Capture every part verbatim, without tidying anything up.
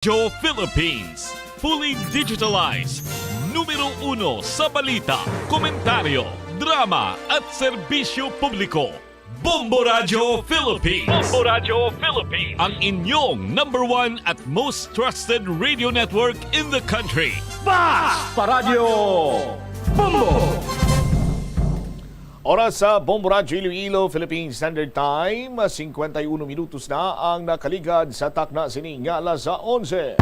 Radyo Philippines, fully digitalized. Numero uno sa balita, komentaryo, drama at serbisyo publiko. Bombo Radyo Philippines. Bombo Radyo Philippines. Ang inyong number one at most trusted radio network in the country. Basta Radyo Bombo! Oras sa Bombo Radyo Iloilo, Philippine Standard Time, singkwenta y uno minutos na ang nakaligad sa takna sini nga alas onse.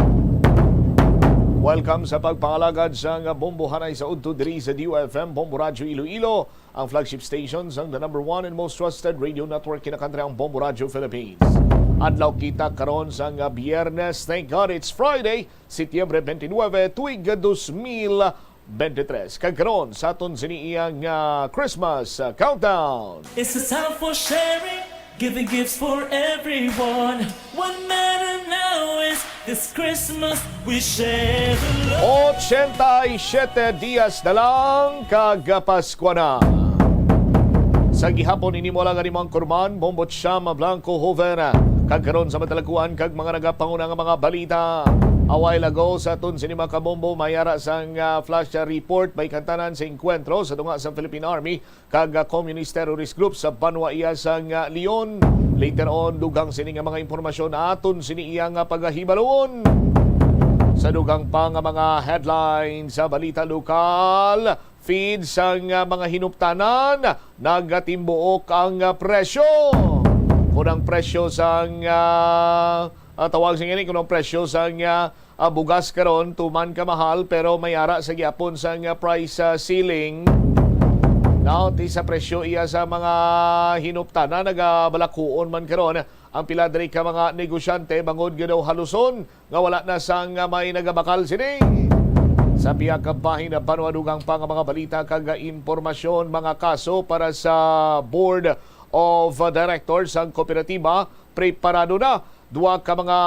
Welcome sa pagpangalagad sang bombohanay sa udto diri sa D U F M, Bombo Radyo Iloilo, ang flagship station sang the number one and most trusted radio network in the country, ang Bombo Radyo Philippines. Adlaw kita karon sang Biyernes. Thank God it's Friday, Setyembre twenty-nine, tuig dos mil twenty-three. Kag karon sa aton sini iyang, ah, Christmas, ah, countdown. It's a time for sharing, giving gifts for everyone. What matter now is this Christmas we share the love. Ochenta y siete dias na lang kag Paskwa na. Sa gihapon, ini mo lang ang imong kurman, Bombo Cham Blanco Joven. Kag karon sa madalakuan kag mga nagapanguna nga mga balita. A while ago, sa aton sini mga kabombo, may ara sang, ah, flash report, may kantanan sa engkwentro sa tunga sa Philippine Army kag, ah, Communist Terrorist Group sa banwa iya sang, ah, Leon. Later on, dugang sini nga mga impormasyon aton sini iya nga pagahibaluon. Sa dugang pa nga mga headlines sa balita lokal, feed sang, ah, mga hinuptanan, nagatimbuok ang, ah, presyo. Kung ang presyo sang, ah, ah, tawag sa ini, kung ang presyo sang, ah, ah, bugas karon tuman ka mahal, pero may ara sa gyapon sang, ah, price, ah, ceiling. Now, ti sa presyo iya sa mga hinuptanan, nagabalakuon man karon ang pila diri ka mga negosyante bangod nga daw haluson nga wala na sang may nagabakal sini. Sa pihak ka bahin, banwa, dugang pa nga mga balita kag impormasyon, mga kaso para sa Board of Directors sang kooperatiba, preparado na. Duha ka mga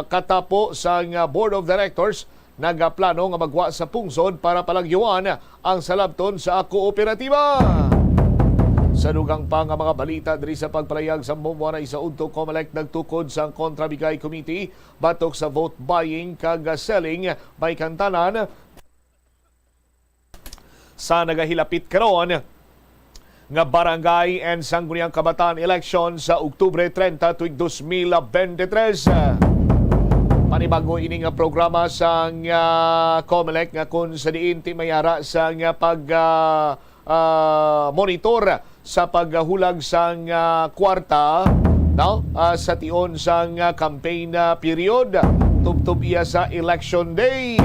katapo sang Board of Directors nagaplano nga magwa sa pungsod para palagyuan ang salabton sa kooperatiba. Sa dugang pa nga mga balita diri sa pagpalayag sa bombohanay sa udto, Comelec nagtukod sang Kontra Bigay Committee batok sa vote buying kag selling may kantanan sa nagahilapit karon nga Barangay and Sangguniang Kabataan election sa Oktubre treinta, tuig dos mil veintitrés. Panibago ini nga programa sang, ah, Comelec nga kung sa diin ti may ara sang, ah, pag, ah, ah, monitor sa paghulag sang, ah, kwarta, no? Ah, sa tion sang, ah, campaign, ah, period, tubtob iya sa election day.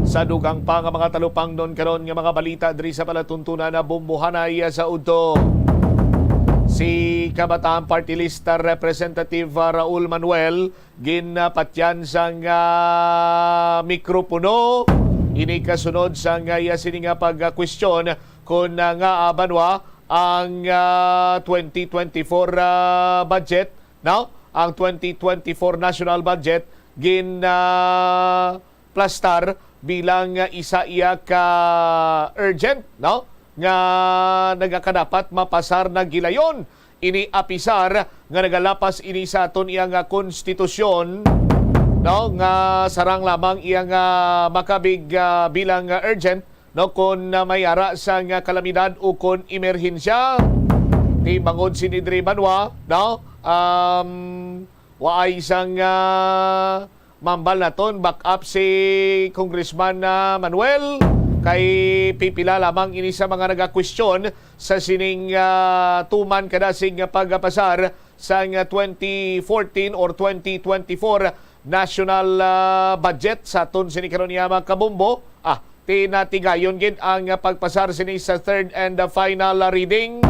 Sa dugang pa nga mga talupangnon karon nga mga balita diri sa palatuntunan na bombohanay, ah, sa udto, si Kabataan Party List, ah, Representative, ah, Raul Manuel ginapatyan sang, ah, mikropono. Ini kasunod sang, ah, iya sini nga pagkwestiyon kon, ah, ngaa banwa ang, ah, twenty twenty-four, ah, budget, no? Ang twenty twenty-four national budget gin, ah, plastar bilang, ah, isa iya ka urgent, no? Nga nagakadapat mapasar na gilayon. Ini apisar nga nagalapas ini sa aton iya nga konstitusyon, no, nga sarang lamang iya nga makabig, ah, bilang, ah, urgent, no, kon, ah, may ara sang, ah, kalamidad o kon emerhensya. Ti bangod sini diri banwa, no, um, waay sang, ah, mambal naton, back up si Congressman, ah, Manuel, kay pipila lamang ini sa mga nagakwestiyon sa sining, ah, tuman kadasig nga pagpasar sang twenty fourteen or twenty twenty-four national, ah, budget sa aton sini karon niya, mga kabombo. Ah, tinatigayon gid ang pagpasar sini sa third and final reading.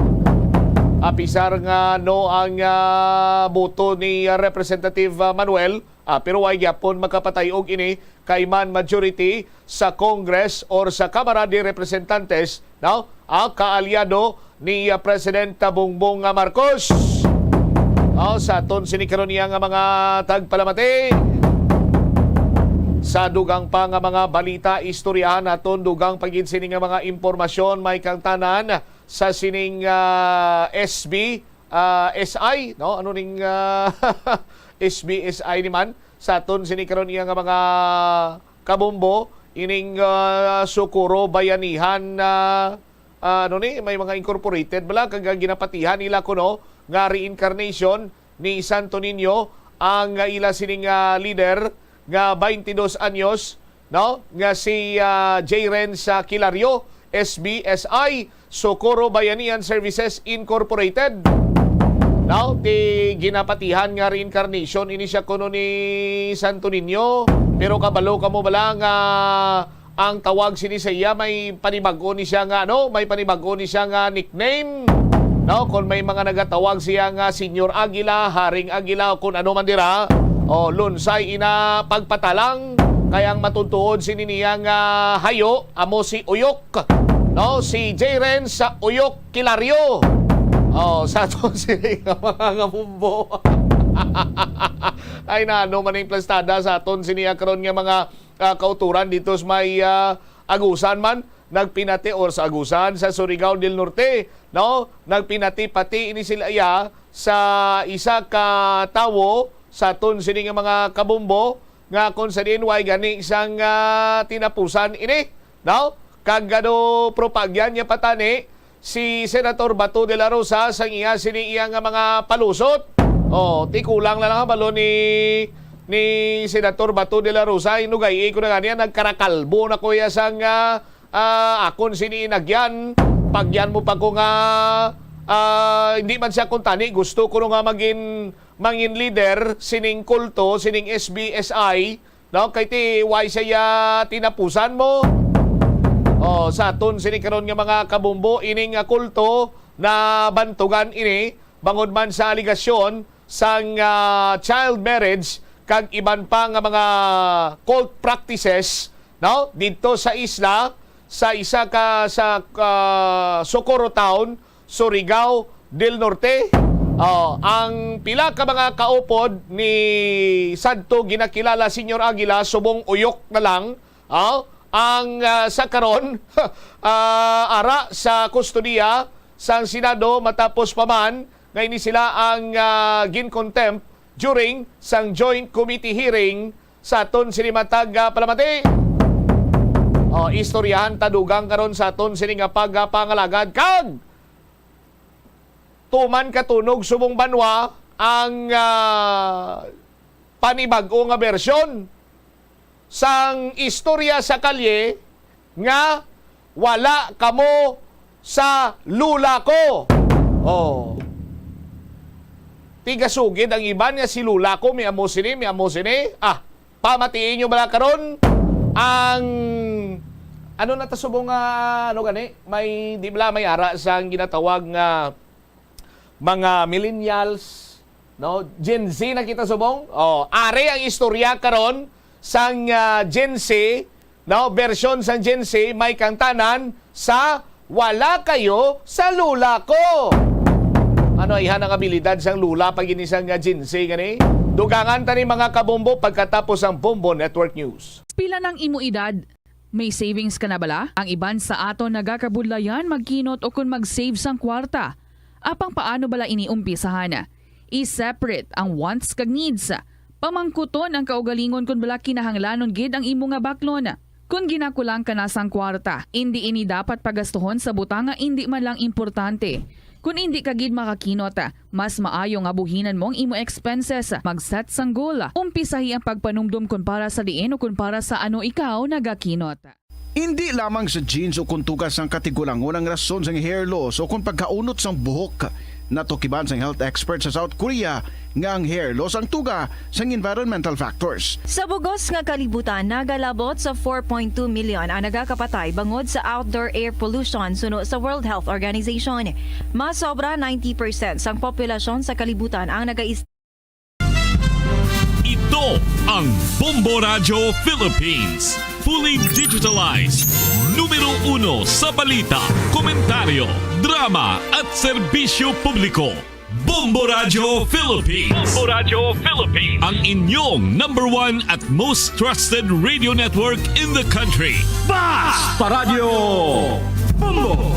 Apisar nga no ang, ah, boto ni Representative, ah, Manuel, ah, pero way gyapon makapatay og ini kay man majority sa Congress or sa Kamara de Representantes, no? Ang kaalyado ni, ah, President Bongbong, ah, Marcos. Oh, sa aton sini karon niya nga mga tagpalamati. Sa dugang pa nga mga balita, istoryahan naton dugang pa gid sini nga mga impormasyon may kangtanan sa sining, ah, S B, ah, S I, no? Ano ning, ah, S B S I ni man? Sa aton sini karon iya nga mga kabombo, ining, ah, Socorro Bayanihan, ah, ah, ano ni, may mga incorporated bala, kag ginapatihan nila kuno nga reincarnation ni Santo Niño ang, ah, ila sining, ah, leader nga twenty-dos anyos, no, nga si, ah, J. Renz, ah, Kilario, S B S I, Socorro Bayanihan Services Incorporated. Now, ti ginapatihan nga reincarnation ini siya kuno ni Santo Niño. Pero kabalo kamo bala nga ang tawag sini sa iya may panibag-o ni siya nga, ano, may panibag-o ni siya nga nickname? No, kung may mga nagatawag siya nga Señor Aguila, Haring Aguila, o kung ano man dira, o lunsay ina pagpatalang, kay ang matuntuod sini niya nga hayo amo si Uyok, no? Si J. Renz Uyok Kilario. Oh, sa aton sini nga mga kabombo. Ay, nano man ning plastada sa aton sini karon nga mga, ah, kauturan dito sa may, ah, Agusan man, nagpinati, or sa Agusan, sa Surigao del Norte, no? Nagpinati-pati ini sila iya sa isa ka tawo sa aton sini nga mga kabombo nga kung sa diin way gani sang, ah, tinapusan ini, no? Kag ano, propagyan niya patani si Senator Bato de la Rosa sang iya sini iya nga mga palusot. Oh, ti kulang na lang ang balo ni, ni Senator Bato de la Rosa. Inugay ko na nga niya, nagkarakalbo na kuya sang, ah, ah, akon sini inagyan. Pagyan mo pa ko nga, ah, hindi man siya kuntani, gusto ko nga magin, mangin leader sining kulto, sining S B S I, no? Kay ti, way siya tinapusan mo. Oh, sa aton sini karon nga mga kabombo, ining, ah, kulto na bantugan ini bangod man sa aligasyon sang, ah, child marriage kag iban pa nga mga cult practices, no? Didto sa isla, sa isa ka, sa, ah, Socorro Town, Surigao del Norte. Oh, ang pila ka mga kaupod ni sadto ginakilala Señor Aguila subong Uyok na lang. Oh, ang, ah, sa karon, ah, ara sa kustodiya sang Senado matapos pa man nga ini sila ang, ah, gin-contempt during sang joint committee hearing sa aton sini matag, ah, palamati. Oh, istoryahan ta dugang karon sa aton sini nga pagapangalagad kag tuman katunog subong banwa ang, ah, panibag-o nga bersyon sang istorya sa kalye nga wala kamo sa lula ko. Oh. Tigasugid ang iban nga si lula ko, may amo sini, may amo sini. Ah, pamatiin nyo bala karon ang, ano na ta subong nga, ano gani? May, di bala may ara sang ginatawag nga mga millennials, no? Gen Z na kita subong. Oh, ari ang istorya karon sang, ah, Gen Z, no? Bersyon sang Gen Z, may kangtanan sa Wala Kayo sa Lula Ko. Ano, ayhan ang abilidad sang lula pag ini sang, ah, Gen Z gani? Dugangan ta ni mga kabombo pagkatapos ang Bombo Network News. Pila nang imo edad? May savings ka na bala? Ang iban sa aton nagakabudlayan magkinot o kon mag-save sang kwarta. Apang paano bala ini umpisahan? I-separate ang wants kag needs. Pamangkuton ang kaugalingon kon bala kinahanglanon gid ang imo nga baklon. Kon ginakulang ka na sang kwarta, indi ini dapat pagastuhon sa butang nga indi man lang importante. Kon indi ka gid makakinot, mas maayo nga buhinan mo ang imo expenses. Mag-set sang goal. Umpisahi ang pagpanumdom kon para sa diin o kon para sa ano ikaw nagakinot. Indi lamang sa genes o kon tuga sang katigulangon ang rason sang hair loss o kon pagkaunot sang buhok. Natukiban sang health expert sa South Korea nga ang hair loss ang tuga sang environmental factors. Sa bugos nga kalibutan, nagalabot sa four point two million ang nagakapatay bangod sa outdoor air pollution, suno sa World Health Organization. Mas sobra ninety percent sang populasyon sa kalibutan ang naga Ito ang Bombo Radyo Philippines. Fully digitalized. Numero uno sa balita, komentaryo, drama at serbisyo publiko. Bombo Radyo Philippines. Bombo Radyo Philippines. Ang inyong number one at most trusted radio network in the country. Basta Radyo Bombo!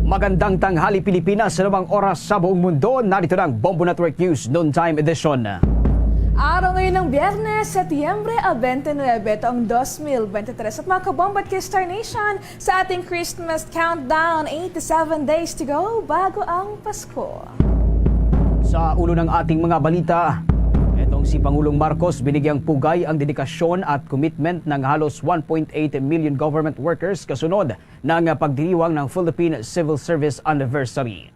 Magandang tanghali, Pilipinas, sa anumang oras sa buong mundo. Narito na ang Bombo Network News Noontime Edition. Araw ngayon ng Biyernes, Setyembre twenty-nine, taong dos mil bente tres. At mga kabombo at ka-Star Nation, sa ating Christmas countdown, eighty-seven days to go bago ang Pasko. Sa ulo ng ating mga balita, etong si Pangulong Marcos binigyang pugay ang dedikasyon at commitment ng halos one point eight million government workers kasunod ng pagdiriwang ng Philippine Civil Service Anniversary.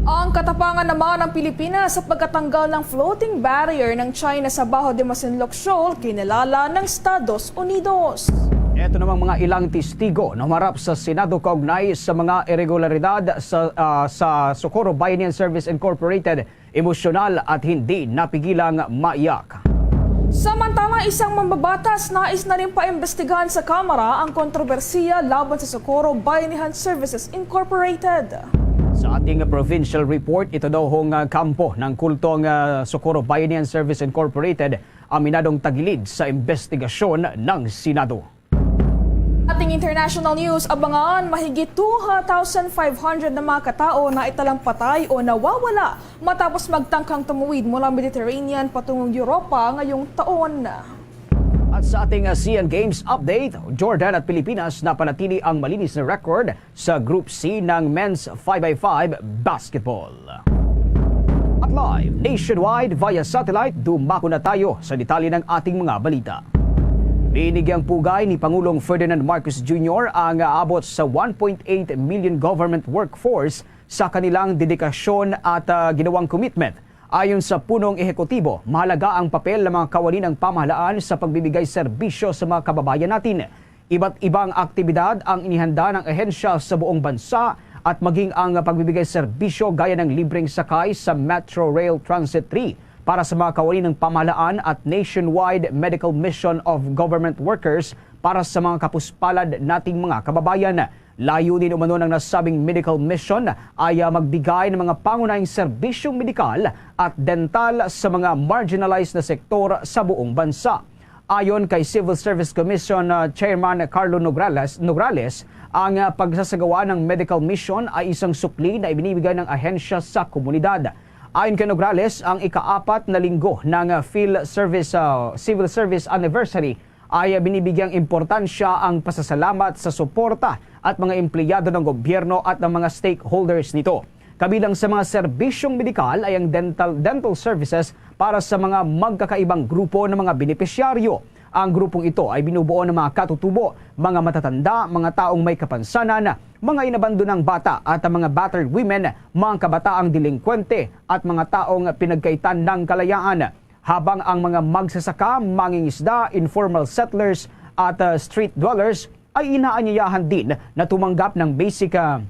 Ang katapangan naman ng Pilipinas sa pagkatanggal ng floating barrier ng China sa Baho de Masinloc Shoal, kinilala ng Estados Unidos. Ito namang mga ilang testigo na humarap sa Senado kaugnay sa mga irregularidad sa, ah, sa Socorro Bayanihan Service Incorporated, emosyonal at hindi napigilang maiyak. Samantala, isang mambabatas nais na rin paimbestigahan sa Kamara ang kontrobersiya laban sa Socorro Bayanihan Services Incorporated. Sa ating provincial report, ito daw hong, ah, kampo ng kultong, ah, Socorro Bayanihan Service Incorporated, aminadong tagilid sa imbestigasyon ng Senado. Ating international news, abangan, mahigit two thousand five hundred na mga katao na italang patay o nawawala matapos magtangkang tumuwid mula Mediterranean patungong Europa ngayong taon. At sa ating ASEAN Games update, Jordan at Pilipinas napanatili ang malinis na record sa Group C ng men's five by five basketball. At live nationwide via satellite, dumako na tayo sa detalye ng ating mga balita. Binigyang pugay ni Pangulong Ferdinand Marcos Junior ang aabot sa one point eight million government workforce sa kanilang dedikasyon at, ah, ginawang commitment. Ayon sa punong ehekutibo, mahalaga ang papel ng mga kawani ng pamahalaan sa pagbibigay serbisyo sa mga kababayan natin. Iba't ibang aktibidad ang inihanda ng ahensya sa buong bansa at maging ang pagbibigay serbisyo gaya ng libreng sakay sa Metro Rail Transit three para sa mga kawani ng pamahalaan at nationwide medical mission of government workers para sa mga kapuspalad nating mga kababayan. Layunin umano ng nasabing medical mission ay, ah, magbigay ng mga pangunahing serbisyong medikal at dental sa mga marginalized na sektor sa buong bansa. Ayon kay Civil Service Commission, ah, Chairman Carlo Nograles, Nograles, ang, ah, pagsasagawa ng medical mission ay isang sukli na ibinibigay ng ahensya sa komunidad. Ayon kay Nograles, ang ikaapat na linggo ng, ah, Phil Service, ah, Civil Service Anniversary ay, ah, binibigyang importansya ang pasasalamat sa suporta at mga empleyado ng gobyerno at ng mga stakeholders nito. Kabilang sa mga serbisyong medikal ay ang dental, dental services para sa mga magkakaibang grupo ng mga benepisyaryo. Ang grupong ito ay binubuo ng mga katutubo, mga matatanda, mga taong may kapansanan, mga inabandonang bata at ang mga battered women, mga kabataang delinkwente at mga taong pinagkaitan ng kalayaan. Habang ang mga magsasaka, mangingisda, informal settlers at, ah, street dwellers ay inaanyayahan din na tumanggap ng basic, ah,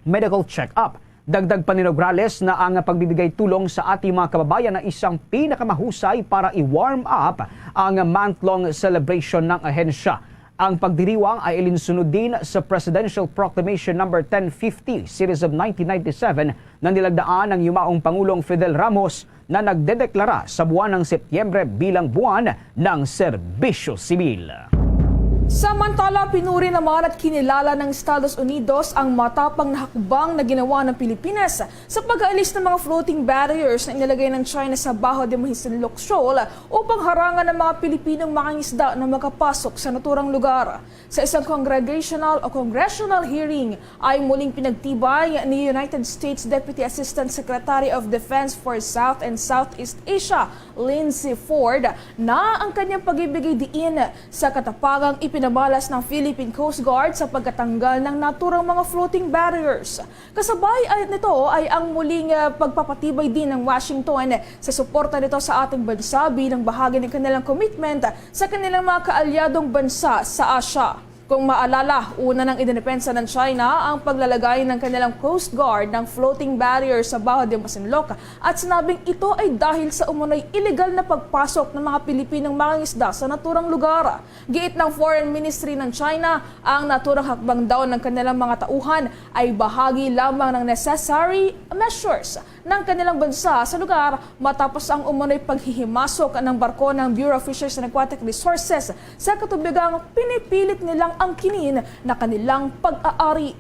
medical check-up. Dagdag pa ni Nograles na ang pagbibigay tulong sa ating mga kababayan ay isang pinakamahusay para i-warm up ang month-long celebration ng ahensya. Ang pagdiriwang ay ilinsunod din sa Presidential Proclamation Number ten fifty, Series of nineteen ninety-seven, na nilagdaan ng yumaong Pangulong Fidel Ramos na nagdedeklara sa buwan ng Setyembre bilang buwan ng serbisyo sibil. Samantala, pinuri naman at kinilala ng Estados Unidos ang matapang na hakbang na ginawa ng Pilipinas sa pag-aalis ng mga floating barriers na inilagay ng China sa Baho de Masinloc Shoal upang harangan ang mga Pilipinong mangingisda na makapasok sa naturang lugar. Sa isang congregational o congressional hearing, ay muling pinagtibay ni United States Deputy Assistant Secretary of Defense for South and Southeast Asia, Lindsay Ford, na ang kanyang pagbibigay diin sa katapangang ipinamalas ng Philippine Coast Guard sa pagkatanggal ng naturang mga floating barriers. Kasabay ay, nito ay ang muling, ah, pagpapatibay din ng Washington sa suporta nito sa ating bansa bilang bahagi ng kanilang commitment sa kanilang mga kaalyadong bansa sa Asia. Kung maalala, una nang idinepensa ng China ang paglalagay ng kanilang Coast Guard ng floating barrier sa Baho de Masinloc at sinabing ito ay dahil sa umunoy iligal na pagpasok ng mga Pilipinong mangingisda sa naturang lugar. Giit ng Foreign Ministry ng China, ang naturang hakbang daw ng kanilang mga tauhan ay bahagi lamang ng necessary measures ng kanilang bansa sa lugar matapos ang umunoy paghihimasok ng barko ng Bureau of Fisheries and Aquatic Resources sa katubigang pinipilit nilang angkinin na kanilang pag-aari.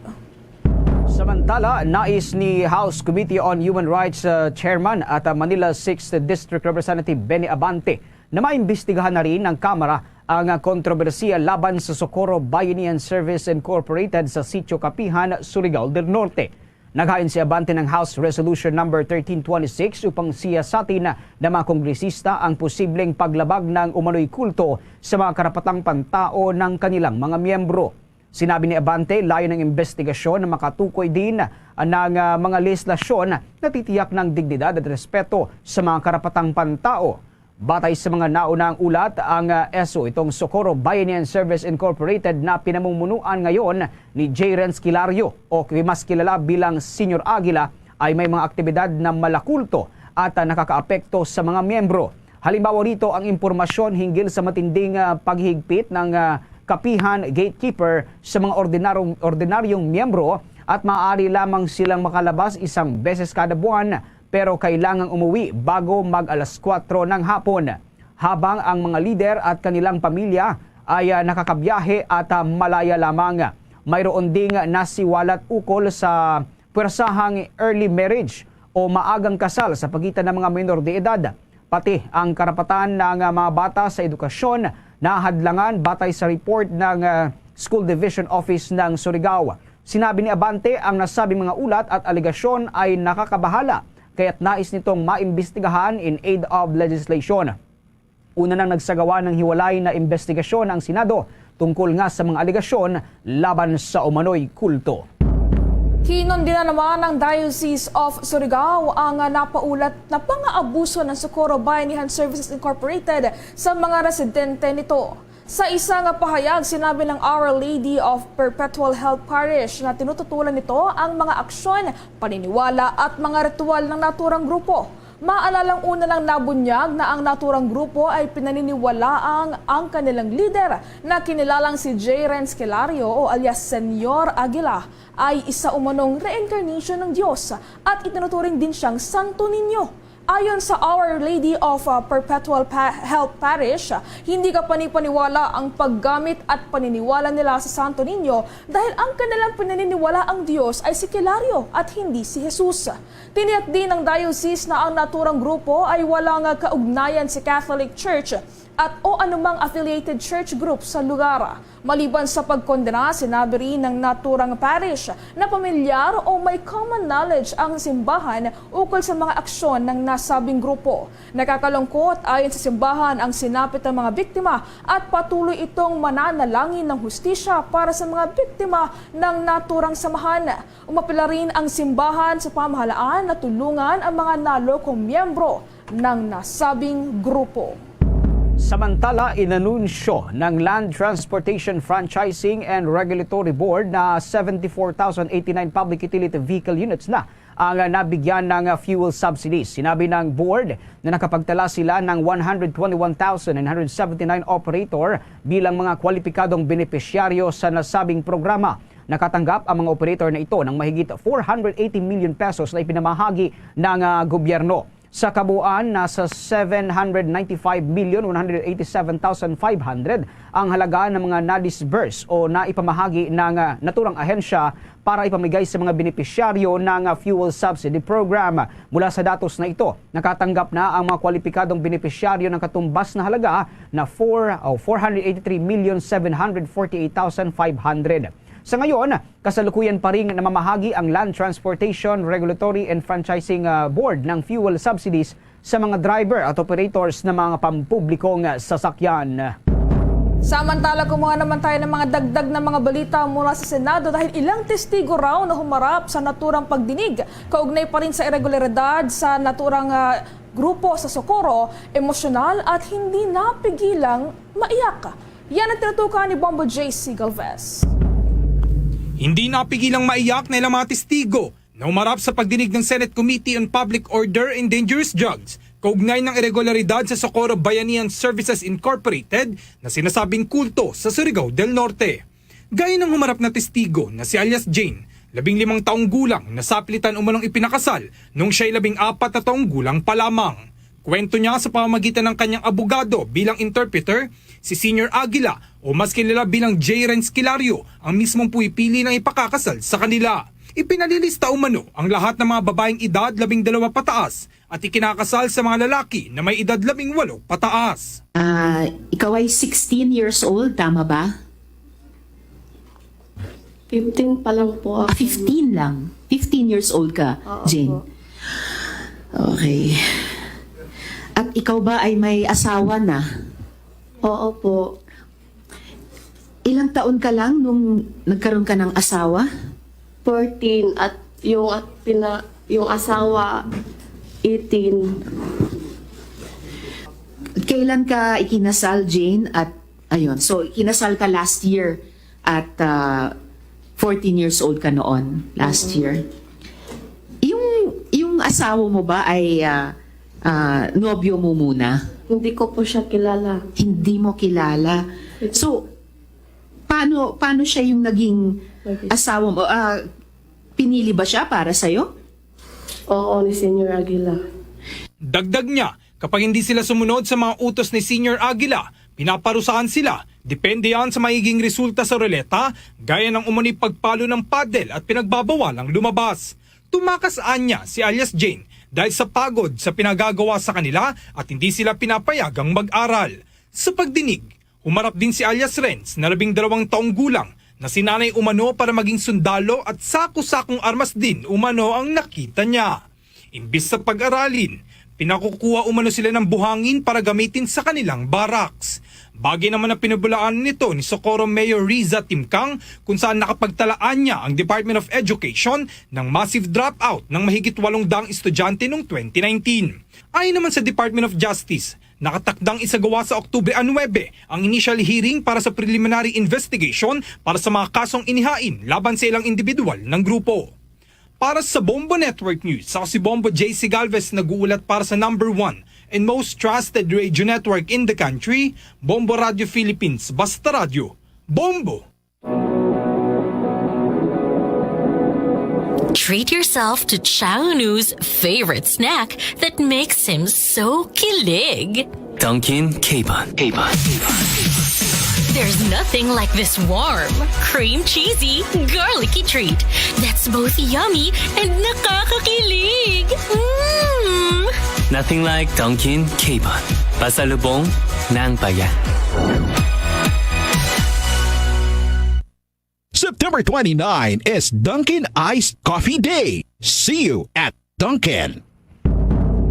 Samantala, nais ni House Committee on Human Rights, uh, Chairman at, uh, Manila Sixth District Representative Benny Abante na maimbestigahan na rin ng Kamara ang, uh, kontrobersiya laban sa Socorro Bayanihan Service Incorporated sa Sitio Kapihan, Surigao del Norte. Naghain si Abante ng House Resolution Number thirteen twenty-six upang siya sa atin na mga kongresista ang posibleng paglabag ng umano'y kulto sa mga karapatang pantao ng kanilang mga miyembro. Sinabi ni Abante, layo ng imbestigasyon na makatukoy din ng, ah, mga legislasyon na titiyak ng dignidad at respeto sa mga karapatang pantao. Batay sa mga naunang ulat, ang, ah, S O itong Socorro Bayanihan Service Incorporated na pinamumunuan ngayon ni J. Renz Kilario o mas kilala bilang Senyor Aguila ay may mga aktibidad na malakulto at, ah, nakakaapekto sa mga miyembro. Halimbawa rito ang impormasyon hinggil sa matinding, ah, paghigpit ng, ah, kapihan gatekeeper sa mga ordinaryong, ordinaryong miyembro at maaari lamang silang makalabas isang beses kada buwan pero kailangang umuwi bago mag alas kuwatro ng hapon. Habang ang mga lider at kanilang pamilya ay, ah, nakakabiyahe at, ah, malaya lamang. Mayroon ding nasiwalat ukol sa pwersahang early marriage o maagang kasal sa pagitan ng mga minor de edad. Pati ang karapatan ng, ah, mga bata sa edukasyon nahadlangan batay sa report ng, ah, School Division Office ng Surigao. Sinabi ni Abante, ang nasabing mga ulat at alegasyon ay nakakabahala, kaya't nais nitong maimbestigahan in aid of legislation. Una nang nagsagawa ng hiwalay na imbestigasyon ang Senado tungkol nga sa mga alegasyon laban sa umano'y kulto. Kinundina naman ng Diocese of Surigao ang napaulat na pang-aabuso ng Socorro Bayanihan Services Incorporated sa mga residente nito. Sa isa nga pahayag, sinabi ng Our Lady of Perpetual Help Parish na tinututulan nito ang mga aksyon, paniniwala at mga ritual ng naturang grupo. Maalalang una nang nabunyag na ang naturang grupo ay pinaniniwalaang ang kanilang lider na kinilalang si J. Renz Kilario o alias Senyor Aguila ay isa umanong reincarnation ng Diyos at itinuturing din siyang Santo Niño. Ayon sa Our Lady of, uh, Perpetual Pa-, Help Parish, hindi kapanipaniwala ang paggamit at paniniwala nila sa Santo Niño dahil ang kanilang pinaniniwala ang Diyos ay si Kilario at hindi si Jesus. Tiniyak din ng diocese na ang naturang grupo ay walang kaugnayan sa Catholic Church at o anumang affiliated church group sa lugar. Maliban sa pagkondena, sinabi rin ng naturang parish na pamilyar o may common knowledge ang simbahan ukol sa mga aksyon ng nasabing grupo. Nakakalungkot, ayon sa simbahan, ang sinapit ng mga biktima at patuloy itong mananalangin ng hustisya para sa mga biktima ng naturang samahan. Umapila rin ang simbahan sa pamahalaan na tulungan ang mga nalokong miyembro ng nasabing grupo. Samantala, inanunsyo ng Land Transportation Franchising and Regulatory Board na seventy-four thousand eighty-nine public utility vehicle units na ang nabigyan ng fuel subsidies. Sinabi ng board na nakapagtala sila ng one hundred twenty-one thousand nine hundred seventy-nine operator bilang mga kwalipikadong benepisyaryo sa nasabing programa. Nakatanggap ang mga operator na ito ng mahigit four hundred eighty million pesos na ipinamahagi ng, ah, gobyerno. Sa kabuuan, nasa seven hundred ninety-five million one hundred eighty-seven thousand five hundred ang halaga ng mga na-disburse o naipamahagi ng, ah, naturang ahensya para ipamigay sa mga benepisyaryo ng, ah, fuel subsidy program. Mula sa datos na ito, nakatanggap na ang mga kwalipikadong benepisyaryo ng katumbas na halaga na four, o four hundred eighty-three million seven hundred forty-eight thousand five hundred. Sa ngayon, kasalukuyan pa ring namamahagi ang Land Transportation Regulatory and Franchising, ah, Board ng fuel subsidies sa mga driver at operators ng mga pampublikong sasakyan. Samantala, kumuha naman tayo ng mga dagdag na mga balita mula sa Senado dahil ilang testigo raw na humarap sa naturang pagdinig kaugnay pa rin sa irregularidad sa naturang, ah, grupo sa Socorro, emosyonal at hindi napigilang maiyak. Yan ang tinutukan ni Bombo J C Galvez. Hindi napigilang maiyak na ilang mga testigo na humarap sa pagdinig ng Senate Committee on Public Order and Dangerous Drugs kaugnay ng irregularidad sa Socorro Bayanihan Services Incorporated na sinasabing kulto sa Surigao del Norte. Gaya ng humarap na testigo na si alias Jane, labing limang taong gulang na sapilitan umanong ipinakasal nung siya'y labing apat na taong gulang pa lamang. Kwento niya, sa pamamagitan ng kanyang abogado bilang interpreter, si Senior Aguila o mas kilala bilang J. Renz Kilario ang mismong pumipili ng ipakakasal sa kanila. Ipinalilista umano ang lahat ng mga babaeng edad labing dalawa pataas at ikinakasal sa mga lalaki na may edad labing walo pataas. Ah, ikaw ay sixteen years old, tama ba? Fifteen pa lang po ako. Ah, fifteen lang. Fifteen years old ka, Oo Jane. po. Okay. At ikaw ba ay may asawa na? Oo po. Ilang taon ka lang nung nagkaroon ka ng asawa? Fourteen at yung at pina, yung asawa eighteen. Kailan ka ikinasal, Jane? At ayun, so ikinasal ka last year at ah, fourteen years old ka noon, last year. Yung yung asawa mo ba ay ah, ah, nobyo mo muna? Hindi ko po siya kilala. Hindi mo kilala. So paano paano siya yung naging Naging- asawa mo? Ah, pinili ba siya para sa'yo? Oo, ni Senior Aguila. Dagdag niya, kapag hindi sila sumunod sa mga utos ni Senior Aguila, pinaparusahan sila, depende yan sa magiging resulta sa ruleta, gaya ng umano'y pagpalo ng paddle at pinagbabawalang lumabas. Tumakas anya si alias Jane dahil sa pagod sa pinagagawa sa kanila at hindi sila pinapayagang mag-aral. Sa pagdinig, humarap din si alias Renz na labing dalawang taong gulang na sinanay umano para maging sundalo at sako-sakong armas din umano ang nakita niya. Imbis sa pag-aralin, pinakukuha umano sila ng buhangin para gamitin sa kanilang barracks. Bagay naman na pinabulaan nito ni Socorro Mayor Riza Timkang kung saan nakapagtalaan niya ang Department of Education ng massive dropout ng mahigit walong daang estudyante noong twenty nineteen. Ayon naman sa Department of Justice, nakatakdang isagawa sa Oktubre nuebe ang initial hearing para sa preliminary investigation para sa mga kasong inihain laban sa ilang individual ng grupo. Para sa Bombo Network News, ako si Bombo J C Galvez, nag-uulat para sa number one and most trusted radio network in the country, Bombo Radio Philippines, Basta Radyo. Bombo! Treat yourself to Chang Unu's favorite snack that makes him so kilig. Dunkin' Capon. Capon. There's nothing like this warm, cream cheesy, garlicky treat that's both yummy and nakakakilig. Mm! Nothing like Dunkin' Capon. Pasalubong ng bayan. September twenty-nine is Dunkin' Iced Coffee Day. See you at Dunkin'.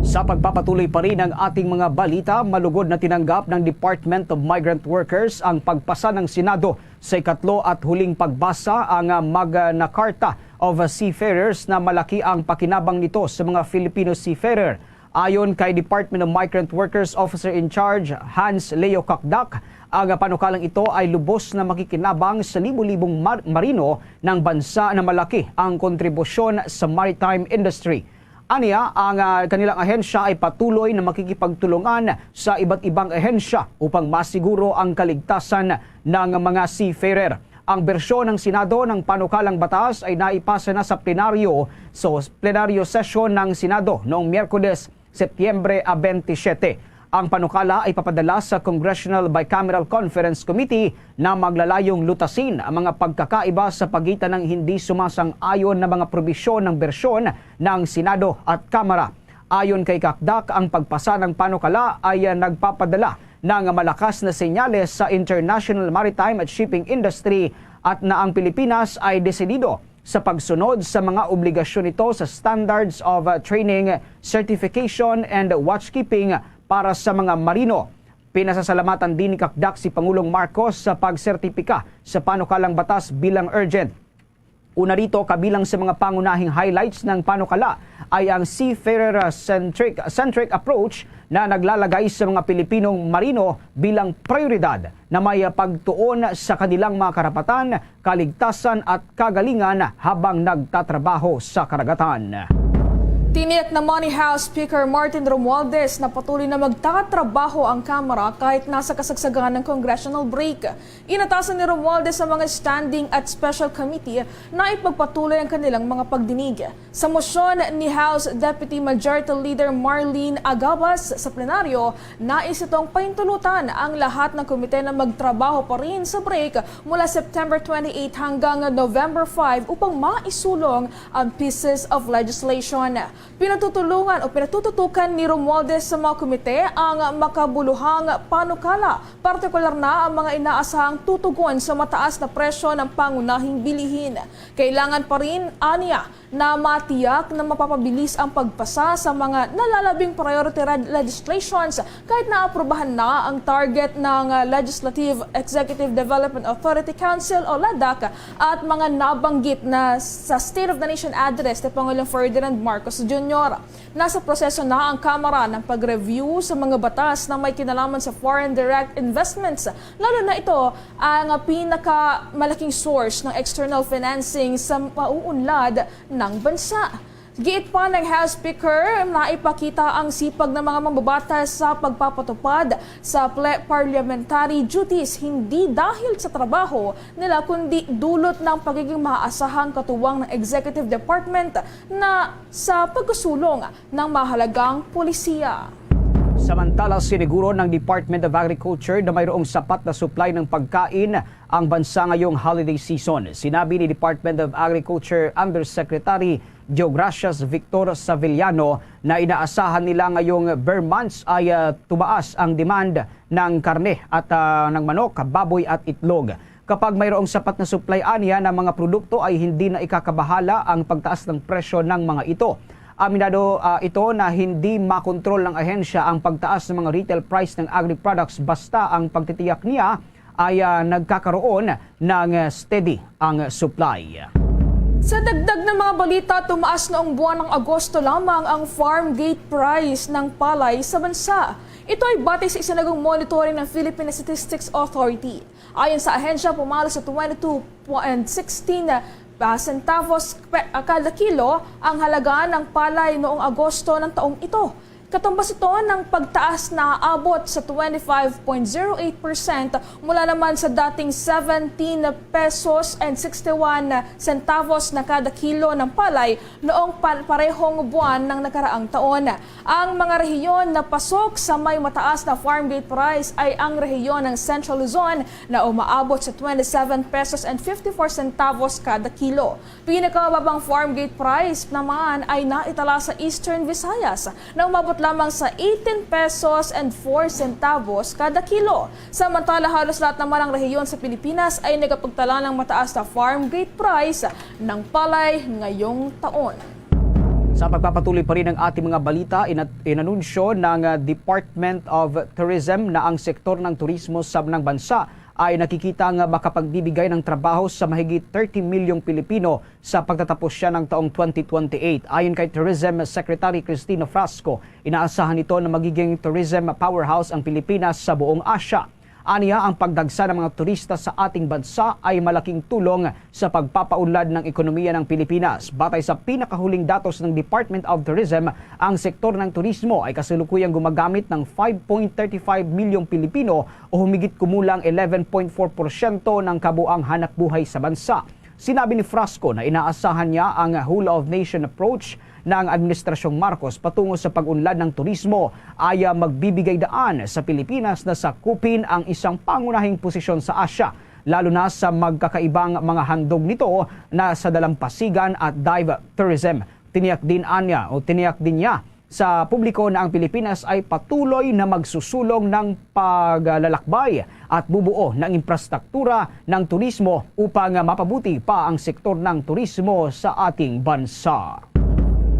Sa pagpapatuloy pa rin ng ating mga balita, malugod na tinanggap ng Department of Migrant Workers ang pagpasa ng Senado sa ikatlo at huling pagbasa ang ah, Magna Carta of Seafarers na malaki ang pakinabang nito sa mga Filipino seafarer. Ayon kay Department of Migrant Workers Officer in Charge Hans Leo Cacdac, ang panukalang ito ay lubos na makikinabang sa libo-libong mar- marino ng bansa na malaki ang kontribusyon sa maritime industry. Aniya, ang ah, kanilang ahensya ay patuloy na makikipagtulungan sa iba't ibang ahensya upang masiguro ang kaligtasan ng mga seafarer. Ang bersyon ng Senado ng panukalang batas ay naipasa na sa plenaryo sa plenaryo session ng Senado noong Miyerkules, Setyembre a bentisiete. Ang panukala ay papadala sa Congressional Bicameral Conference Committee na maglalayong lutasin ang mga pagkakaiba sa pagitan ng hindi sumasang-ayon na mga probisyon ng bersyon ng Senado at Kamara. Ayon kay Cacdac, ang pagpasa ng panukala ay nagpapadala ng malakas na senyales sa international maritime at shipping industry at na ang Pilipinas ay desidido sa pagsunod sa mga obligasyon nito sa standards of uh, training, certification, and watchkeeping para sa mga marino. Pinasasalamatan din ni Cacdac si Pangulong Marcos sa pagsertipika sa panukalang batas bilang urgent. Una rito, kabilang sa mga pangunahing highlights ng panukala ay ang seafarer-centric centric approach na naglalagay sa mga Pilipinong marino bilang prioridad na may pagtuon sa kanilang mga karapatan, kaligtasan at kagalingan habang nagtatrabaho sa karagatan. Tiniyak naman ni House Speaker Martin Romualdez na patuloy na magtatrabaho ang Kamara kahit nasa kasagsagan ng congressional break. Inatasan ni Romualdez ang mga standing at special committee na ipagpatuloy ang kanilang mga pagdinig. Sa mosyon ni House Deputy Majority Leader Marlene Agabas sa plenaryo, nais itong pahintulutan ang lahat ng komite na magtrabaho pa rin sa break mula September twenty-eight hanggang November five upang maisulong ang pieces of legislation. Pinatutulungan o pinatututukan ni Romualdez sa mga komite ang makabuluhang panukala, partikular na ang mga inaasahang tutugon sa mataas na presyo ng pangunahing bilihin. Kailangan pa rin, anya, na matiyak na mapapabilis ang pagpasa sa mga nalalabing priority reg-, legislations kahit naaprubahan na ang target ng, ah, Legislative Executive Development Authority Council o LEDAC at mga nabanggit na sa State of the Nation Address ni Pangulong Ferdinand Marcos Junior. Nasa proseso na ang Kamara ng pag-review sa mga batas na may kinalaman sa foreign direct investments, lalo na ito ang pinakamalaking source ng external financing sa mauunlad ng bansa. Giit pa ng House Speaker, naipakita ang sipag ng mga mambabatas sa pagpapatupad sa ple-, parliamentary duties, hindi dahil sa trabaho nila, kundi dulot ng pagiging maaasahang katuwang ng Executive Department na sa pagkasulong ng mahalagang polisiya. Samantala, siniguro ng Department of Agriculture na mayroong sapat na supply ng pagkain ang bansa ngayong holiday season. Sinabi ni Department of Agriculture Undersecretary Deogracias Victor Savillano na inaasahan nila ngayong ber months ay, ah, tumaas ang demand ng karne at, ah, ng manok, baboy at itlog. Kapag mayroong sapat na supply aniya ng mga produkto ay hindi na ikakabahala ang pagtaas ng presyo ng mga ito. Aminado, ah, ito na hindi makontrol ng ahensya ang pagtaas ng mga retail price ng agri-products basta ang pagtitiyak niya ay, ah, nagkakaroon ng, ah, steady ang supply. Sa dagdag ng mga balita, tumaas noong buwan ng Agosto lamang ang farm gate price ng palay sa bansa. Ito ay batay sa isinagong monitoring ng Philippine Statistics Authority. Ayon sa ahensya, pumalo sa twenty-two and sixteen, ah, centavos pe-, ah, kada kilo ang halaga ng palay noong Agosto ng taong ito. Katumbas ito ng pagtaas na aabot sa twenty-five point zero eight percent mula naman sa dating seventeen pesos and sixty-one centavos na kada kilo ng palay noong pa-, parehong buwan ng nakaraang taon. Ang mga rehiyon na pasok sa may mataas na farm gate price ay ang rehiyon ng Central Luzon na umaabot sa twenty-seven pesos and fifty-four centavos kada kilo. Pinakamababang farm gate price naman ay naitala sa Eastern Visayas na umabot lamang sa eighteen pesos and four centavos kada kilo. Samantala, halos lahat naman ng rehiyon sa Pilipinas ay nagapagtala ng mataas na farm gate price ng palay ngayong taon. Sa pagpapatuloy pa rin ng ating mga balita, inat-, inanunsyo ng, ah, Department of Tourism na ang sektor ng turismo sa ng bansa ay nakikita nga makapagbibigay ng trabaho sa mahigit thirty milyong Pilipino sa pagtatapos siya ng taong twenty twenty-eight. Ayon kay Tourism Secretary Cristino Frasco, inaasahan nito na magiging tourism powerhouse ang Pilipinas sa buong Asia. Aniya, ang pagdagsa ng mga turista sa ating bansa ay malaking tulong sa pagpapaunlad ng ekonomiya ng Pilipinas. Batay sa pinakahuling datos ng Department of Tourism, ang sektor ng turismo ay kasalukuyang gumagamit ng five point thirty five milyong Pilipino o humigit kumulang eleven point four porsyento ng kabuang hanapbuhay sa bansa. Sinabi ni Frasco na inaasahan niya ang Whole of Nation approach ng Administrasyong Marcos patungo sa pag-unlad ng turismo ay, ah, magbibigay daan sa Pilipinas na sakupin ang isang pangunahing posisyon sa Asia, lalo na sa magkakaibang mga handog nito na sa dalampasigan at dive tourism. Tiniyak din anya o tiniyak din niya sa publiko na ang Pilipinas ay patuloy na magsusulong ng paglalakbay at bubuo ng infrastruktura ng turismo upang mapabuti pa ang sektor ng turismo sa ating bansa.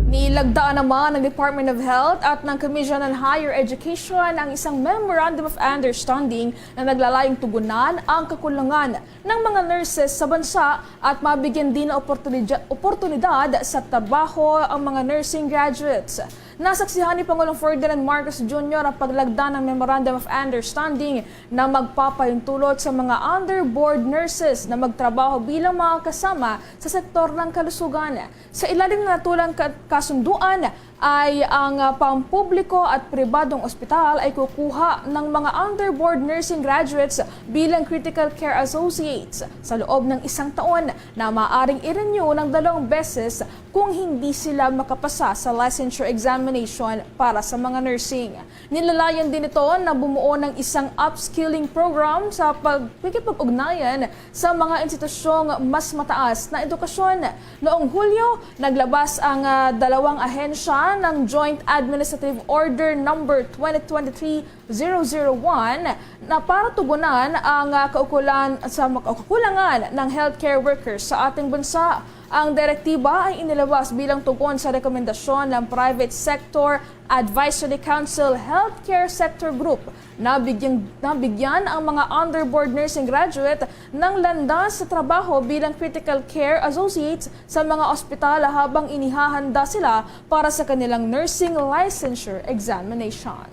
Nilagdaan naman ng Department of Health at ng Commission on Higher Education ang isang Memorandum of Understanding na naglalayong tugunan ang kakulangan ng mga nurses sa bansa at mabigyan din ng oportunidya-, oportunidad sa trabaho ang mga nursing graduates. Nasaksihan ni Pangulong Ferdinand Marcos Junior ang paglagda ng Memorandum of Understanding na magpapahintulot sa mga underboard nurses na magtrabaho bilang mga kasama sa sektor ng kalusugan. Sa ilalim ng natulang ka- kasunduan ay ang, ah, pampubliko at pribadong ospital ay kukuha ng mga underboard nursing graduates bilang critical care associates sa loob ng isang taon na maaaring i-renew ng dalawang beses kung hindi sila makapasa sa licensure examination para sa mga nursing. Nilalayan din ito na bumuo ng isang upskilling program sa pagkikipag-ugnayan sa mga institusyong mas mataas na edukasyon. Noong Hulyo, naglabas ang, ah, dalawang ahensya ng Joint Administrative Order Number twenty twenty-three zero zero one na para tugunan ang, ah, kaukulan sa kakulangan ng healthcare workers sa ating bansa. Ang direktiba ay inilabas bilang tugon sa rekomendasyon ng Private Sector Advisory Council Healthcare Sector Group. Nabigyan, nabigyan ang mga underboard nursing graduate ng landas sa trabaho bilang critical care associates sa mga ospital habang inihahanda sila para sa kanilang nursing licensure examination.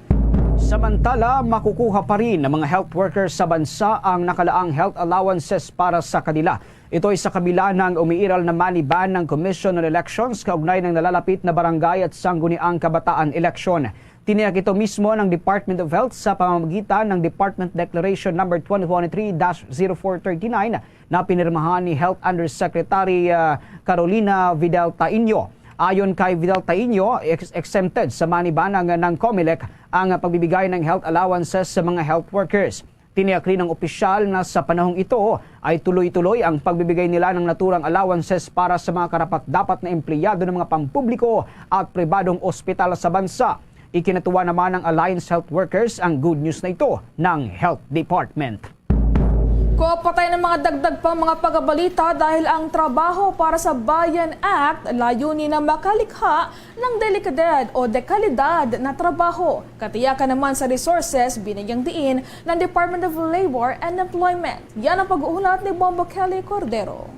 Samantala, makukuha pa rin ng mga health workers sa bansa ang nakalaang health allowances para sa kanila. Ito ay sa kabila ng umiiral na money ban ng Commission on Elections kaugnay ng nalalapit na barangay at sangguniang kabataan eleksyon. Tiniyak ito mismo ng Department of Health sa pamamagitan ng Department Declaration Number twenty twenty-three dash zero four thirty-nine na pinirmahan ni Health Undersecretary, ah, Carolina Vidal Taino. Ayon kay Vidal Taino, ex- exempted sa money ban ng, ng COMELEC ang pagbibigay ng health allowances sa mga health workers. Tiniyak rin ng opisyal na sa panahong ito ay tuloy-tuloy ang pagbibigay nila ng naturang allowances para sa mga karapat-dapat na empleyado ng mga pampubliko at pribadong ospital sa bansa. Ikinatuwa naman ng Alliance Health Workers ang good news na ito ng Health Department. Kapatay ng mga dagdag pang mga pagabalita dahil ang Trabaho para sa Bayan Act layunin na makalikha ng delikadad o dekalidad na trabaho. Katiyakan naman sa resources binigyang diin ng Department of Labor and Employment. Yan ang pag-uulat ni Bombo Kelly Cordero.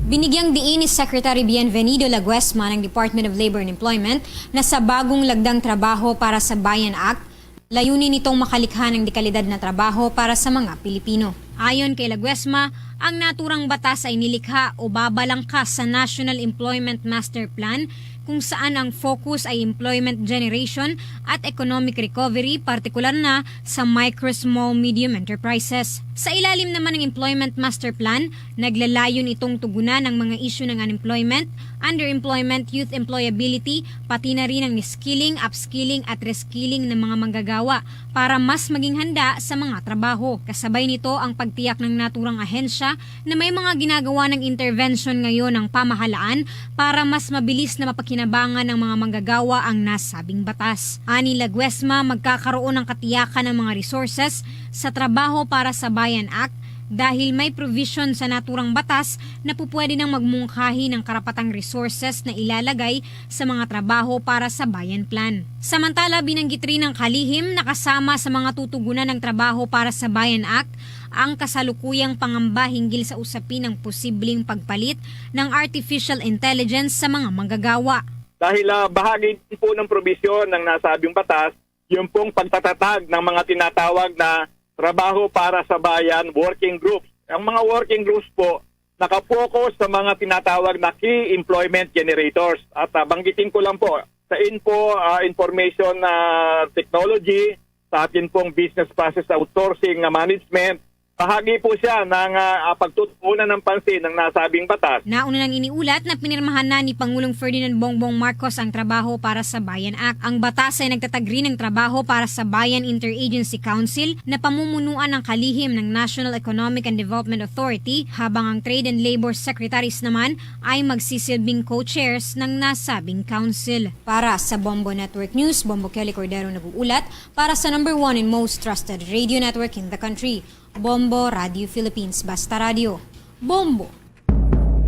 Binigyang diin ni Secretary Bienvenido Laguesma ng Department of Labor and Employment na sa bagong lagdang Trabaho para sa Bayan Act, layunin nitong makalikha ng dekalidad na trabaho para sa mga Pilipino. Ayon kay Laguesma, ang naturang batas ay nilikha o babalangkas sa National Employment Master Plan kung saan ang focus ay employment generation at economic recovery, partikular na sa micro, small, medium enterprises. Sa ilalim naman ng Employment Master Plan, naglalayon itong tugunan ang mga isyu ng unemployment, underemployment, youth employability, pati na rin ang skilling, upskilling at reskilling ng mga manggagawa para mas maging handa sa mga trabaho. Kasabay nito ang pagtiyak ng naturang ahensya na may mga ginagawa ng intervention ngayon ang pamahalaan para mas mabilis na mapakinabangan ng mga manggagawa ang nasabing batas. Ani Laguesma, magkakaroon ng katiyakan ng mga resources sa Trabaho para sa Bayan Act dahil may provision sa naturang batas na pupwede nang magmungkahi ng karapatang resources na ilalagay sa mga Trabaho para sa Bayan Plan. Samantala, binanggit rin ng kalihim na kasama sa mga tutugunan ng Trabaho para sa Bayan Act ang kasalukuyang pangamba hinggil sa usapin ng posibleng pagpalit ng artificial intelligence sa mga manggagawa. Dahil uh, bahagi din po ng probisyon ng nasabing batas, yung pong pagtatatag ng mga tinatawag na trabaho para sa bayan working groups. Ang mga working groups po nakapokus sa mga tinatawag na key employment generators. At uh, banggitin ko lang po, sa info, uh, information uh, technology, sa atin pong business process outsourcing uh, management, bahagi po siya ng uh, pagtutuunan ng pansin ng nasabing batas. Nauna nang iniulat na pinirmahan na ni Pangulong Ferdinand Bongbong Marcos ang Trabaho para sa Bayan Act. Ang batas ay nagtatagri ng Trabaho para sa Bayan Interagency Council na pamumunuan ng kalihim ng National Economic and Development Authority, habang ang Trade and Labor Secretaries naman ay magsisilbing co-chairs ng nasabing council. Para sa Bombo Network News, Bombo Kelly Cordero nag-uulat para sa number one and most trusted radio network in the country. Bombo Radio Philippines, Basta Radio. Bombo!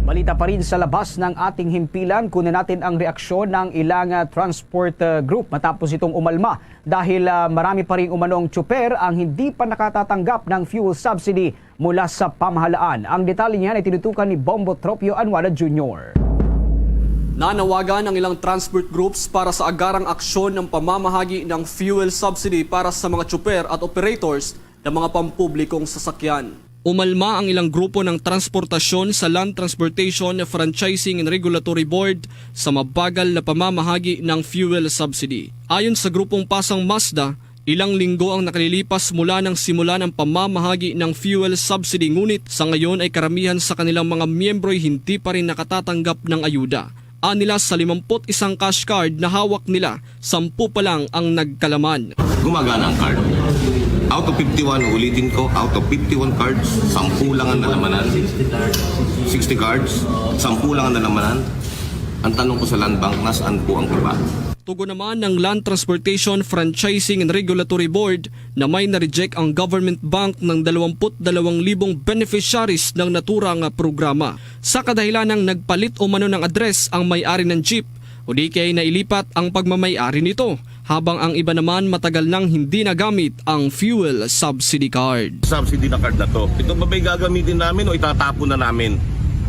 Balita pa rin sa labas ng ating himpilan, kunin natin ang reaksyon ng ilang ah, transport ah, group matapos itong umalma dahil ah, marami pa rin umanong tsuper ang hindi pa nakatatanggap ng fuel subsidy mula sa pamahalaan. Ang detalye niyan ay tinutukan ni Bombo Tropio Anuala Junior. Nanawagan ang ilang transport groups para sa agarang aksyon ng pamamahagi ng fuel subsidy para sa mga tsuper at operators ng mga pampublikong sasakyan. Umalma ang ilang grupo ng transportasyon sa Land Transportation Franchising and Regulatory Board sa mabagal na pamamahagi ng fuel subsidy. Ayon sa grupong Pasang Mazda, ilang linggo ang nakalilipas mula nang simula ng pamamahagi ng fuel subsidy, ngunit sa ngayon ay karamihan sa kanilang mga miyembro'y hindi pa rin nakatatanggap ng ayuda. Anila, sa limamput isang cash card na hawak nila, sampu pa lang ang nagkalaman. Gumagana ang card. Out of fifty-one, ulitin ko, out of fifty-one cards, sampu lang ang nalamanan. Sixty cards, sampu lang ang nalamanan. Ang tanong ko sa Land Bank, nasaan po ang iba? Tugon naman ng Land Transportation Franchising and Regulatory Board na may na-reject ang government bank ng dalawampu't dalawang libong beneficiaries ng naturang programa. Sa kadahilanang nagpalit umano ng address ang may-ari ng jeep, o di kay nailipat ang pagmamay-ari nito, habang ang iba naman matagal nang hindi nagamit ang fuel subsidy card. Subsidy na card na to. Ito ba ba'y gagamitin namin o itatapon na namin?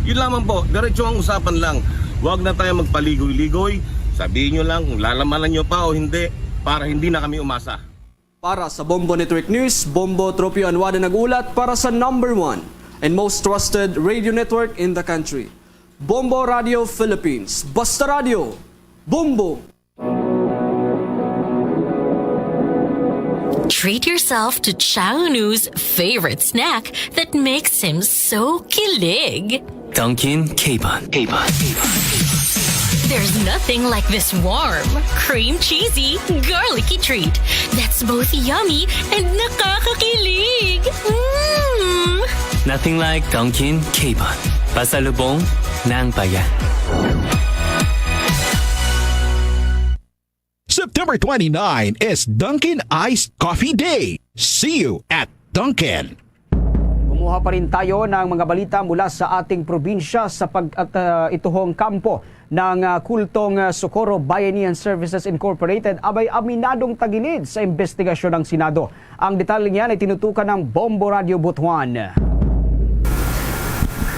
Yun lamang po, diretso ang usapan lang. Huwag na tayo magpaligoy-ligoy. Sabihin nyo lang kung lalamanan nyo pa o hindi para hindi na kami umasa. Para sa Bombo Network News, Bombo Tropio Anwada nag-ulat para sa number one and most trusted radio network in the country, Bombo Radio Philippines. Basta Radio, Bombo! Treat yourself to Chang Unu's favorite snack that makes him so kilig. Dunkin' Capon. Capon. There's nothing like this warm, cream cheesy, garlicky treat that's both yummy and nakakakilig. Mm! Nothing like Dunkin' Capon. Pasalubong ng bayan. September twenty-nine is Dunkin' Iced Coffee Day. See you at Dunkin'. Kumuha pa rin tayo ng mga balita mula sa ating probinsya sa pag at ah, ituhong kampo ng ah, kultong ah, Socorro Bayanihan Services Incorporated abay aminadong tagilid sa investigasyon ng Senado. Ang detalye niyan ay tinutukan ng Bombo Radio Butuan.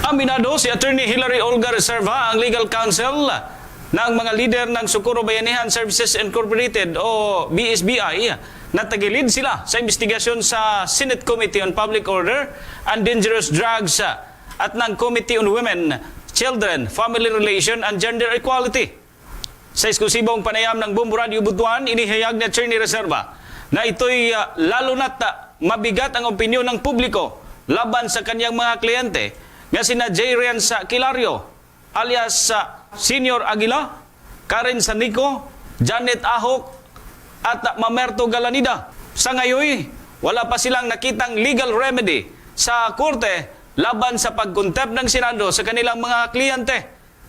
Aminado si Attorney Hilary Olga Reserva, ang legal counsel ng mga lider ng Socorro Bayanihan Services Incorporated o B S B I, natagilid sila sa investigasyon sa Senate Committee on Public Order and Dangerous Drugs at ng Committee on Women, Children, Family Relation and Gender Equality. Sa eksklusibong panayam ng Bombo Radio Butuan, inihayag ni Attorney Reserva na ito'y ah, lalo na't ah, mabigat ang opinyon ng publiko laban sa kanyang mga kliyente nga sina J. Rian sa Kilario, alias sa Senior Aguila, Karen Sanico, Janet Ahok, at Mamerto Galanida. Sa ngayoy, wala pa silang nakitang legal remedy sa korte laban sa pag-contempt ng Senado sa kanilang mga kliyente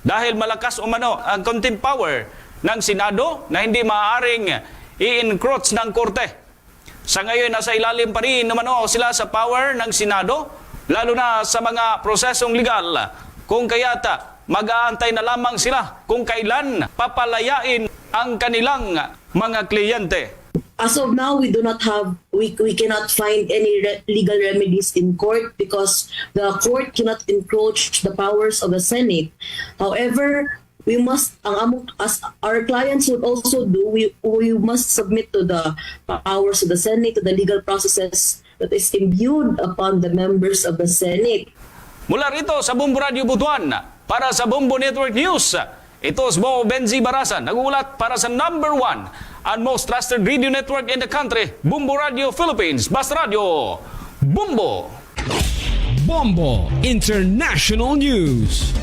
dahil malakas umano ang contempt power ng Senado na hindi maaaring i-encroach ng korte. Sa ngayon, nasa ilalim pa rin umano sila sa power ng Senado, lalo na sa mga prosesong legal, kung kaya't mag-aantay na lamang sila kung kailan papalayain ang kanilang mga kliyente. As of now, we do not have, we, we cannot find any re- legal remedies in court because the court cannot encroach the powers of the Senate. However, we must, ang amo, as our clients would also do, we, we must submit to the powers of the Senate, to the legal processes that is imbued upon the members of the Senate. Mula rito sa Bombo Radio Butuan, para sa Bombo Network News, ito si Bombo Benzi Barasan, nag-uulat para sa number one and most trusted radio network in the country, Bombo Radio Philippines, Basta Radio, Bombo! Bombo International News.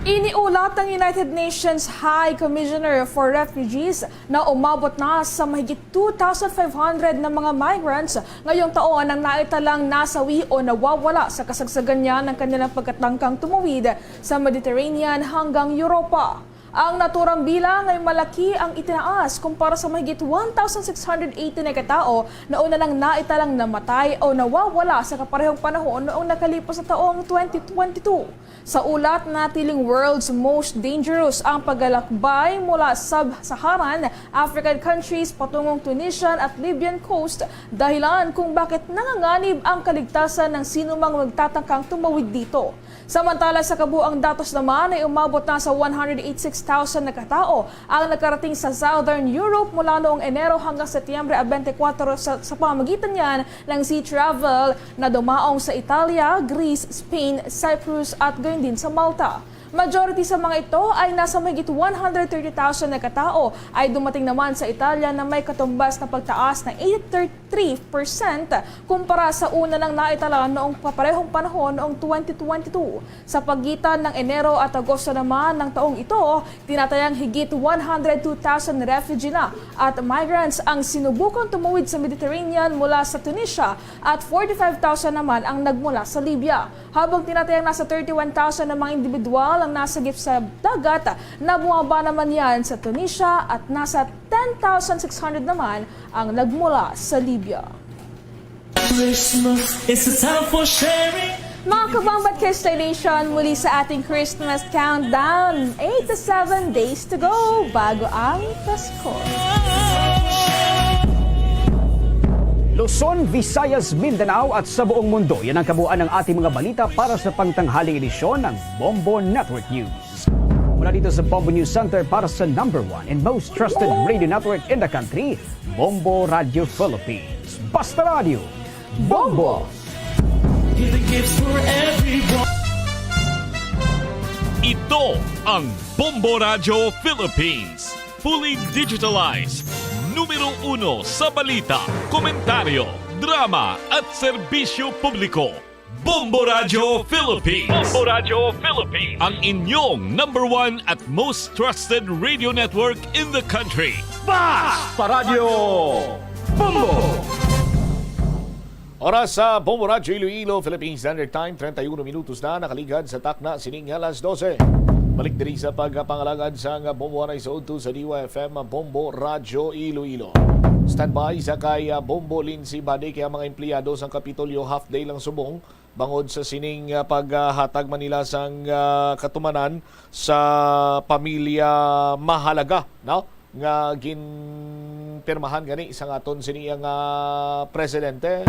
Iniulat ng United Nations High Commissioner for Refugees na umabot na sa mahigit two thousand five hundred na mga migrants ngayong taon ang naitalang nasawi o nawawala sa kasagsagan niya ng kanilang pagkatangkang tumawid sa Mediterranean hanggang Europa. Ang naturang bilang ay malaki ang itinaas kumpara sa mahigit one thousand six hundred eighty na katao na una nang naitalang namatay o nawawala sa kaparehong panahon noong nakalipas na taong twenty twenty-two. Sa ulat, natiling world's most dangerous ang paglalakbay mula sub-Saharan African countries patungong Tunisian at Libyan coast, dahilan kung bakit nanganganib ang kaligtasan ng sinumang magtatangkang tumawid dito. Samantala, sa kabuang datos naman ay umabot na sa one hundred eighty-six thousand na katao ang nakarating sa Southern Europe mula noong Enero hanggang Setyembre twenty-four, sa, sa pamamagitan niyan ng sea travel na dumaong sa Italia, Greece, Spain, Cyprus at gayon din sa Malta. Majority sa mga ito ay nasa mahigit one hundred thirty thousand na katao ay dumating naman sa Italia na may katumbas na pagtaas ng eighty-three percent kumpara sa una nang naitala noong kaparehong panahon noong twenty twenty-two. Sa pagitan ng Enero at Agosto naman ng taong ito, tinatayang higit one hundred two thousand refugee na at migrants ang sinubukang tumawid sa Mediterranean mula sa Tunisia at forty-five thousand naman ang nagmula sa Libya. Habang tinatayang nasa thirty-one thousand na mga individual ang nasagip sa dagat na bumaba naman yan sa Tunisia at nasa ten thousand six hundred naman ang nagmula sa Libya. Christmas is a time for sharing. Mga kabombo at Christmas Nation, muli sa ating Christmas countdown, eight to seven days to go bago ang Pasko. Luzon, Visayas, Mindanao at sa buong mundo, yan ang kabuuan ng ating mga balita para sa pangtanghaling edisyon ng Bombo Network News. Mula dito sa Bombo News Center para sa number one and most trusted radio network in the country, Bombo Radio Philippines. Basta Radio, Bombo! Giving gifts for everyone. Ito ang Bombo Radio Philippines. Fully digitalized. Numero uno sa balita, komentaryo, drama at serbisyo publiko. Bombo Radio Philippines. Bombo Radio Philippines. Ang inyong number one at most trusted radio network in the country. Basta Radio Bombo! Oras sa Bombo Radyo Iloilo, Philippine Standard Time, treinta y uno minutos na nakaligad sa takna sining alas dose. Balik diri sa pagpangalagad sang Bombo Anay sa udto sa D Y F M Bombo Radyo Iloilo. Standby sa kay, ah, Bombo Lindsay Bade kay ang mga empleyado sang Kapitolyo half day lang subong bangod sa sining, ah, paghatag man nila sang, ah, katumanan sa pamilya Mahalaga, no? Nga ginpirmahan gani sang aton sini nga presidente.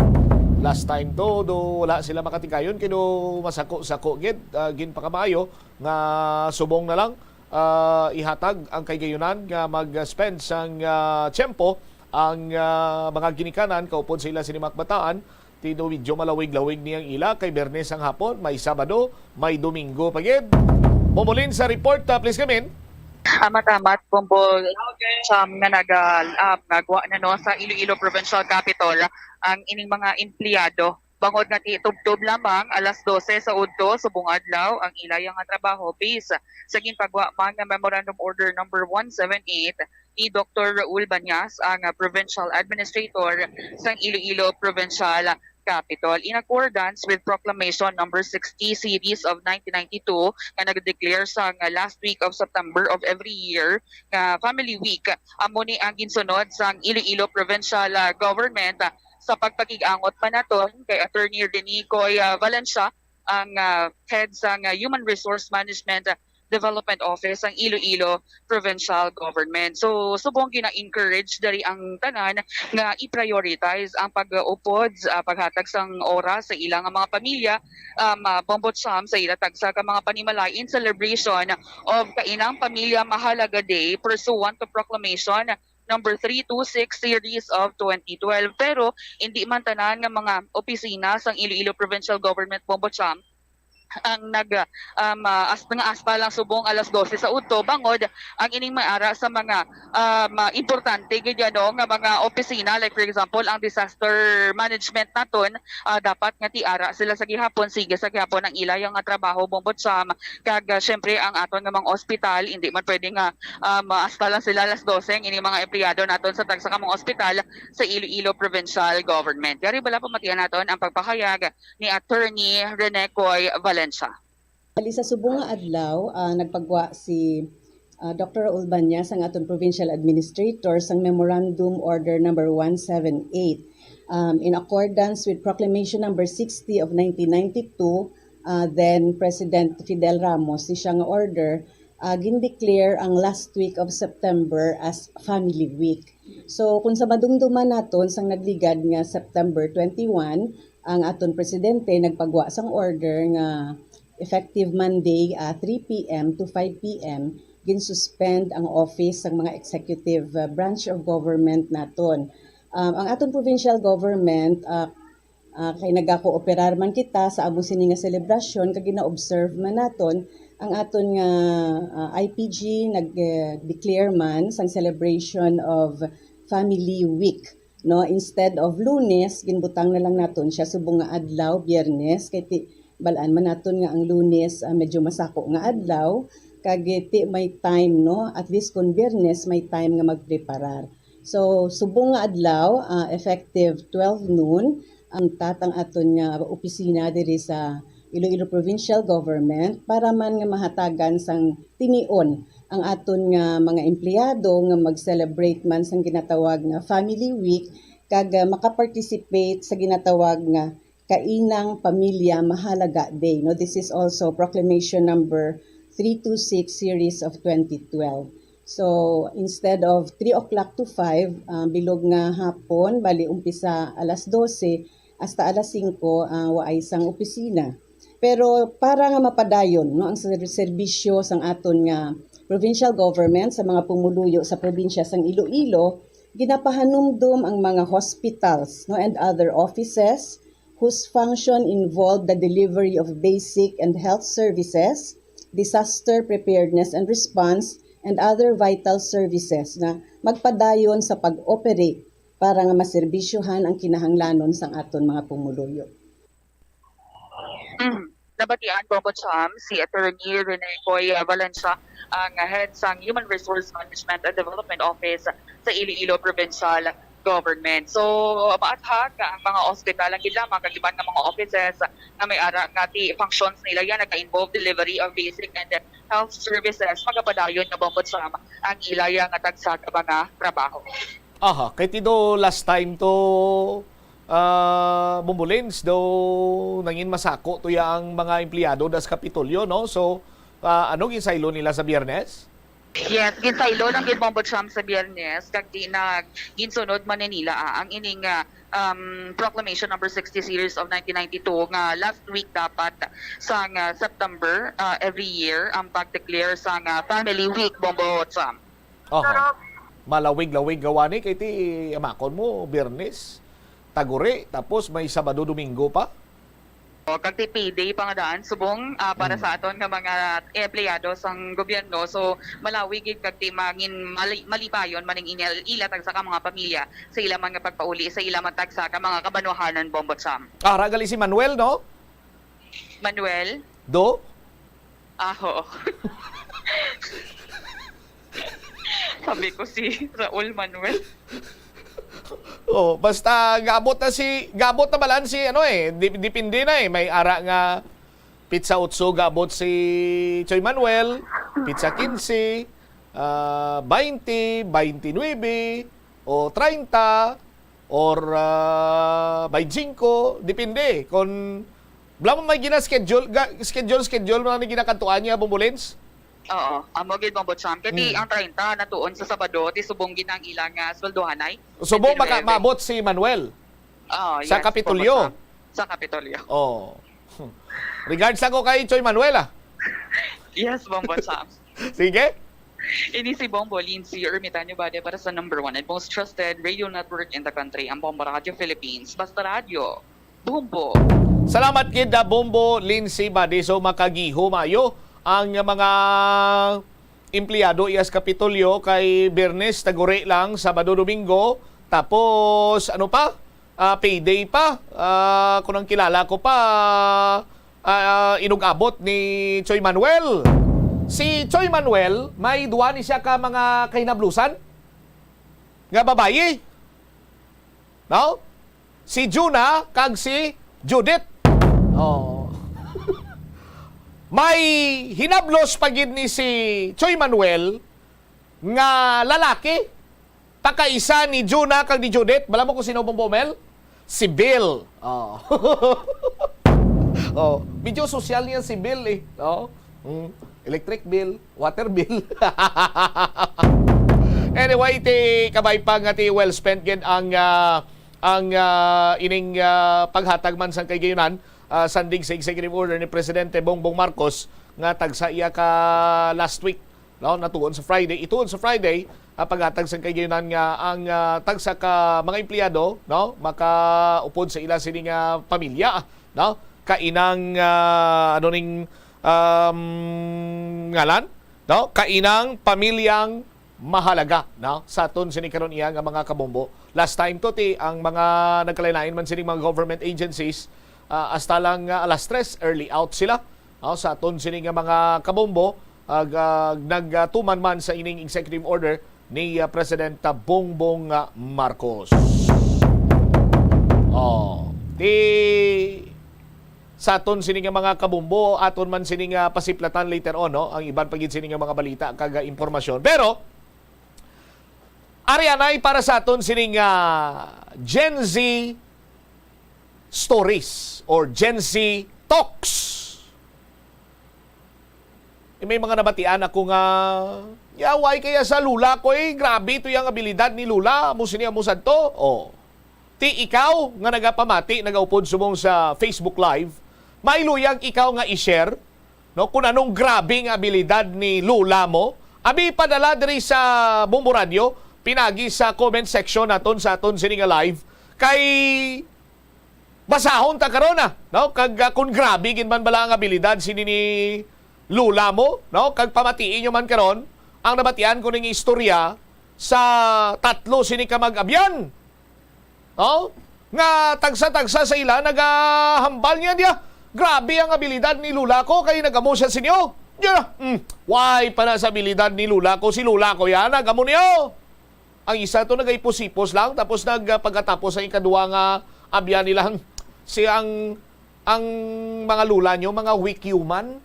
Last time to, do wala sila makatikayon kay do masako-sako gid, ah, ginpakamaayo nga subong na lang, ah, ihatag ang kahigayonan nga mag-spend sang, ah, tiyempo ang, ah, mga ginikanan kaupod sa ila sini mga kabataan. Tino medyo malawig-lawig ni ang ila kay Biyernes ang hapon, may Sabado, may Domingo pa gid. Bombo Lin sa report, ah, please come in. Amat-amat, Bombo Sam, nga naga, ah, nagwa na, no, sa Iloilo Provincial Capitol ang ining mga empleyado. Bangod nga ti tubtob lamang alas dose sa udto subong adlaw ang ilaya nga trabaho base sa ginpagwa man nga Memorandum Order number one seven eight ni Doktor Raul Banyas, ang, ah, Provincial Administrator sang Iloilo Provincial Capitol. In accordance with Proclamation number sixty series of nineteen ninety-two nga nag-declare sang last week of September of every year nga Family Week, amo ni ang ginsunod sang Iloilo Provincial, ah, Government, ah, sa pagpakig-angot pa naton kay Attorney Rene Coy, ah, Valencia, ang, ah, head sang, ah, Human Resource Management, ah, Development Office sang Iloilo Provincial Government. So, subong gina-encourage diri ang tanan nga i-prioritize ang pag-upod, ah, paghatag sang oras sa ilang mga pamilya, um, ah, Bombo Cham, sa ila tagsa ka mga panimalay in celebration of kainang Pamilya Mahalaga Day pursuant to Proclamation number three two six series of twenty twelve. Pero hindi man tanan nga mga opisina sang Iloilo Provincial Government, Bombo Cham, ang nag, um, ah, as-, nga hasta lang subong alas dose sa udto, bangod ang ining may ara sa mga, um, ah, importante gid, ano, nga mga opisina, like for example ang disaster management naton, ah, dapat nga ti ara sila sa gihapon, sige sa gihapon ang ila nga trabaho, Bombo Cham. Kag, ah, syempre ang aton nga mga ospital, hindi man pwede nga, um, hasta lang sila alas dose ang ining mga empleyado naton sa tagsa ka mga ospital sa Iloilo Provincial Government. Yari bala, pamatian naton ang pagpahayag ni Attorney Rene Coy Valencia. Ali sa subong nga adlaw, ah, nagpagwa si, uh, Doctor Raul Banyas, ang aton provincial administrator, sang Memorandum Order Number one seven eight. Um, in accordance with Proclamation Number sixty of nineteen ninety-two, uh, then President Fidel Ramos, ni siya nga order, uh, gindeclare ang last week of September as Family Week. So, kung sa madumduman naton, sang nagligad nga September twenty-one, ang aton presidente nagpagwa sang order nga effective Monday, ah, three p m to five p m, ginsuspend ang office sang mga executive, ah, branch of government naton. Um, ang aton provincial government, ah, ah, kay nagakooperar man kita sa amo sini nga selebrasyon, kag gina-observe man naton ang aton nga, ah, I P G nag, eh, declare man sang celebration of Family Week, no? Instead of Lunes, ginbutang na lang naton siya subong nga adlaw, Biyernes, kay ti, balaan man naton nga ang Lunes, ah, medyo masako nga adlaw, kag ti may time, no? At least kung Biyernes, may time nga magpreparar. So, subong nga adlaw, ah, effective twelve noon, ang tat ang aton nga opisina diri sa Iloilo Provincial Government para man nga mahatagan sang tinion ang aton nga mga empleyado nga mag-celebrate man sang ginatawag nga Family Week, kag, ah, maka-participate sa ginatawag nga Kainang Pamilya Mahalaga Day, no? This is also Proclamation Number three two six, Series of twenty twelve. So, instead of three o'clock to five, ah, bilog nga hapon, bali umpisa alas dose hasta alas singko, ah, waay sang opisina. Pero para nga mapadayon, no, ang ser-, serbisyo sang aton nga provincial government sa mga pumuluyo sa probinsya sang Iloilo, ginapahanumdom ang mga hospitals, no, and other offices whose function involve the delivery of basic and health services, disaster preparedness and response, and other vital services nga magpadayon sa pag-operate para nga maserbisyohan ang kinahanglanon sang aton mga pumuluyo. Mm. Nabatian ko, Coach Sam, si Attorney Rene Coy Valencia, ang head sang Human Resource Management and Development Office sa Iloilo Provincial Government. So, maathag ang mga ospital, ang gid lamang kag iban nga mga offices nga may ara nga ti functions nila yan naka-involve delivery of basic and health services, magapadayon na, Coach Sam, ang ila ya nga tagsag mga trabaho. Aha, kay ti do last time to, ah, Bombolins, do nangin masako to ya ang mga empleyado das Kapitolyo, no? So, ah, ano ginsaylo nila sa Biyernes? Yes, ginsaylo lang gid, Bombo Cham, sa Biyernes, kag di na ginsunod man ni nila, ah, ang ining, ah, um, Proclamation Number sixty, Series of nineteen ninety-two, nga last week dapat sang, ah, September, ah, every year ang pag-declare sang, ah, Family Week, Bombo Cham. Aha. Malawig-lawig gawani kay ti amakon mo, Biyernes, taguri, tapos may Sabado, Domingo pa. O, kag ti payday pa nga daan, subong, ah, para Hmm. sa aton nga mga empleyado sang gobyerno. So, malawig gid kag ti mangin mali-, malipayon man ang inil-, ila tagsa ka mga pamilya sa ila man nga pagpauli, sa ila man tagsa ka mga kabanwahanan, Bombo Cham. Ah, ragali si Manuel, no? Manuel? Do? Ah, oo. Sabi ko si Raul Manuel. Oh, basta gaabot na si, gaabot na balan si, ano eh, di-, depende na eh. May ara nga pitsa otso gaabot si Choy Manuel, pitsa kinse, ah, baynte, baynte nuebe, o treinta, or, ah, baynte singko, depende. Kung wala mo may gina-schedule, ga-, schedule, schedule mo na ni ginakadtuan niya, Bombolins? Oo, amo gid, Bombo Cham. Kay ti Hmm. ang treinta natuon sa Sabado, ti subong gid ang ilang, ah, sweldohanay. Subong Twenty-nine. Maka-, maabot si Manuel Oo, sa yes, Kapitolyo. Bombo Cham. Sa Kapitolyo. Oh. Regards ako kay Choy Manuel, ah. Yes, Bombo Cham. Sige. Ini si Bombo Lindsay Ermitanio Bade para sa number one and most trusted radio network in the country, ang Bombo Radio Philippines. Basta radyo, Bombo. Salamat gid, ah, Bombo Lindsay Bade. So, makagihom ayo ang mga empleyado iya sa Kapitolyo kay Biyernes, taguri lang, Sabado, Domingo. Tapos, ano pa? Ah, payday pa. Ah, kung ang kilala ko pa, ah, inugabot ni Choy Manuel. Si Choy Manuel, may duwa ni siya ka mga kahinablusan nga babayi. No? Si Juna kag si Judith. Oh. May hinablos pa gid ni si Choy Manuel nga lalaki, pakaisa ni Juna kag ni Judith. Bala mo kung sino, Bong Bomel? Si Bill. Oh. Oh, medyo sosyal niya si Bill eh. Oh. Mm. Electric bill, water bill. Anyway, ti kabay pa nga ti well spent gid ang, ah, ang, ah, ining, ah, paghatag man sang kaigayonan, ah, sandig sa executive order ni Presidente Bongbong Marcos nga tagsa iya ka last week, no, natuon sa Friday. Ituon sa Friday, ah, paghatag sang kaigayonan nga ang, ah, tagsa ka mga empleyado, no, makaupod sa ila sini nga pamilya, no, kainang, ah, ano ning, um, ngalan, no, kainang pamilyang mahalaga, no, sa aton sini karon iya nga mga kabombo. Last time to ti ang mga nagkalain-lain man sini mga government agencies, ah, hasta lang, ah, alas tres, early out sila. Oh, sa aton sini nga mga kabombo, ag, ag, nagtuman man sa ining executive order ni, ah, President, ah, Bongbong, ah, Marcos. Oh, ti sa aton sini nga mga kabombo, aton man sini nga pasiplatan later on, no? Ang iban pa gid sini nga mga balita kag, ah, impormasyon. Pero ari anay para sa aton sini nga Gen Z stories or Gen Z talks. Eh, may mga nabatian ako nga, "Ya, why kaya sa Lola ko eh? Grabe to yung abilidad ni Lola. Amo sini, amo sadto." Oh. Ti ikaw nga nagapamati, nagaupod subong sa Facebook Live, may luyag ikaw nga i-share, no? Kung anong grabe nga abilidad ni Lola mo, abi padala diri sa Bombo Radio, pinagi sa comment section naton sa aton sini nga live. Kay basahon ta karon, ah, no? Kag, ah, kung grabe gid man bala ang abilidad sini ni Lola mo, no? Kag pamatii nyo man karon ang nabatian ko ning istorya sa tatlo sini ka mag-abyan, no? Nga tagsa-tagsa sa ila nagahambal niya diya. Grabe ang abilidad ni Lola ko kay nagamo siya sinyo. Diya, mm, why pa na sa abilidad ni Lola ko? Si Lola ko yan, nagamo niyo. Ang isa to nagaipos-ipos lang, tapos nag, ah, pagkatapos ang ikaduha nga abyan nila, si ang, ang mga lola nyo, mga weak human.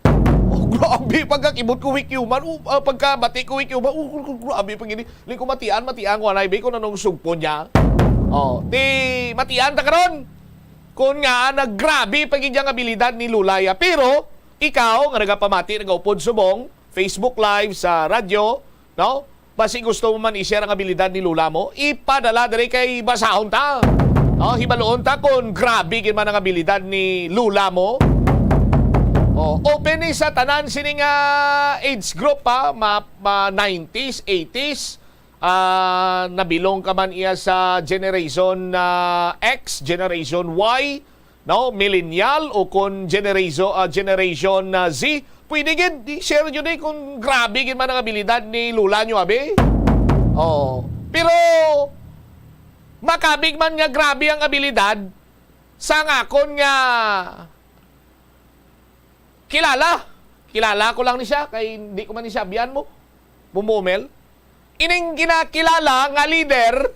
Oh, grabe, pagkakibot ko weak human, oh, ah, pagkabati ko weak human, oh, oh, oh, grabe pag ini. Ling ko matian, matian ko anay, be, kung anong sugpo niya. Oh, ti matian ta karon. Kung nga, naggrabe pa gid ang abilidad ni Lulaya. Pero, ikaw nga nagapamati, nagaupod subong, Facebook Live, sa radyo, no? Basi gusto mo man i-share ang abilidad ni Lola mo, ipadala diri kay basahon ta. Oh, hibaluon ta kung grabe gid man ang abilidad ni Lola mo. Oh, open ni sa tanan sini nga age group pa, ma, ma nineties, eighties, ah, nabilong ka man iya sa generation, ah, X, generation Y, no, millennial o kon generation, ah, generation, ah, Z, pwede gid i-share nyo ni kung grabe gid man ang abilidad ni Lola nyo, abi. Oh. Pero makabig man nga grabe ang abilidad sa ngakon nga kilala. Kilala ko lang ni siya kay di ko man ni siya abyan mo. Bumumel. Ining ginakilala nga leader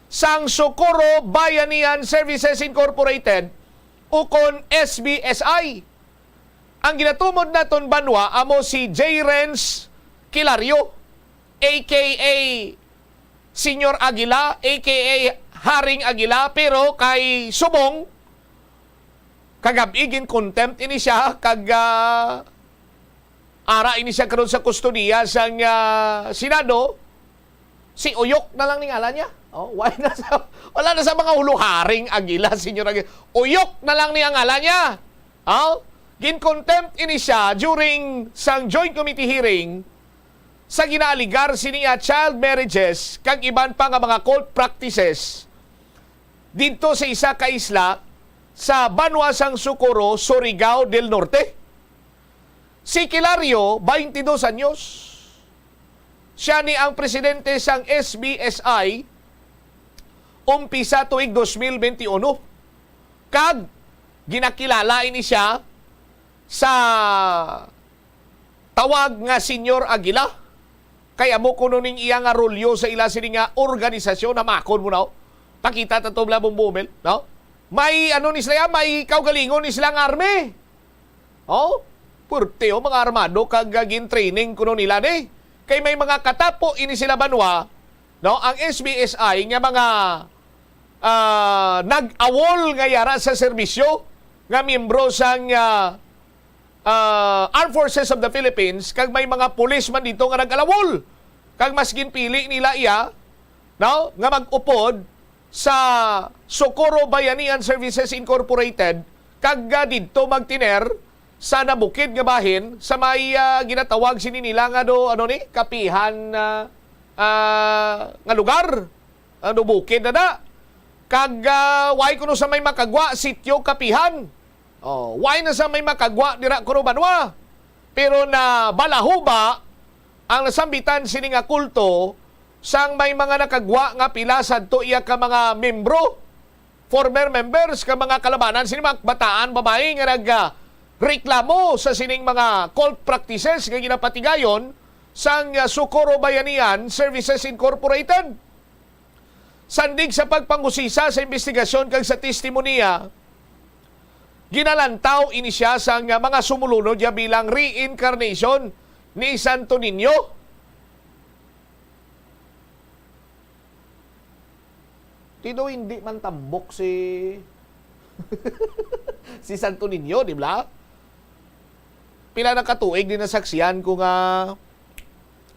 sang Socorro Bayanihan Services Incorporated, ukon S B S I. Ang ginatumod naton banwa amo si J. Renz Kilario, A K A Senior Aguila, A K A Haring Aguila, pero kay subong, kagab-i gin-contempt ini siya, kag, ah, ara ini siya karon sa kustodiya sang, ah, Senado. Si Uyok na lang ni ngalan niya. Oh, why na sa, wala na sa mga huluharing Aguila, Senyor Aguila. Uyok na lang ni ang ngalan niya. Oh, gin-contempt ini siya during sang Joint Committee hearing sa ginaaligar sini nga child marriages kag iban pa nga mga cult practices didto sa isa ka isla sa banwa sang Socorro, Surigao del Norte. Si Kilario, twenty-dos anyos. Siya ni ang presidente sang S B S I umpisa tuig dos mil benti uno. Kag ginakilala ini siya sa tawag nga Senyor Aguila. Kay amo kuno ning iya nga rolyo sa ila sini nga organisasyon, hamakon mo na, oh. Pakita ta to, bla, Bong Bumel, no? May ano ni sila, may kaugalingon ni sila nga army. Oh, purte, oh, mga armado kag, ah, gin-training kuno nila ni. Kay may mga katapo ini sila banwa, no, ang S B S I nga mga, ah, nag-awol nga yara sa serbisyo nga miyembro sang, ah, ah, Armed Forces of the Philippines, kag may mga pulis man dito nga nag-alawol. Kag mas ginpili nila iya, no, nga mag-upod sa Socorro Bayanihan Services Incorporated, kag, ah, didto magtiner sa nabukid nga bahin sa may, ah, ginatawag sini nila nga do, ano ni, Kapihan, ah, ah, nga lugar. Ano, bukid na da. Kag, ah, why kuno sa may Makagwa, Sitio Kapihan? Oh, why na sa may Makagwa dira kuno banwa? Pero nabalahuba ang nasambitan sini nga kulto sang may mga nakagwa nga pila sadto iya ka mga membro, former members, ka mga kalabanan sini mga bataan babayi nga nag, ah, reklamo sa sining mga cult practices nga ginapatigayon sang, ah, Socorro Bayanihan Services Incorporated. Sandig sa pagpangusisa sa imbestigasyon kag sa testimonya, ginalantaw ini siya sang mga sumulunod niya bilang reincarnation ni Santo Niño. Tino, hindi man tambok si si Santo Niño, di ba? Pila na ka tuig din nasaksihan ko nga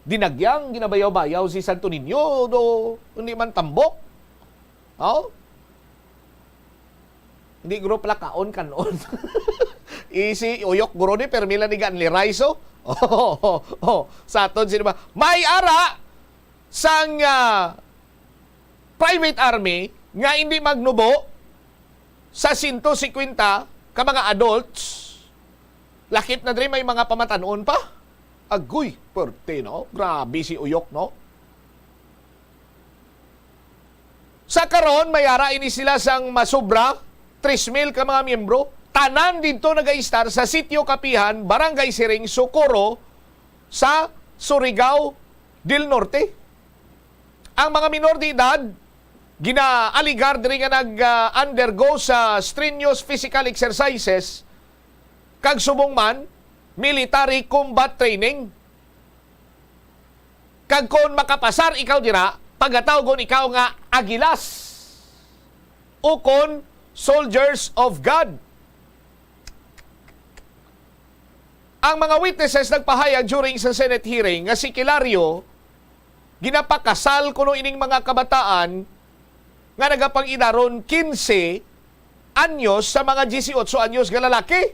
dinagyang ginabayaw-bayaw si Santo Niño, do hindi man tambok. Oh? Hindi guro pala kaon, kanon. Isi uyok guro ni, pero mila ni gan ni rice, oh. Oh, oh, oh. Sa aton, sino ba? May ara sang, ah, private army nga hindi magnubo sa sento singkwenta ka mga adults. Lakip na diri may mga pamatanon pa. Agoy, perte, no? Grabe si uyok, no? Sa karon, may ara ini sila sang masubra, tres mil ka mga miyembro. Tanan didto nagaistar sa Sitio Kapihan, Barangay Siring, Socorro, sa Surigao del Norte. Ang mga minor de edad, ginaaligar diri nga nag, ah, undergo sa strenuous physical exercises kag subong man military combat training. Kag kon makapasar ikaw dira, pagatawgon ikaw nga Agilas, ukon Soldiers of God. Ang mga witnesses nagpahayag during sa Senate hearing nga si Kilario ginapakasal kuno ining mga kabataan nga nagapang-idaron quince anyos sa mga dieciocho anyos nga lalaki.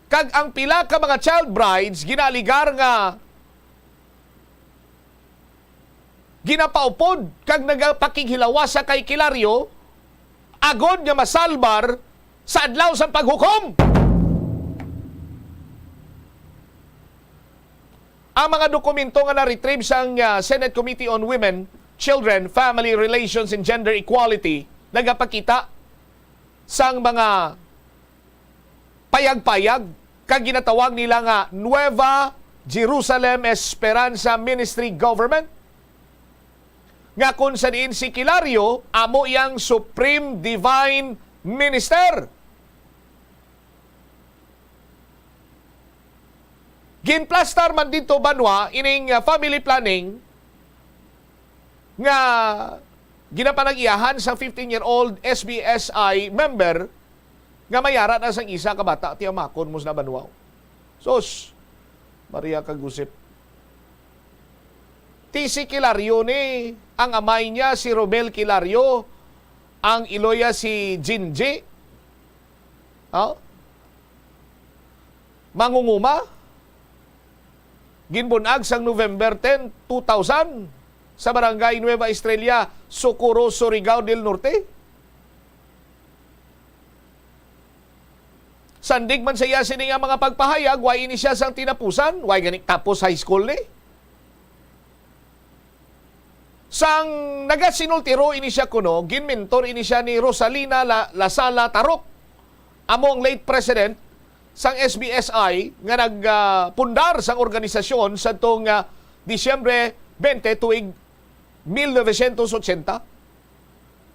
Kag ang pila ka mga child brides ginaaligar nga ginapaupod kag nagapakighilawas sa kay Kilario agod nga masalbar sa adlaw sang paghukom. Ang mga dokumento nga na-retrieve sang, ah, Senate Committee on Women, Children, Family Relations, and Gender Equality nagapakita sang mga payag-payag kag ginatawag nila nga Nueva Jerusalem Esperanza Ministry Government, nga kung sa diin si Kilario amo iyang Supreme Divine Minister. Ginplastar man dito banwa ining, ah, family planning nga ginapanag-iyahan sa fifteen-year-old S B S I member nga may ara na sang isa ka bata, tiyamakon mo sa banwa. Sus, Maria kag Josep. Ti si Kilario ni, ang amay niya si Romel Kilario, ang iloya si Jinji. Oh? Mangunguma. Ginbunag sang November ten, two thousand, sa Barangay Nueva Estrella, Socorro, Surigao del Norte. Sandig man sa iya sini nga mga pagpahayag, wa ini siya sang tinapusan, wa gani tapos high school ni. Sang nagasinultiro ini siya kuno, ginmentor ini siya ni Rosalina La-, Lasala Tarok, amo ang late president sang S B S I nga nag, ah, pundar sang organisasyon sadtong, ah, Disyembre twenty tuig mil novecientos ochenta.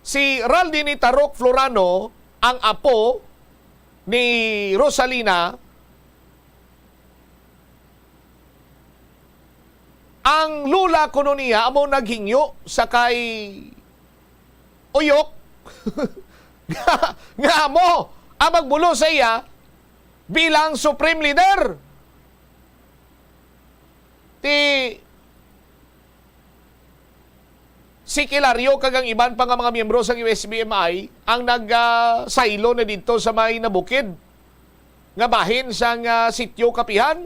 Si Raldini Tarok Florano ang apo ni Rosalina, Ang lula kuno niya amo naghingyo sa kay Uyok nga, nga amo ang magbulo sa iya bilang Supreme Leader. Ti si Kilario kag ang iban pa nga mga miyembro sang U S B M I ang nag, ah, saylo na didto sa may nabukid nga bahin sang, ah, Sitio Kapihan.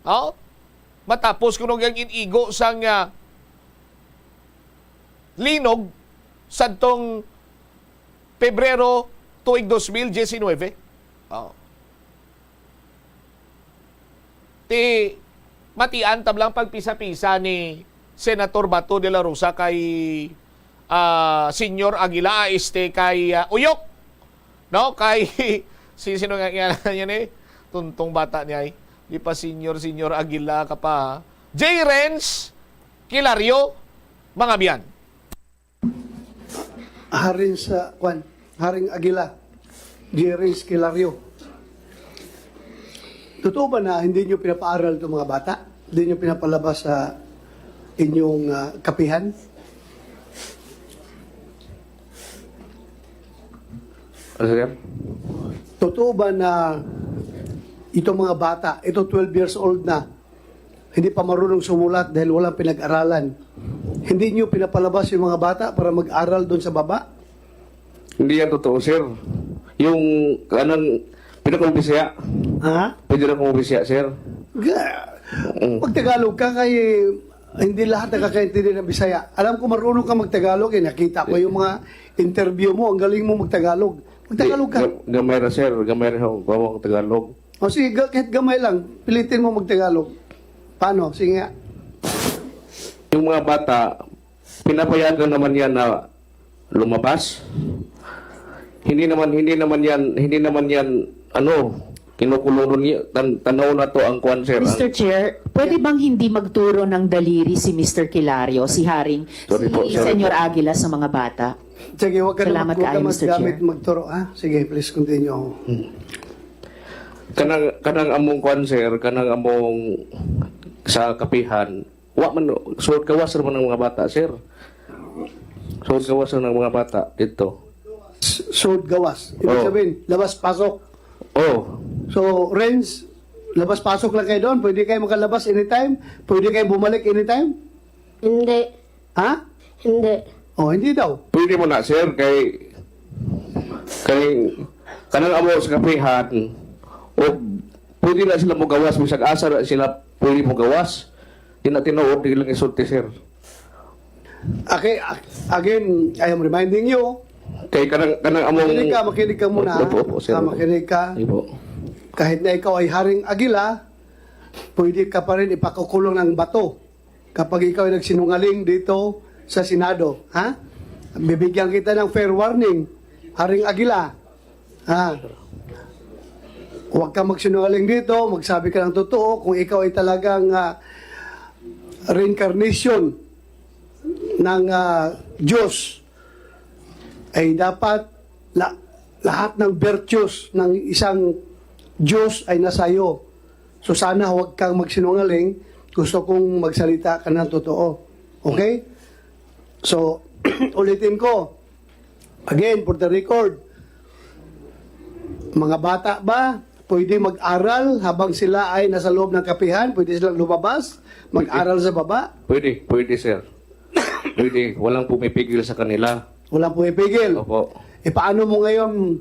Oh? Matapos kuno ang inigo sang, ah, linog sadtong Pebrero tuig dos mil diecinuebe. Oh. Ti, matian tab lang pagpisa-pisa ni Senator Bato de la Rosa kay, ah, Senyor Aguila, ah, este, kay, ah, Uyok. No? Kay, si, sino nga, nga niya ni? Tuntong bata niya, eh. Di pa Senyor, Senyor Aguila ka pa, ha? J. Renz Kilario, mga biyan. Haring sa, kwan, Haring Aguila, Jerry Esquilario. Totoo ba na hindi nyo pinapaaral itong mga bata? Hindi nyo pinapalabas sa inyong, ah, kapihan? Ano, sir? Totoo ba na itong mga bata, ito twelve years old na, hindi pa marunong sumulat dahil walang pinag-aralan. Hindi niyo pinapalabas yung mga bata para mag-aral doon sa baba? Hindi yan totoo, sir. Yung kanang pinakang Bisaya. Ha? Pwede na kong Bisaya, sir. Ga- Mm. Magtagalog ka kay hindi lahat nakakaintindi ng Bisaya. Alam ko marunong ka magtagalog, eh. Nakita ko yung mga interview mo. Ang galing mo magtagalog. Magtagalog ka. Ga-, gamay ra, sir. Gamay ra akong Tagalog. O sige, ga-, kahit gamay lang, pilitin mo magtagalog. Paano? Sige nga. Yung mga bata, pinapayagan naman yan na lumabas. Hindi naman, hindi naman yan, hindi naman yan, ano, kinukulong niya. Tan-, tanaw na to ang kwan, sir. Ang Mister Chair, pwede bang hindi magturo ng daliri si Mister Kilario, si Haring, Sorry si po, sorry Senyor po. Aguila sa mga bata? Sige, wag ka na Salamat mag-, wag ka kaayo, Mister maggamit, Chair. magturo, ha? Sige, please continue. Hmm. Kanang, kanang among kwan, sir, kanang among sa kapihan, wa man, sud gawas ra man ang mga bata, sir. Sud gawas ra ang mga bata dito. S-, sud gawas. Ibig Oo. sabihin, labas-pasok. Oo. So, Renz, labas-pasok lang kayo doon. Pwede kayo makalabas anytime. Pwede kayo bumalik anytime. Hindi. Ha? Hindi. Oh, hindi daw. Pwede mo na, sir, kay, kay kanang amo sa kapihan, o pwede na sila mogawas, bisag asa na sila pwede mogawas. Di na tinuod, di lang isulti, sir. Okay, a-, again, I am reminding you. Kay kanang, kanang among Makinig ka, makinig ka muna, ha? Opo, opo, sir. Ah, makinig ka. Opo. Kahit na ikaw ay Haring Agila, pwede ka pa rin ipakukulong ng bato kapag ikaw ay nagsinungaling dito sa Senado, ha? Bibigyan kita ng fair warning, Haring Agila. Ha? Huwag ka magsinungaling dito, magsabi ka ng totoo kung ikaw ay talagang, ah, reincarnation ng, ah, Diyos. Ay dapat la-, lahat ng virtues ng isang Diyos ay nasa iyo. So sana huwag kang magsinungaling. Gusto kong magsalita ka ng totoo. Okay? So, ulitin ko. Again, for the record, mga bata ba, pwede mag-aral habang sila ay nasa loob ng kapihan? Pwede silang lumabas, mag-aral sa baba? Pwede, pwede, sir. Pwede. Walang pumipigil sa kanila. Walang pumipigil? Opo. E, paano mo ngayon,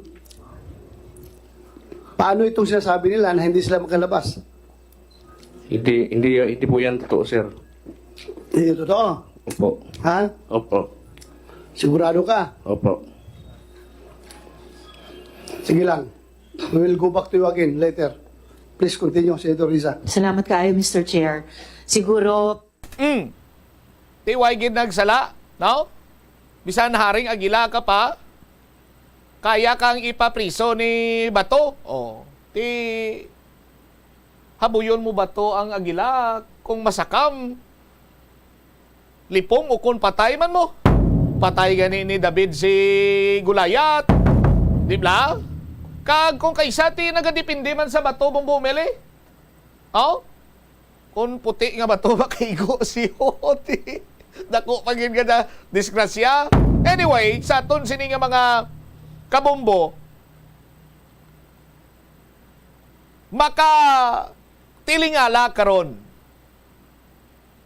paano itong sinasabi nila na hindi sila makalabas? Hindi, hindi, hindi po yan totoo, sir. Hindi totoo? Opo. Ha? Opo. Sigurado ka? Opo. Sige lang. We will go back to you again later. Please continue, Senator Risa. Salamat kaayo, Mister Chair. Siguro, Mm. Ti way gid nagsala, no? Bisan Haring Agila ka pa, kaya kang ipapriso ni Bato. O, ti habuyon mo Bato ang Agila kung masakam, lipong ukon patay man mo. Patay gani ni David si Goliath. Di bala? Kag kung kaisa ti nagadepende man sa Bato, Bongbong Meli. O? Kung puti nga bato, makaigo si Hoti. Dako pa gid nga na disgrasya. Anyway, sa aton sini nga mga kabumbo, makatilingala karon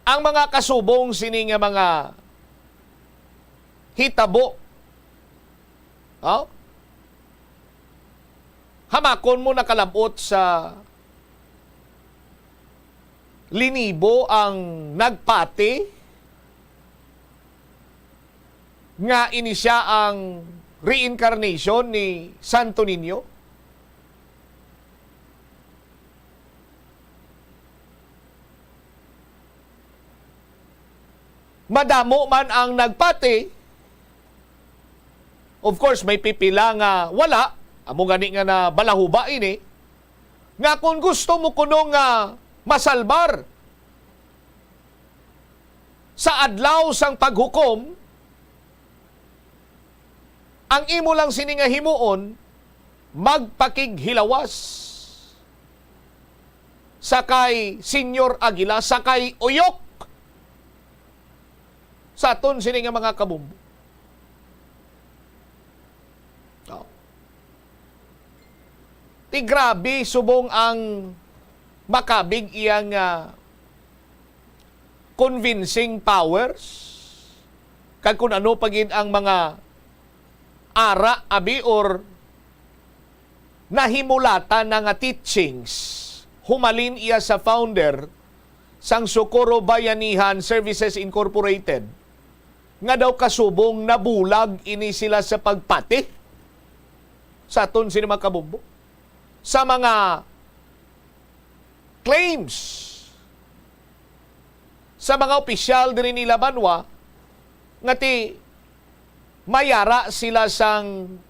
ang mga kasubong sini nga mga hitabo. Oh? Hamakon mo nakalabot sa linibo ang nagpati nga ini sia ang reincarnation ni Santo Niño? Madamo man ang nagpati, of course, may pipila nga wala. Amo gani nga nabalahuba ini, nga kung gusto mo kuno nga masalbar sa adlaw sang paghukom, ang imo lang sini nga himuon, magpakighilawas sa kay Señor Aguila, sa kay Uyok, sa aton sini nga mga kabumbo. Oh. Ti grabe subong ang makabig iya nga convincing powers, kag kun ano pa gid ang mga ara, abi, or nahimulatan na nga teachings, humalin iya sa founder sang Socorro Bayanihan Services Incorporated, nga daw kasubong nabulag ini sila sa pagpati sa aton sini mga kabumbo, sa mga claims sa mga opisyal diri nila banwa nga ti may ara sila sang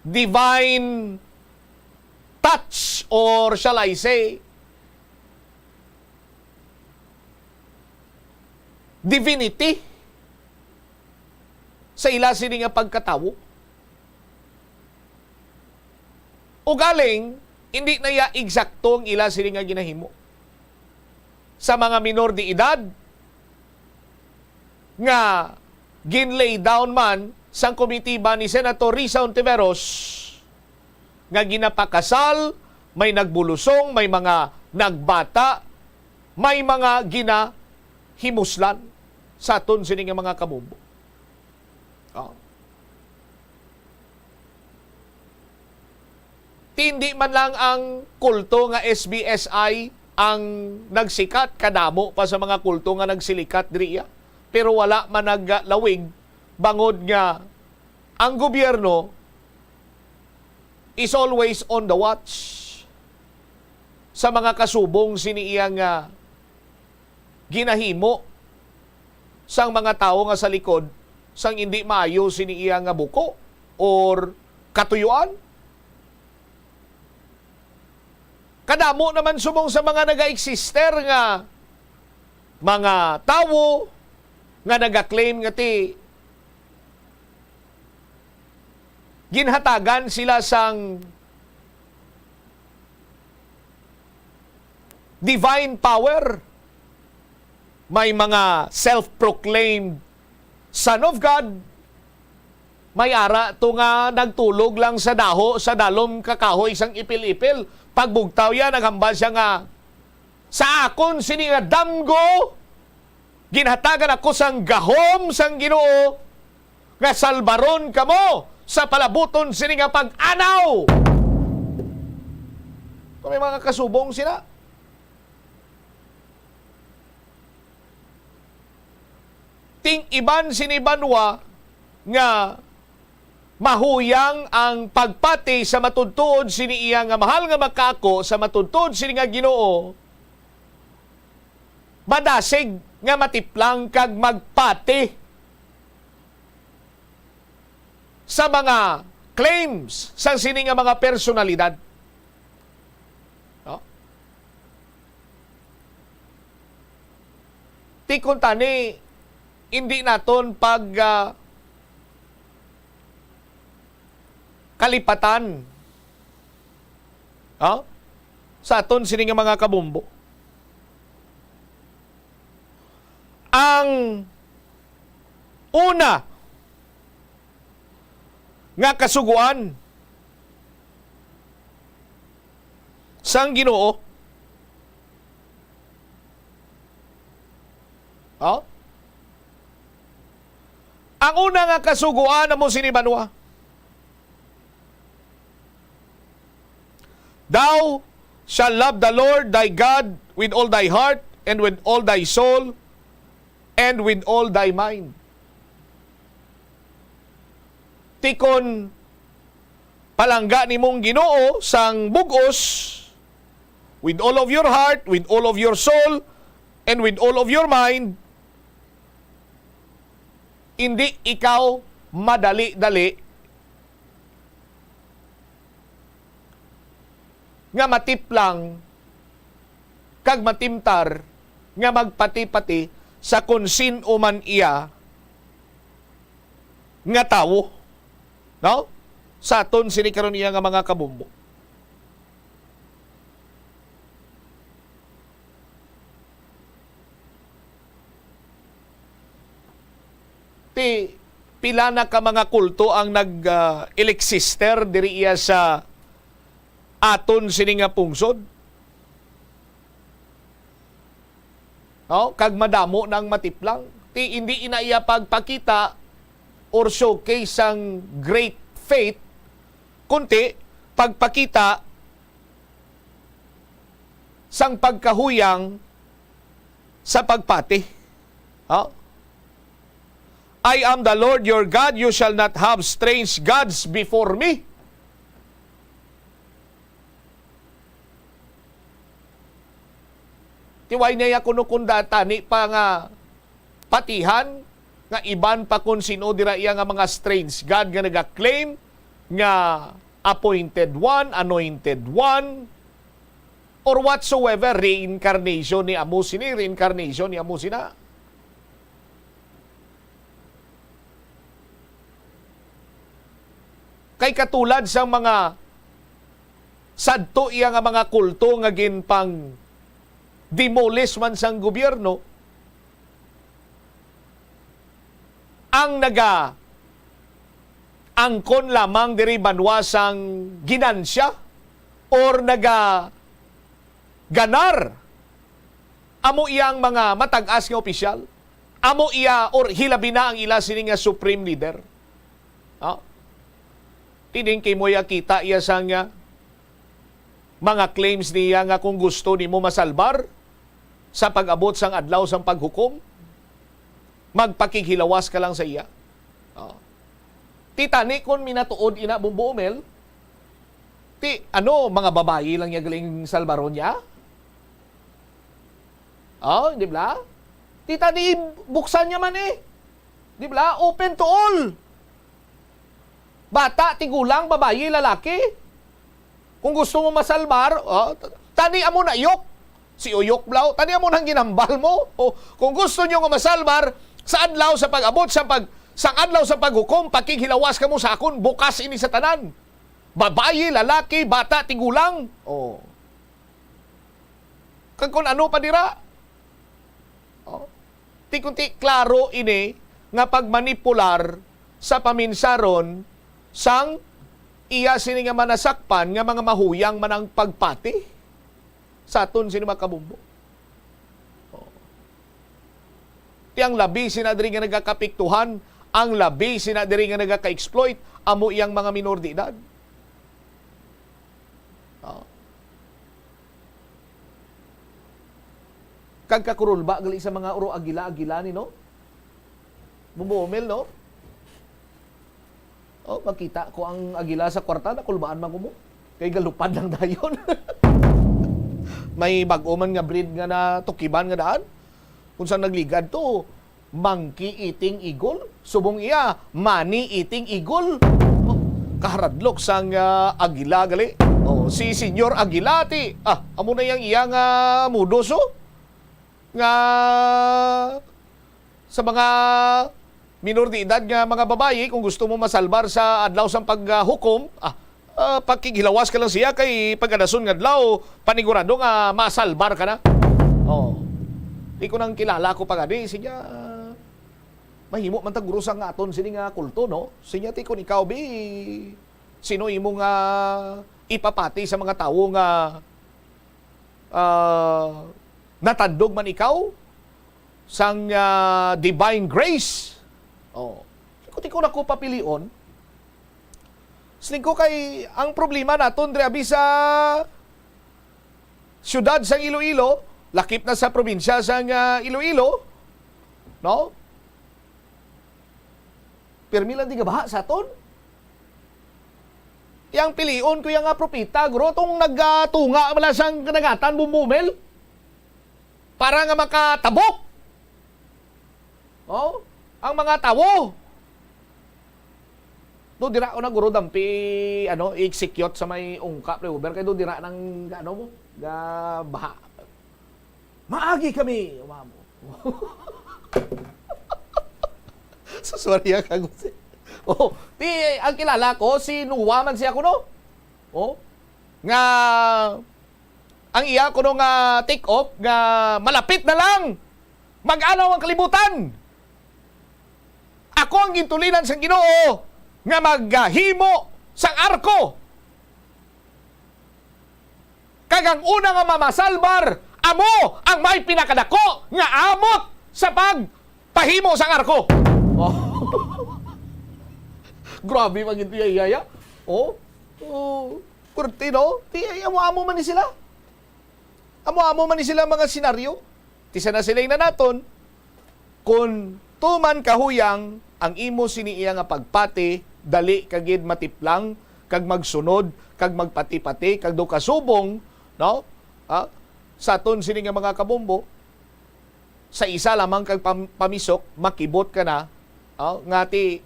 divine touch, or shall I say, divinity sa ila sini nga pagkatawo. Ugaling, hindi na iya eksakto ang ila sini nga ginahimo. Sa mga minor de edad nga gin-lay down man sang komitiba ni Senator Risa Hontiveros, nga ginapakasal, may nagbulusong, may mga nagbata, may mga ginahimuslan sa aton sini nga mga kabumbo. Oh. Ti hindi man lang ang kulto nga S B S I ang nagsikat, kadamo pa sa mga kulto nga nagsilikat diri iya. Pero wala man naglawig, bangod nga ang gobyerno is always on the watch sa mga kasubong sini iya nga ginahimo sang mga tawo nga sa likod sang indi maayo sini iya nga buko or katuyuan. Kadamo naman subong sa mga naga-eksister nga mga tawo nga naga-claim nga ti ginhatagan sila sang divine power. May mga self-proclaimed Son of God. May ara to nga nagtulog lang sa daho sa dalom ka kahoy sang ipil-ipil. Pagbugtaw iya, naghambal sia nga, "Sa akon sini nga damgo, ginhatagan ako sang gahom sang Ginoo, nga salbaron kamo sa palabuton sini nga pag-anaw." Kung may mga kasubong sila, ting-iban sini banwa nga mahuyang ang pagpati sa matuod-tuod sini iya nga mahal nga makaako, sa matuod-tuod sini nga Ginoo, madasig nga matiplang kag magpati sa mga claims sang sini nga mga personalidad. No? Ti kuntani, hindi naton pag, ah, kalipatan. Ha? sa aton sini nga mga kabombo. Ang una nga kasugoan sang Ginoo, oh? Ang una nga kasugoan amo sini, banwa: Thou shalt love the Lord thy God with all thy heart, and with all thy soul, and with all thy mind. Ti kon palangga nimong Ginoo sang bug-os, with all of your heart, with all of your soul, and with all of your mind, indi ikaw madali-dali nga matiplang kag matimtar nga magpati-pati sa kon sin-o man iya nga tawo, no? Sa aton sini karon iya nga mga kabombo. Ti, pila na ka mga kulto ang nag, ah, eleksister diri iya sa aton sini nga pungsod. No? Kag madamo nang matiplang. Ti, hindi ina iya pagpakita or showcase sang great faith, kunti pagpakita sang pagkahuyang sa pagpati. Ha? "I am the Lord your God, you shall not have strange gods before me." Ti wala niya kuno kunda tani pa nga patihan nga iban pa kon sin-o dira iya nga mga strange god nga naga-claim nga appointed one, anointed one, or whatsoever, reincarnation ni amo sini, reincarnation ni amo sina. Kay katulad sang mga sadto iya nga mga kulto nga ginpang-demolish man sang gobyerno, ang naga-angkon lamang diri banwa sang ginansya or naga-ganar amo iyang mga matag-as nga opisyal, amo iya or hilabi na ang ila sini nga supreme leader. Ha? Ti diin kamo iya kita iya sang, ah, mga claims niya nga kung gusto nimo masalbar sa pag-abot sang adlaw sang paghukom, magpakighilawas ka lang sa iya. Oh. Ti tani kon minatuod ina, Bombo Omel, ti ano, mga babayi lang niya galing salbaron niya? Oh, di ba? Ti tani buksan niya man eh. Di ba? Open to all. Bata, tigulang, babayi, lalaki. Kung gusto mo masalbar, oh, t-, tani amo na, Yok. Si Uyok Blaw, tani amo nang ginambal mo. Oh, kung gusto nyo nga masalbar, sa adlaw sa pag-abot sa pag-, sa adlaw sa paghukom, pakighilawas kamo sa akon, bukas ini sa tanan. Babayi, lalaki, bata, tigulang. Oh. Kag kun ano pa dira? Oh. Ti kunti klaro ini nga pagmanipular sa paminsaron sang iya sini nga manasakpan nga mga mahuyang man ang pagpati sa aton sini mga kabombo. Oh. Ti ang labi sina diri nga nagakapiktuhan, ang labi sina diri nga nagaka-exploit, amo iyang mga minor de edad. Oh. Kag kakurulba gali sa mga uro agila-agila ni, no? Bumomel, no? Oh, makita ko ang agila sa kwarta, nakulbaan man ko mo. Kay galupad lang dayon. May bag-o man nga breed nga natukiban nga daan. Kung saan nagligad to, monkey eating eagle. Subong iya, money eating eagle. Oh, kaharadlok sang, ah, agila gali. Oh, si Senyor Agila ti, ah, amo na yang iya nga modus, oh. Nga sa mga minor de edad nga mga babayi, kung gusto mo masalbar sa adlaw sang paghukom, ah, Ah, pakighilawas ka lang siya kay pagkadason nga adlaw, panigurado nga masalbar ka na. Oh. Di ko nang kilala ko pa gani, siya, mahimo man ta guro sa nga aton sini nga kulto, no? Siya ti kun ikaw, bi, sino imo nga ipapati sa mga tawo nga, ah, natandog man ikaw sang, ah, divine grace? Oh. Ikot-ikot ako papilion. Siling ko kay ang problema naton diri abi sa siyudad sang Iloilo, lakip na sa probinsya sang, ah, Iloilo, no? Pirmi lang di nga baha sa aton. Yang pilion ko yang nga propeta, guro, tong nagatunga wala sang kanagatan, bumbumel. Para nga makatabok. Oh, ang mga tawo. Do dira ko na guro dampi i-execute sa may ungka flyover kay do dira nang ano mo, ga baha. Maagi kami, mamo. Suswarya ka, Jose. Oh, ti, ang kilala ko, si Noah man siya kuno. Oh, nga ang iya kuno nga take off nga malapit na lang mag-anaw ang kalibutan. Ako ang gintulinan sang Ginoo nga maghimo sang arko. Kag ang una nga mamasalbar, amo ang may pinakadako nga amot sa pagpahimo sang arko. Oh. Grabe man gid iya, iya, iya. Oh. Oh. Kurti, no? Ti, amo-amo man ni sila. Amo-amo man ni sila mga senaryo. Ti sa nasiling na naton, kun tuman kahuyang ang imo sini iya nga pagpati, dali ka gid matiplang kag magsunod kag magpati-pati kag do kasubong, no? Ah, sa aton sini nga mga kabombo, sa isa lamang kag pam-, pamisok, makibot ka na, ah, nga ti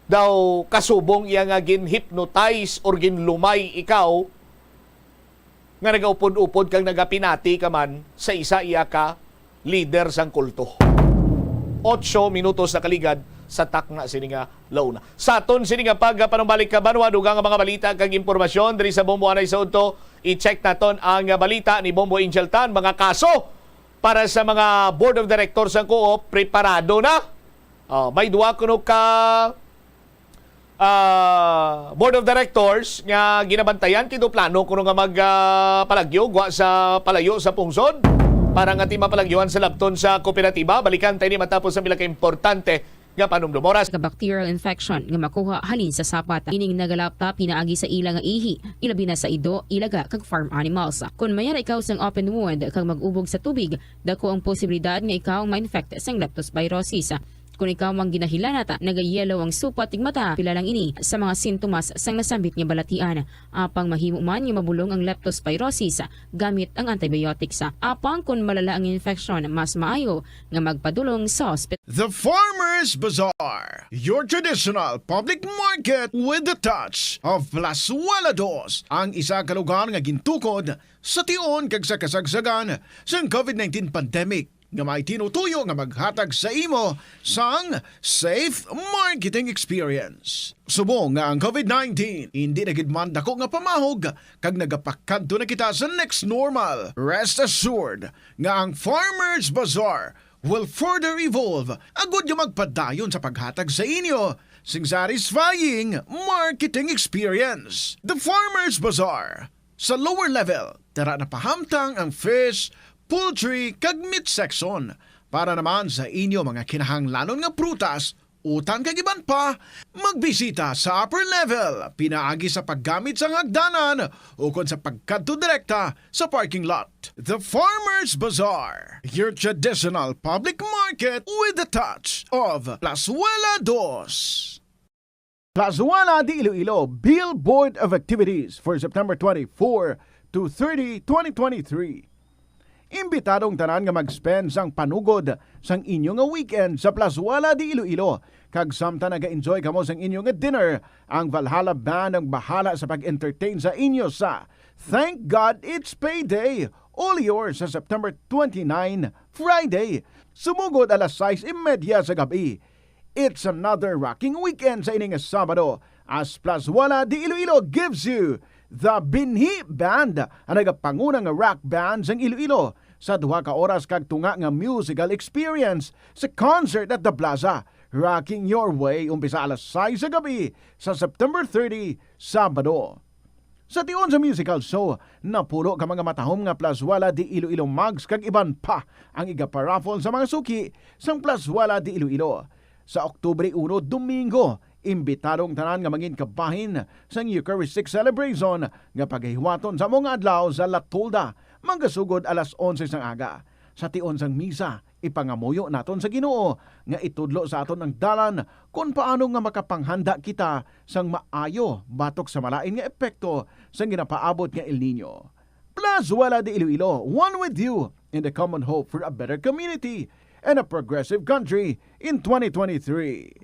daw kasubong iya nga gin-hypnotize or ginlumay ikaw, nga nagaupod-upod kag nagapinati ka man sa isa iya ka lider sang kulto. Otso minutos na kaligad sa takna sini nga launa. Sa aton sini nga pagpanumbalik ka banwa, dugang nga mga balita kag impormasyon diri sa Bombo Anay sa Udto. I-check naton ang balita ni Bombo Angel Tan, mga kaso para sa mga board of directors sang Co-op, preparado na. Oh, may duwa kuno ka ah, board of directors nga ginabantayan kay do plano kuno nga mag, ah, palagyo gwa sa palayo sa pungsod para nga ti mapalagyoan sa labton sa kooperatiba. Balikan tayo ni matapos ang pila ka importante nga panumdum. Oras. Ka bacterial infection nga makuha halin sa sapat. Ining nagalapta pinaagi sa ila nga ihi, ilabi na sa ido, ilaga kag farm animals. Kon mayara ikaw sang open wound kag mag-ubog sa tubig, dako ang posibilidad nga ikaw ma-infect sang leptospirosis. Kon ikaw ang ginahilanat, nagayellow ang supat ning mata, pila lang ini sa mga sintomas sang nasambit nga balatian. Apang mahimo man nga mabulong ang leptospirosis gamit ang antibiotics. Apang kon malala ang infeksyon, mas maayo nga magpadulong sa ospital. The Farmers Bazaar, your traditional public market with the touch of Plazuela Dos, ang isa ka lugar nga gintukod sa tion kag sa kasagsagan sang COVID nineteen pandemic nga may tinutuyo nga maghatag sa imo sang safe marketing experience. Subong nga ang COVID nineteen indi na gid man dako nga pamahog kag nagapakadto na kita sa next normal, rest assured nga ang Farmers Bazaar will further evolve agud nga magpadayon sa paghatag sa inyo sing satisfying marketing experience. The Farmers Bazaar, sa lower level, tara na pahamtang ang fish, poultry, kag meat section. Para naman sa inyo mga kinahanglanon nga prutas, utan kag iban pa, magbisita sa upper level pinaagi sa paggamit sang hagdanan ukon sa pagkadto direkta sa parking lot. The Farmers Bazaar, your traditional public market with the touch of Plazuela Dos. Plazuela de Iloilo Billboard of Activities for September twenty-four to thirty, twenty twenty-three. Imbitado ang tanan nga mag-spend sang panugod sang inyo nga weekend sa Plazuela de Iloilo, kag samtang naga-enjoy kamo sang inyo nga dinner, ang Valhalla Band ang bahala sa pag-entertain sa inyo sa Thank God It's Payday, all yours sa September twenty-nine, Friday. Sumugod alas sais y media sa gab-i. It's another rocking weekend sa ini nga Sabado, As Plazuela de Iloilo gives you the Binhi Band, ang nagapanguna nga rock band sang Iloilo, sa duha ka oras kag tunga nga musical experience sa Concert at the Plaza, Rocking Your Way, umpisa alas sais sa gabi sa September thirty, Sabado. Sa tion sa musical show, napulo ka mga matahom nga Plazuela de Iloilo mugs kag iban pa ang igaparaffle sa mga suki sang Plazuela de Iloilo. Sa Oktubre uno, Domingo, imbitado ang tanan nga mangin kabahin sang Eucharistic Celebration nga pagahiwaton sa mga adlaw sa La Tolda, magasugod alas onse sang aga. Sa tion sang misa, ipangamuyo naton sa Ginoo nga itudlo sa aton ang dalan kon paano nga makapanghanda kita sang maayo batok sa malain nga epekto sang ginapaabot nga El Niño. Plazuela de Iloilo, one with you in the common hope for a better community and a progressive country in twenty twenty-three.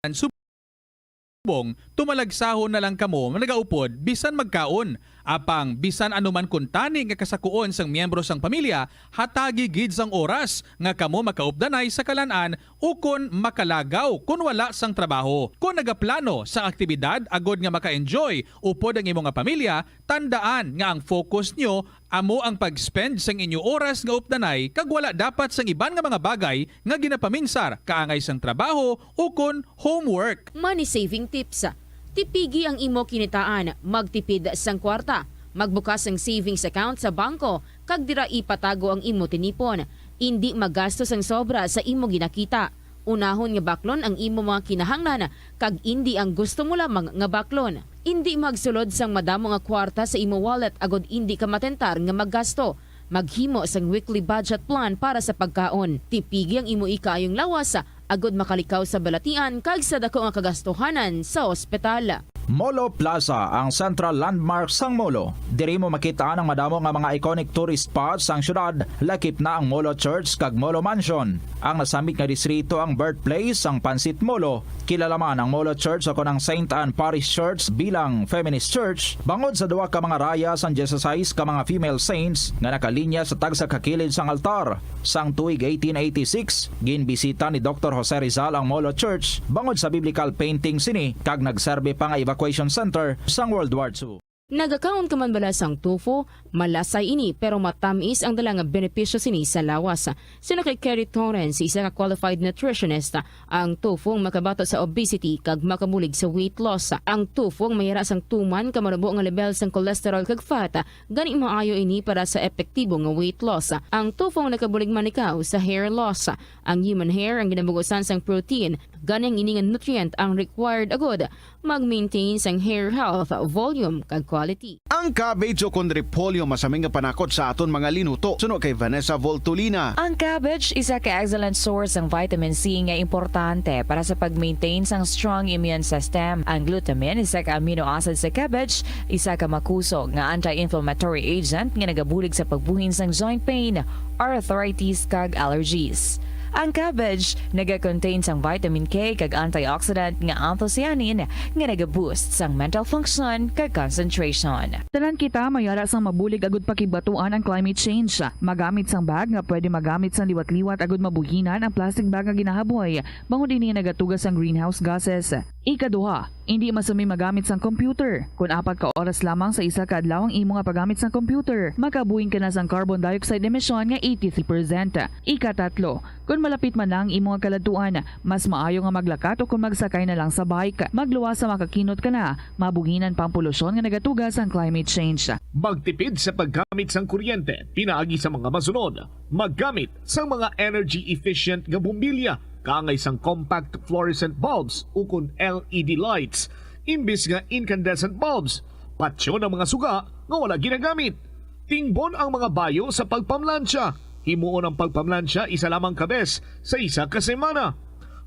Ang subong, tumalagsahon na lang kamo nga nagaupod bisan magkaon. Apang bisan ano man kuntani nga kasakuon sang miyembro sang pamilya, hatagi gid sang oras nga kamo makaupdanay sa kalan-an ukon makalagaw kon wala sang trabaho. Kon nagaplano sang aktibidad agod nga maka-enjoy upod ang imo nga pamilya, tandaan nga ang focus nyo amo ang pag-spend sang inyo oras nga updanay kag wala dapat sang iban nga mga bagay nga ginapaminsar kaangay sang trabaho ukon homework. Money saving tips. Tipigi ang imo kinitaan, magtipid sang kwarta, magbukas sang savings account sa bangko, kag dira ipatago ang imo tinipon. Indi magasto sang sobra sa imo ginakita. Unahon nga baklon ang imo mga kinahanglan kag indi ang gusto mo lamang nga baklon. Indi magsulod sang madamo nga kwarta sa imo wallet agod indi ka matentar nga maggasto. Maghimo sang weekly budget plan para sa pagkaon. Tipigi ang imo ikaayong lawas agod makalikaw sa balatian kag sa daku nga kagastuhanan sa ospital. Molo Plaza, ang central landmark sang Molo. Diri mo makit-an ang madamo nga mga iconic tourist spots sang syudad, lakip na ang Molo Church kag Molo Mansion. Ang nasambit nga distrito ang birthplace sang Pancit Molo. Kilala man ang Molo Church ukon ang Saint Anne Parish Church bilang feminist church, bangod sa duha ka mga raya sang dieciséis ka mga female saints nga nakalinya sa tagsa ka kilid sang altar. Sang tuig eighteen eighty-six, ginbisita ni Doktor Jose Rizal ang Molo Church bangod sa biblical painting sini kag nagserbi pa nga evacuation center sang World War Two. Nagakaon ka man bala sang tofu? Malasay ini, pero matamis ang dala nga benepisyo sini sa lawas. Suno kay Kerry Torrens, isa ka qualified nutritionist, ang tofu ang makabato sa obesity kag makabulig sa weight loss. Ang tofu ang mayara sang tuman ka manubo nga level sang cholesterol kag fat, gani maayo ini para sa epektibo nga weight loss. Ang tofu ang nakabulig manikaw sa hair loss. Ang human hair ang ginabugusan sang protein, gani ang ini nga nutrient ang required agud mag-maintain sang hair health, volume, kag quality. Ang cabbage ukon repolyo masami nga panakot sa aton mga linuto, suno kay Vanessa Voltolina. Ang cabbage isa ka excellent source sang vitamin C nga importante para sa pag-maintain sang strong immune system. Ang glutamine, isa ka amino acid sa cabbage, isa ka makusog nga anti-inflammatory agent nga nagabulig sa pagbuhin sang joint pain, arthritis, kag allergies. Ang cabbage naga-contain sang vitamin K kag antioxidant nga anthocyanin nga naga-boost sang mental function kag concentration. Tanan kita mayara sang mabulig agud pakigbatuan ang climate change. Magamit sang bag nga pwede magamit sang liwat-liwat agud mabuhinan ang plastic bag nga ginahaboy, bangod ini nagatuga sang greenhouse gases. Ikaduha, indi masami magamit sang computer. Kon apat ka oras lamang sa isa ka adlaw ang imo nga paggamit sang computer, makabuhin ka na sang carbon dioxide emission nga eighty-three percent. Ikatatlo, kon malapit man na ang imo nga kaladtuan, mas maayo nga maglakat o kon magsakay na lang sa bike. Magluwas sa makakinot ka na, mabuhinan pa ang polusyon nga nagatuga sang climate change. Magtipid sa paggamit sang kuryente pinaagi sa mga masunod. Maggamit sang mga energy efficient nga bombilya kaangay sang compact fluorescent bulbs ukon L E D lights imbis nga incandescent bulbs. Patyon ang mga suga nga wala ginagamit. Tingbon ang mga bayo sa pagpamlansya. Himuon ang pagpamlansya isa lamang ka bes sa isa ka semana.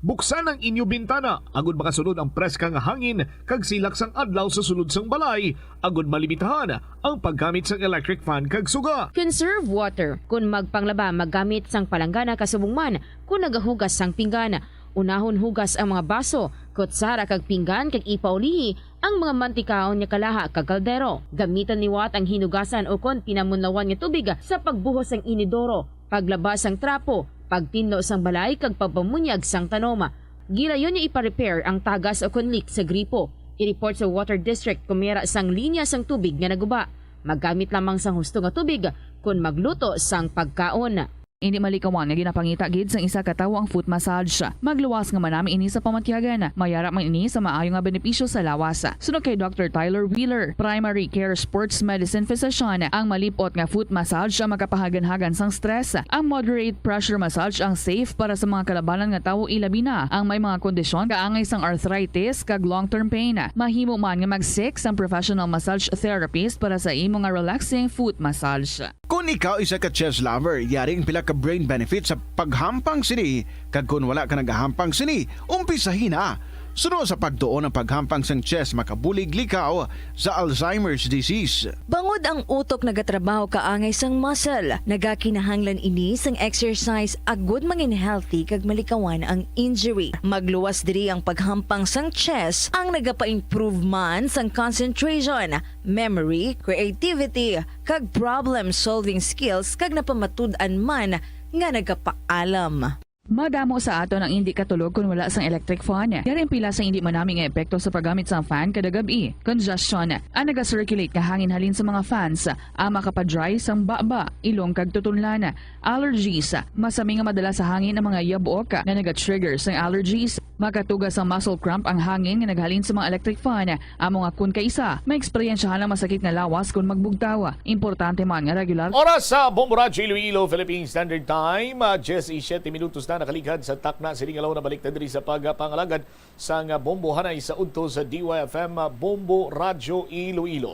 Buksan ang inyo bintana agud makasulod ang preska nga hangin kag silak sang adlaw sa sulod sang balay, agud malimitahan ang paggamit sang electric fan kag suga. Conserve water. Kon magpanglaba, maggamit sang palanggana kasubong man kon nagahugas sang pinggan. Unahon hugas ang mga baso, kutsara kag pinggan kag ipaulihi ang mga mantikaon nga kalaha kag kaldero. Gamitan liwat ang hinugasan ukon pinamunlawan nga tubig sa pagbuhos sang inidoro, paglaba sang trapo, Pagtinlo sang balay kag pagpamunyag sang tanom. Gilayon niya ipa-repair ang tagas o kon leak sa gripo. I-report sa water district kung may ara sang linya sang tubig nga naguba. Maggamit lamang sang husto nga tubig kon magluto sang pagkaon. Indi malikawan nga ginapangita gid sang isa ka tawo ang foot massage. Magluwas nga manami ini sa pamatyagan. May ara man ini sa maayo nga benepisyo sa lawas. Suno kay Doctor Tyler Wheeler, primary care sports medicine physician, ang malip-ot nga foot massage ang makapahaganhagan sang stress. Ang moderate pressure massage ang safe para sa mga kalabanan nga tawo, ilabi na ang may mga kondisyon kaangay sang arthritis kag long-term pain. Mahimo man nga mag-seek sang professional massage therapist para sa imo nga relaxing foot massage. Kon ikaw isa ka chess lover, yari ang pila ka brain benefits sa paghampang sini, kag kon wala ka nagahampang sini, umpisahi na. Suno sa pagtuon ang paghampang sang chess makabulig likaw sa Alzheimer's disease. Bangod ang utok nagatrabaho kaangay sang muscle, nagakinahanglan ini sang exercise agud mangin healthy kag malikawan ang injury. Magluwas diri ang paghampang sang chess ang nagapa-improve man sang concentration, memory, creativity, kag problem-solving skills kag napamatud-an man nga nagapaalam. Madamo sa aton ang indi katulog kon wala sang electric fan. Yari ang pila sa indi manami nga epekto sa paggamit sang fan kada gab-i. Congestion, ang naga-circulate nga hangin halin sa mga fans, ang makapa-dry sang baba, ilong kag tutunlan. Allergies, masami nga madala sa hangin ang mga yabuok nga naga-trigger sang allergies. Makatuga sang muscle cramp ang hangin nga naghalin sa mga electric fan. Amo nga kun kaisa, maeksperiensyahan ang masakit nga lawas kon magbugtaw. Importante man nga regular. Oras sa Bombo Radyo Iloilo, Philippine Standard Time, ah, diyes y siyete minutos na nakaligad sa takna. Sini nga law na balik na diri sa pagpangalagad sang Bombo Hanay sa udto sa D Y F M, ah, Bombo Radyo Iloilo.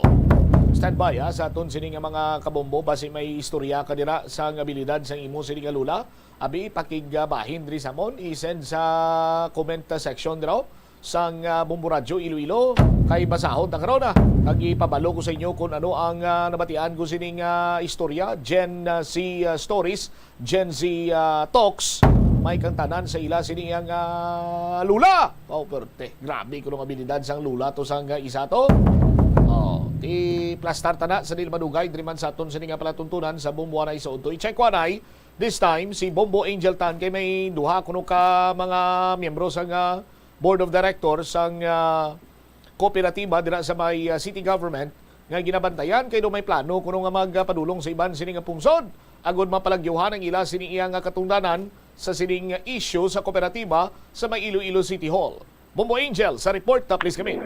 Standby, ha, sa aton sini nga mga kabombo, basi may istorya ka dira sang abilidad sang imo sini nga lula. Abi, pakigbahin diri sa amon, i-send sa comment section dira sang, ah, Bombo Radyo Iloilo. Kay basahon ta karon, ah, kag ipabalo ko sa inyo kung ano ang, ah, nabatian ko sining, ah, istorya, Gen, ah, Z, ah, Stories, Gen Z, ah, Talks. May kang tanan sa ila sini ang, ah, lula. Wow, perte. Grabe kuno ang abilidad sang lula to sang, ah, isa to. Oh, ti plastar ta na sa dili madugay diri man sa aton sini nga palatuntunan sa Bombo Anay sa udto. I-check ko anay, this time, si Bombo Angel Tan kay may duha kuno ka mga miyembro sang, ah, Board of Directors sang, ah, kooperatiba dira sa may, ah, city government nga ginabantayan kay daw may plano kuno nga magpadulong sa iban sini nga pungsod agod mapalagyuhan ang ila sini iya nga katungdanan sa sining issue sa kooperatiba sa may Iloilo City Hall. Bombo Angel sa report, ah, please kami.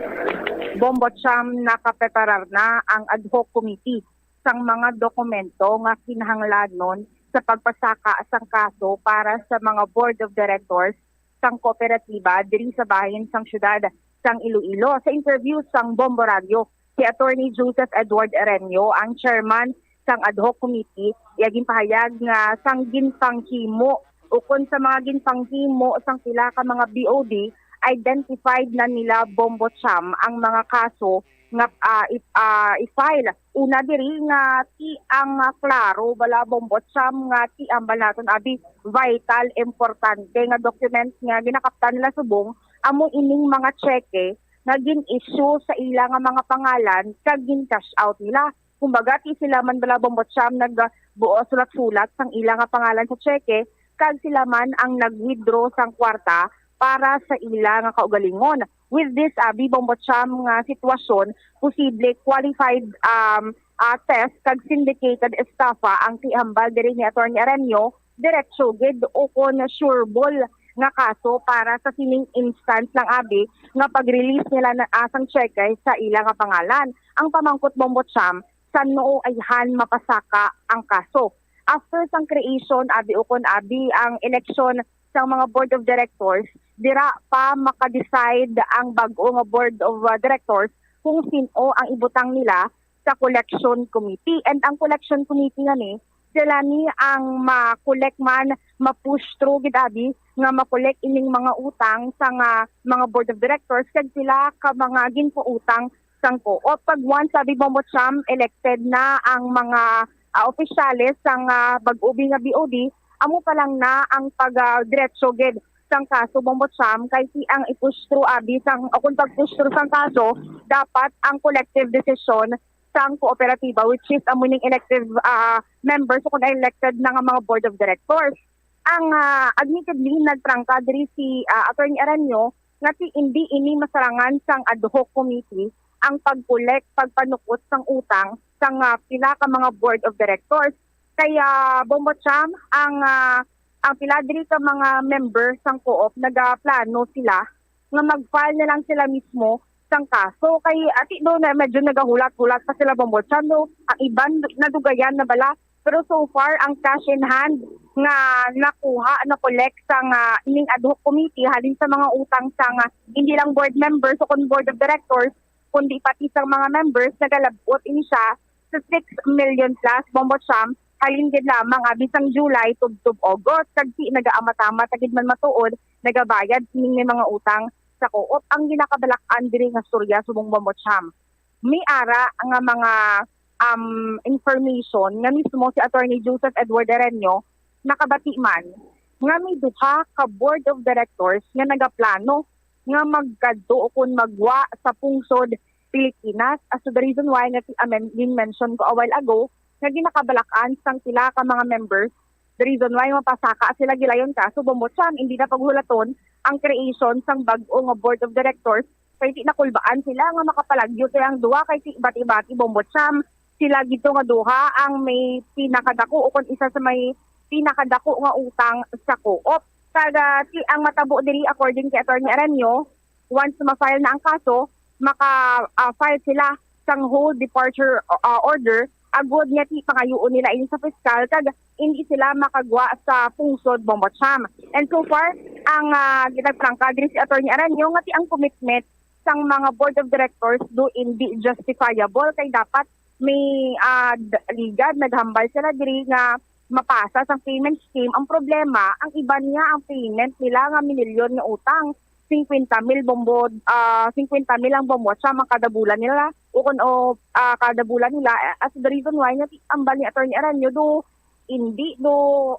Bombo Cham, nakapreparar na ang ad hoc committee sang mga dokumento nga kinahanglanon sa pagpasaka sang kaso para sa mga board of directors sang kooperatiba diri sa bahin sang siyudad sang Iloilo. Sa interview sang Bombo Radio, si Attorney Joseph Edward Erenio, ang chairman sang ad hoc committee, iya ginpahayag nga sang ginpanghimo ukon sa mga ginpanghimo sang pila ka mga B O D, identified na nila, Bombo Cham, ang mga kaso nga, ah, i-, ah, i-file. Una diri nga ti ang, ah, klaro bala, Bombo Cham, nga ti ang bala naton abi vital, importante nga document nga ginakaptan nila subong amo ining mga tseke nga gin-issue sa ila nga mga pangalan kag gin-cash out nila. Kumbaga, ti sila man bala, Bombo Cham, nagbuo sulat-sulat sang ila nga pangalan sa tseke, kag sila man ang nag-withdraw sang kwarta para sa ila nga kaugalingon. With this, abi, Bombo Cham, nga sitwasyon, posible qualified, um, ah, theft kag syndicated estafa ang ti hambal diri ni Attorney Arenio, diretso gid ukon sureball nga kaso para sa sining instance lang, abi, nga pag-release nila na, ah, sang tseke sa ila nga pangalan. Ang pamangkot, Bombo Cham, san-o ayhan mapasaka ang kaso. After sang creation, abi, ukon abi ang election sang mga board of directors, dira pa maka-decide ang bag-o nga board of, uh, directors kung sin-o ang ibutang nila sa collection committee. And ang collection committee nga ni, sila ni ang ma-collect man, ma-push through gid, abi, nga ma-collect ining mga utang sa nga mga board of directors kag sila ka mga ginpautang sang co-op. Kag once, abi, Bombo Cham, elected na ang mga, ah, opisyales sang, ah, bag-o bi nga B O D, amo pa lang na ang pag, ah, diretso gid sang kaso, Bombo Cham, kay ti ang i-push through, abi, sang, o kung pag-push through sang kaso, dapat ang collective decision sang kooperatiba, which is amo ning elective, ah, members o kung elected na nga mga board of directors. Ang, ah, admittedly, nagtrangka diri si, ah, Attorney Aranio nga ti-, indi ini masarangan sang ad hoc committee ang pag-collect, pagpanukot sang utang sang, ah, pila ka mga board of directors. Kaya, Bombo Cham, ang, ah, ang pila diri ka mga member sang co-op nagaplano sila nga mag-file na lang sila mismo sang kaso. Kay ati do na medyo nagahulat-hulat pa sila, Bombo Cham, no? Ang iban nadugayan na bala. Pero so far, ang cash in hand nga nakuha, na-collect sang, ah, ining ad hoc committee halin sa mga utang sang, ah, hindi lang board members o kon board of directors, kundi pati sang mga members, nagalabot ini siya sa six million plus, Bombo Cham, halin gid lamang abi sang July tubtob August, kag ti nagaamatamat na gid man matuod, nagabayad sining may mga utang sa co-op. Ang ginakabalak-an diri nga storya subong, Bombo Cham, may ara nga mga, um, information nga mismo si Attorney Joseph Edward Aranio nakabati man nga may duha ka board of directors nga nagaplano nga magkadto o kon magwa sa pungsod Pilipinas. As to the reason why nga ti-, amen, gin-mention ko a while ago nga ginakabalak-an sang pila ka mga members, the reason why mapasaka sila gilayon kaso, Bombo Cham, hindi na paghulaton ang creation sang bag-o nga board of directors, kay ti nakulbaan sila nga makapalagyo kay ang duha kay ti bati-bati, Bombo Cham, sila gito nga duha ang may pinakadako o kon isa sa may pinakadako nga utang sa co-op. Kag, ah, ti ang matabo diri, according kay Attorney Aranio, once ma-file na ang kaso, maka, ah, file sila sang hold departure, ah, order, agod nga ti pangayuon nila ini sa piskal kag hindi sila makagwa sa pungsod, Bombo Cham. And so far, ang, ah, ginagprangka diri si Attorney Aranio nga ti ang commitment sang mga board of directors do hindi justifiable kay dapat may, ah, d-, ligad naghambal sila diri nga mapasa sang payment scheme. Ang problema, ang iban nga ang payment nila nga minilyon nga utang, singkwenta mil, Bombo, ah, singkwenta mil ang, Bombo Cham, ang kada bulan nila, o kun, o, ah, kada bulan nila. Eh, as the reason why nga ti-, ambal ni Attorney Aranio do, hindi do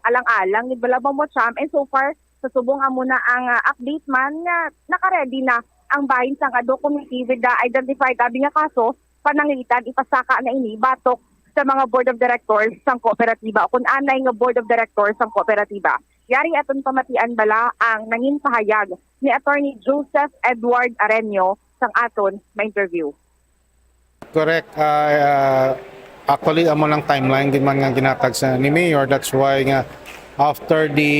alang-alang gid bala, Bombo Cham. And so far, sa subong amo na ang, ah, update man nga naka-ready na ang bahin sang ad hoc committee with the identified abi nga kaso, pananglitan ipasaka na ini batok sa mga board of directors sang kooperatiba o kun anay nga board of directors sang kooperatiba. Yari aton pamatian bala ang nangin pahayag ni Attorney Joseph Edward Areño sang aton ma-interview. Correct. Ah, ah, actually, amo lang timeline din man nga ginatag sa ni Mayor. That's why nga after the,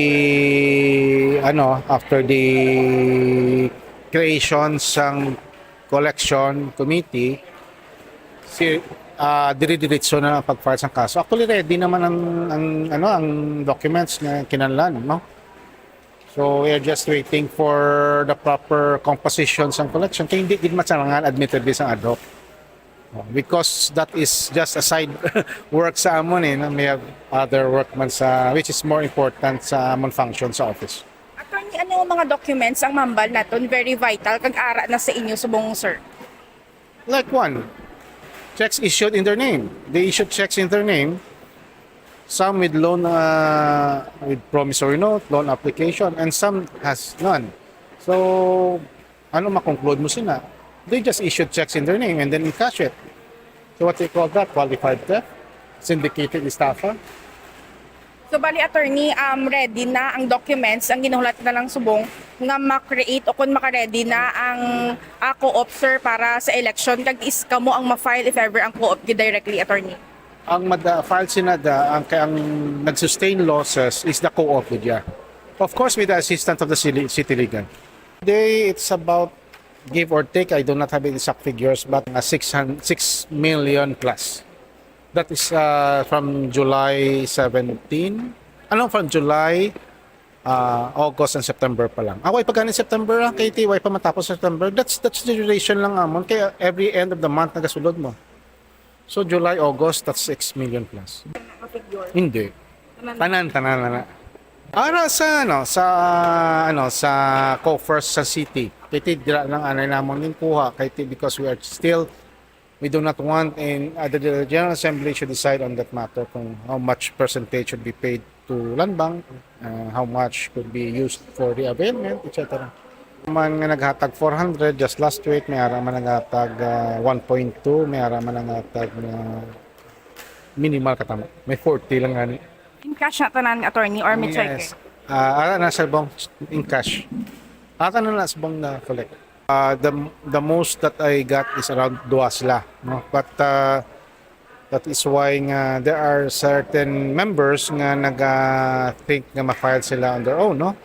ano, after the creation sang collection committee, si, ah, dire-diretso na ang pag-file sang kaso. Actually, ready naman ang, ang, ano, ang documents nga kinahanglan, no? So, we are just waiting for the proper composition sang collection. Kay hindi gid masarangan, admittedly, sang ad hoc. Oh, because that is just a side work sa amon, eh, no? We have other work man sa, which is more important sa amon function sa office. Attorney, ano ang mga documents ang mambal naton very vital kag ara na sa inyo subong, sir? Like one, checks issued in their name. They issued checks in their name. Some with loan, uh, with promissory note, loan application, and some has none. So, ano ma-conclude mo sina? They just issued checks in their name and then encash it. So what they call that? Qualified theft? Syndicated estafa? So, bali, attorney, um, ready na ang documents, ang ginahulat na lang subong nga ma-create o kung maka-ready na ang, ah, co-op, sir, para sa election, kag is kamo ang ma-file if ever ang co-op gid directly, attorney? Ang mada-, file sina da, ang, kay ang nag-sustain losses is the co-op gid, yeah. Of course, with the assistance of the city, city legal. Today, it's about, give or take, I do not have the exact figures, but, uh, six hundred, six million plus. That is, uh, from July seventeen. Ano, from July, uh, August and September pa lang. Ah, way pa gani September, ah, Katie, way pa matapos September. That's, that's the duration lang amon. Kaya every end of the month nagasulod mo. So, July, August, that's six million plus. Hindi. Tanan, tanan na na. Ara sa, ano, sa, ano, sa coffers sa city. Kay ti dira lang anay namon ginkuha, kay ti, because we are still, we do not want in, uh, the, the General Assembly should decide on that matter kung how much percentage should be paid to Land Bank, uh, how much could be used for reavailment, et cetera. Man nga naghatag four hundred just last week, may ara man naghatag, uh, one point two, may ara man naghatag na minimal katama. May forty lang gani. In cash na tanan, attorney, or may cheque? Yes. Ah, ara na sa bong in cash. Ara na na sa bong na collect. Ah, the the most that I got is around dua sila, no? But uh, that is why nga there are certain members nga naga think nga ma-file sila on their own, no?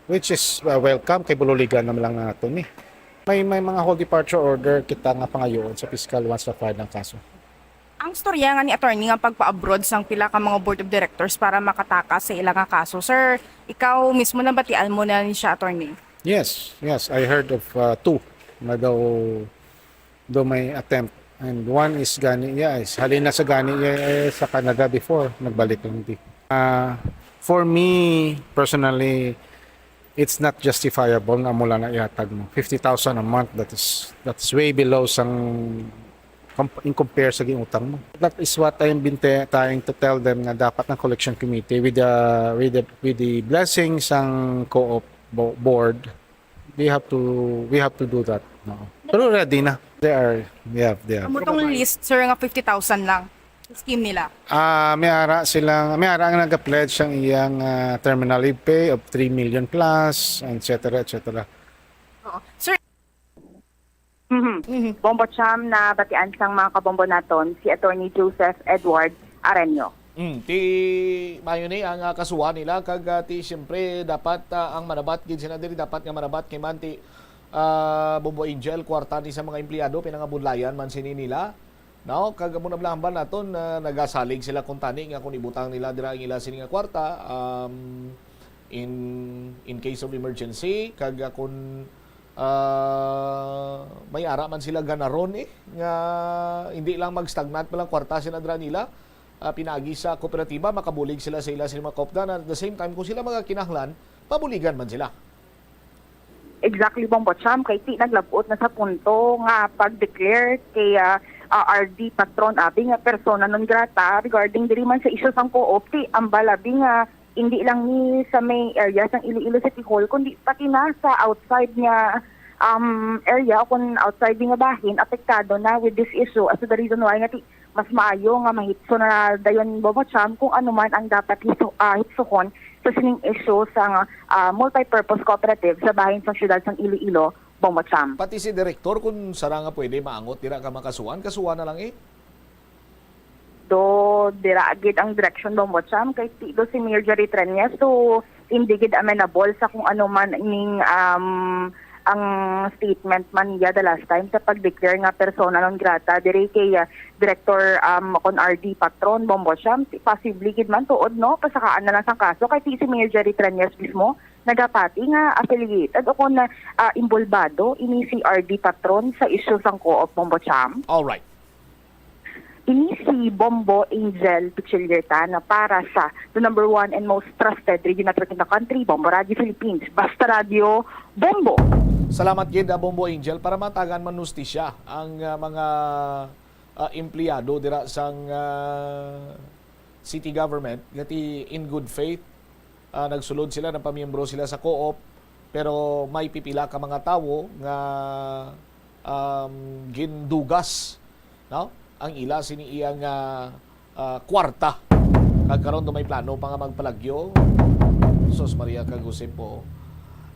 Which is uh, welcome kay bululigan naman lang nato ni. May may mga hold departure order kita nga pangayoon sa piskal once na-file ang kaso. Ang storya nga ni attorney nga pagpa-abroad sang pila ka mga board of directors para makatakas sa ila nga kaso. Sir, ikaw mismo nabatian mo na ni siya, attorney? Yes, yes, I heard of uh, two nga daw daw may attempt. And one is gani, yeah, is halin na sa gani, yeah, sa Canada before, nagbalik lang di. Uh, for me personally, it's not justifiable nga mula na ihatag mo fifty thousand a month. That is that's way below sang comp- in compare sa giutang mo. That is what I'm been te- trying to tell them nga dapat ng collection committee with the with the with the blessing sang co-op bo- board, we have to we have to do that. No. Pero ready na. They are, they have, they have. Amo tong list, sir, nga fifty thousand lang sa scheme nila. Ah, may ara silang, may ara nga nag-pledge ang iyang ah, terminal leave pay of three million plus, et cetera, et cetera. Oo. Sir, Mhm. Bombo Cham, nabatian sang mga kabombo naton si Attorney Joseph Edward Areño. Mm, ti mayo ni ang ah, kasuhan nila kag ah, ti siyempre dapat ah, ang manabat gid sila diri, dapat nga manabat kay man ti ah, Bombo Angel, kwarta ni sa mga empleyado, pinangabudlayan man sini nila. No, kag amo na lang naton na nagasalig sila kung tani nga kung ibutang nila dira ang ila sini nga kwarta um, in in case of emergency, kag ah, kung ah, may ara man sila ganaron eh nga hindi lang magstagnant pa lang kwarta sila dira nila ah, pinaagi sa kooperatiba, makabulig sila sa ila sa mga kaupdan. At at the same time, kung sila mga kinahanglan, pabuligan man sila. Exactly, Bombo Cham, kay ti naglabot na sa punto nga pag-declare kay ah, ah, R D Patron abi nga persona non grata regarding diri man sa isyu sang co-op, ti ambal abi nga hindi lang ni sa may area sang Iloilo City Hall kundi pati na sa outside nga um, area o kung outside nga bahin apektado na with this issue. As the reason why nga ti mas maayo nga mahitso na dayon, Bombo Cham, kung ano man ang dapat hiso, ah, hitsohon sa sining isyu sang ah, multi-purpose cooperative sa bahin sang siyudad sang Iloilo, Bombo Cham. Pati si direktor, kung sara nga pwede maangot dira ka makasuhan, kasuhan na lang eh. Do dira gid ang direksyon, Bombo Cham, kay ti do si Mayor Jerry Treñas, so hindi gid amenable sa kung ano man ning um, ang statement man niya the last time sa pag-declare nga persona non grata diri kay ah, Director um, kon R D Patron, Bombo Cham, ti- possibly gid man tuod, no, pasakaan na lang sang kaso kay ti si Mayor Jerry Treñas mismo nagapati nga affiliated o kon ah, involbado ini si R D Patron sa isyu sang co-op, Bombo Cham. Alright. Ini si Bombo Angel Pichilierta na para sa the number one and most trusted radio network in the country, Bombo Radio Philippines. Basta Radio, Bombo! Salamat gid, ah, Bombo Angel, para matagan man hustisya ang ah, mga ah, empleyado dira sang ah, city government, gati in good faith ah, nagsulod sila, nagpamiyembro sila sa co-op, pero may pipila ka mga tawo nga um, gindugas, no, ang ila sini iya nga ah, kwarta. Kag karon do may plano pa nga magpalagyo. Sus Maria kag Jose po.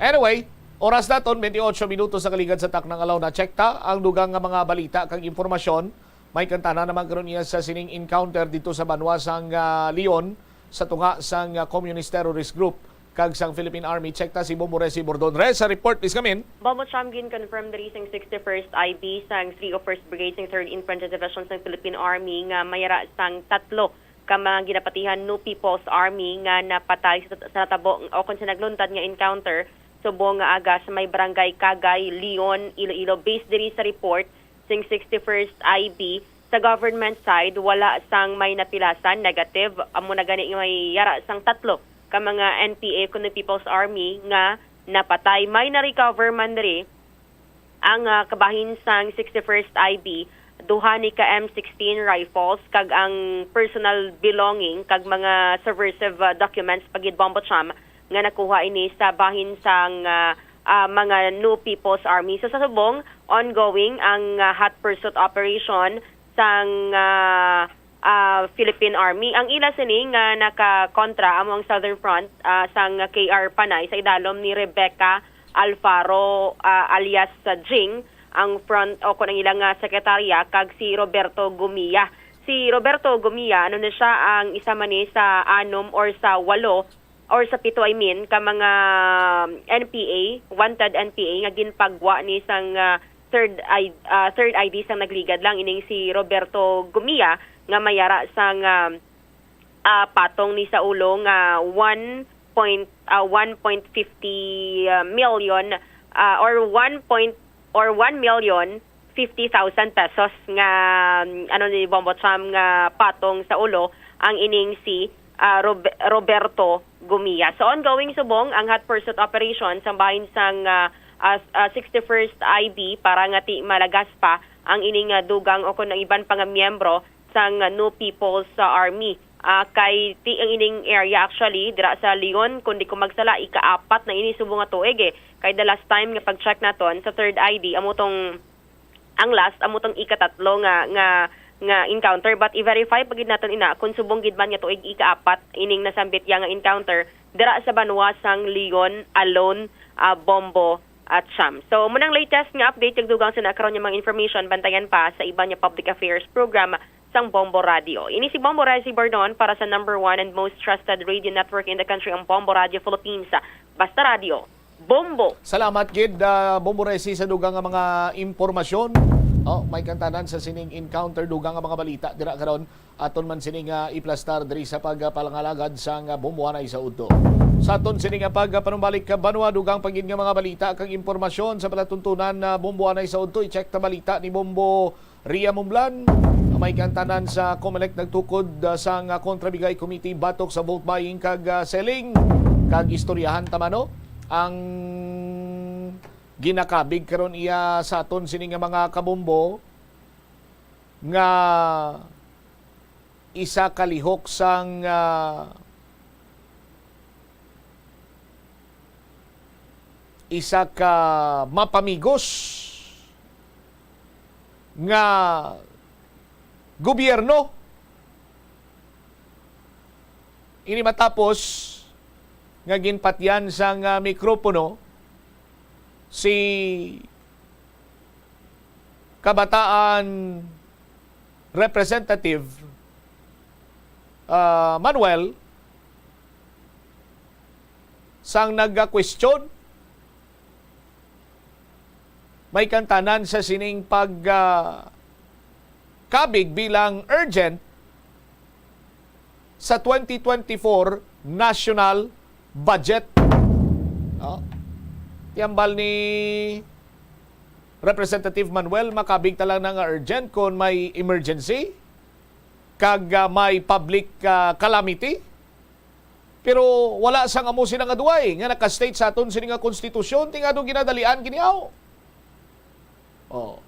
Anyway, oras naton, twenty-eight minutos sa kaligad sa taknang alaw. Na-check ta ang dugang nga mga balita kag impormasyon. May kantana naman karon niya sa sining encounter dito sa banwa sang ah, Leon sa tunga sang ah, Communist Terrorist Group kag sang Philippine Army. Check ta si Bombo Resi Bordon. Re, sa report, please come in. Bombo Cham, gin-confirm diri sang sixty-first I B sang three oh first Brigade sang third Infantry Division sang Philippine Army nga may ara sang tatlo ka mga ginapatihan no People's Army nga napatay sa, sa natabo o kon sa nagluntad nga encounter subong nga aga sa may barangay Kagay, Leon, Iloilo. Based diri sa report sing sixty-first I B, sa government side, wala sang may napilasan, negative. Amo na gani nga may yara sang tatlo ka mga N P A kuno People's Army nga napatay. May na-recover man diri ang ah, kabahin sang sixty-first I B, duha ni ka M sixteen rifles kag ang personal belonging kag mga subversive ah, documents pa gid, Bombo Cham, nga nakuha ini sa bahin sang ah, ah, mga No People's Army. So sa subong, ongoing ang ah, hot pursuit operation sang ah, ah, Philippine Army. Ang ila sini nga nakakontra amo ang Southern Front, ah, sang K R Panay sa idalom ni Rebecca Alfaro, ah, alias sa Jing, ang front o kon ang ilang, ah, sekretarya, kag si Roberto Gumia. Si Roberto Gumia, ano na siya, ang isa man ni sa anom or sa walo or sa pito, I mean, ka mga N P A, wanted N P A nga ginpagwa ni sang, ah, third I, ah, third I D sang nagligad lang, ining si Roberto Gumia, nga may ara sang, ah, ah, patong ni sa ulo nga one point, ah, one point fifty, ah, million, ah, or one point, or one million fifty thousand pesos nga, mm, ano ni Bombo Cham, nga patong sa ulo ang ining si, ah, Rob-, Roberto Gumia. So, ongoing subong ang hot pursuit operation sa bahin sang, ah, ah, ah, sixty-first I B para nga ti malagas pa ang ining, ah, dugang o kung ang iban pa nga miyembro sang, ah, New People's, ah, Army. Ah, kay ti ang ining area actually dira sa Leon, kung di ko magsala, ikaapat na ini subong nga tuig, eh. Kay the last time nga pag-check naton sa third I D, amo tong, ang last, amo tong ikatatlo nga, nga, nga encounter. But i-verify pa gid naton ina kung subong gid man nga tuig ikaapat ining nasambit ya nga encounter dira sa banwa sang Leon alone, ah, Bombo at Cham. So, munang latest nga update kag dugang sa nakaron nga mga information, bantayan pa sa iban nga public affairs program sang Bombo Radio. Ini si Bombo Resi Bordon para sa number one and most trusted radio network in the country, ang Bombo Radio Philippines. Basta Radio, Bombo! Salamat gid, ah, Bombo Resi, sa dugang nga mga impormasyon. Oh, may kantanan sa sining encounter, dugang nga mga balita dira karon. Aton man sini nga iplastar diri sa pagpangalagad sang Bombo Anay sa Udto. Sa aton sini nga pagpanumbalik ka banwa, dugang pa gid nga mga balita kag impormasyon sa palatuntunan na Bombo Anay sa Udto. I-check ta balita ni Bombo Ria Mumlan, may kantanan sa Comelec nagtukod, ah, sang Kontrabigay Committee batok sa vote buying kag, ah, selling. Kag istoryahan ta man, no, ang ginakabig karon iya sa aton sini nga mga kabombo nga isa ka lihok sang, ah, isa ka mapamigos nga gobyerno. Ini matapos nga ginpatyan sang, ah, mikropono si Kabataan Representative, ah, Manuel, sang nagka-question, may kantanan sa sining pag, ah, kabig bilang urgent sa twenty twenty-four national budget. No? Ti hambal ni Representative Manuel, makabig ta lang na nga urgent kon may emergency kag, ah, may public, ah, calamity. Pero wala sang amo sila nga duway nga naka-state sa aton sini nga konstitusyon, ti nganong ginadalian gini, aw? Oh.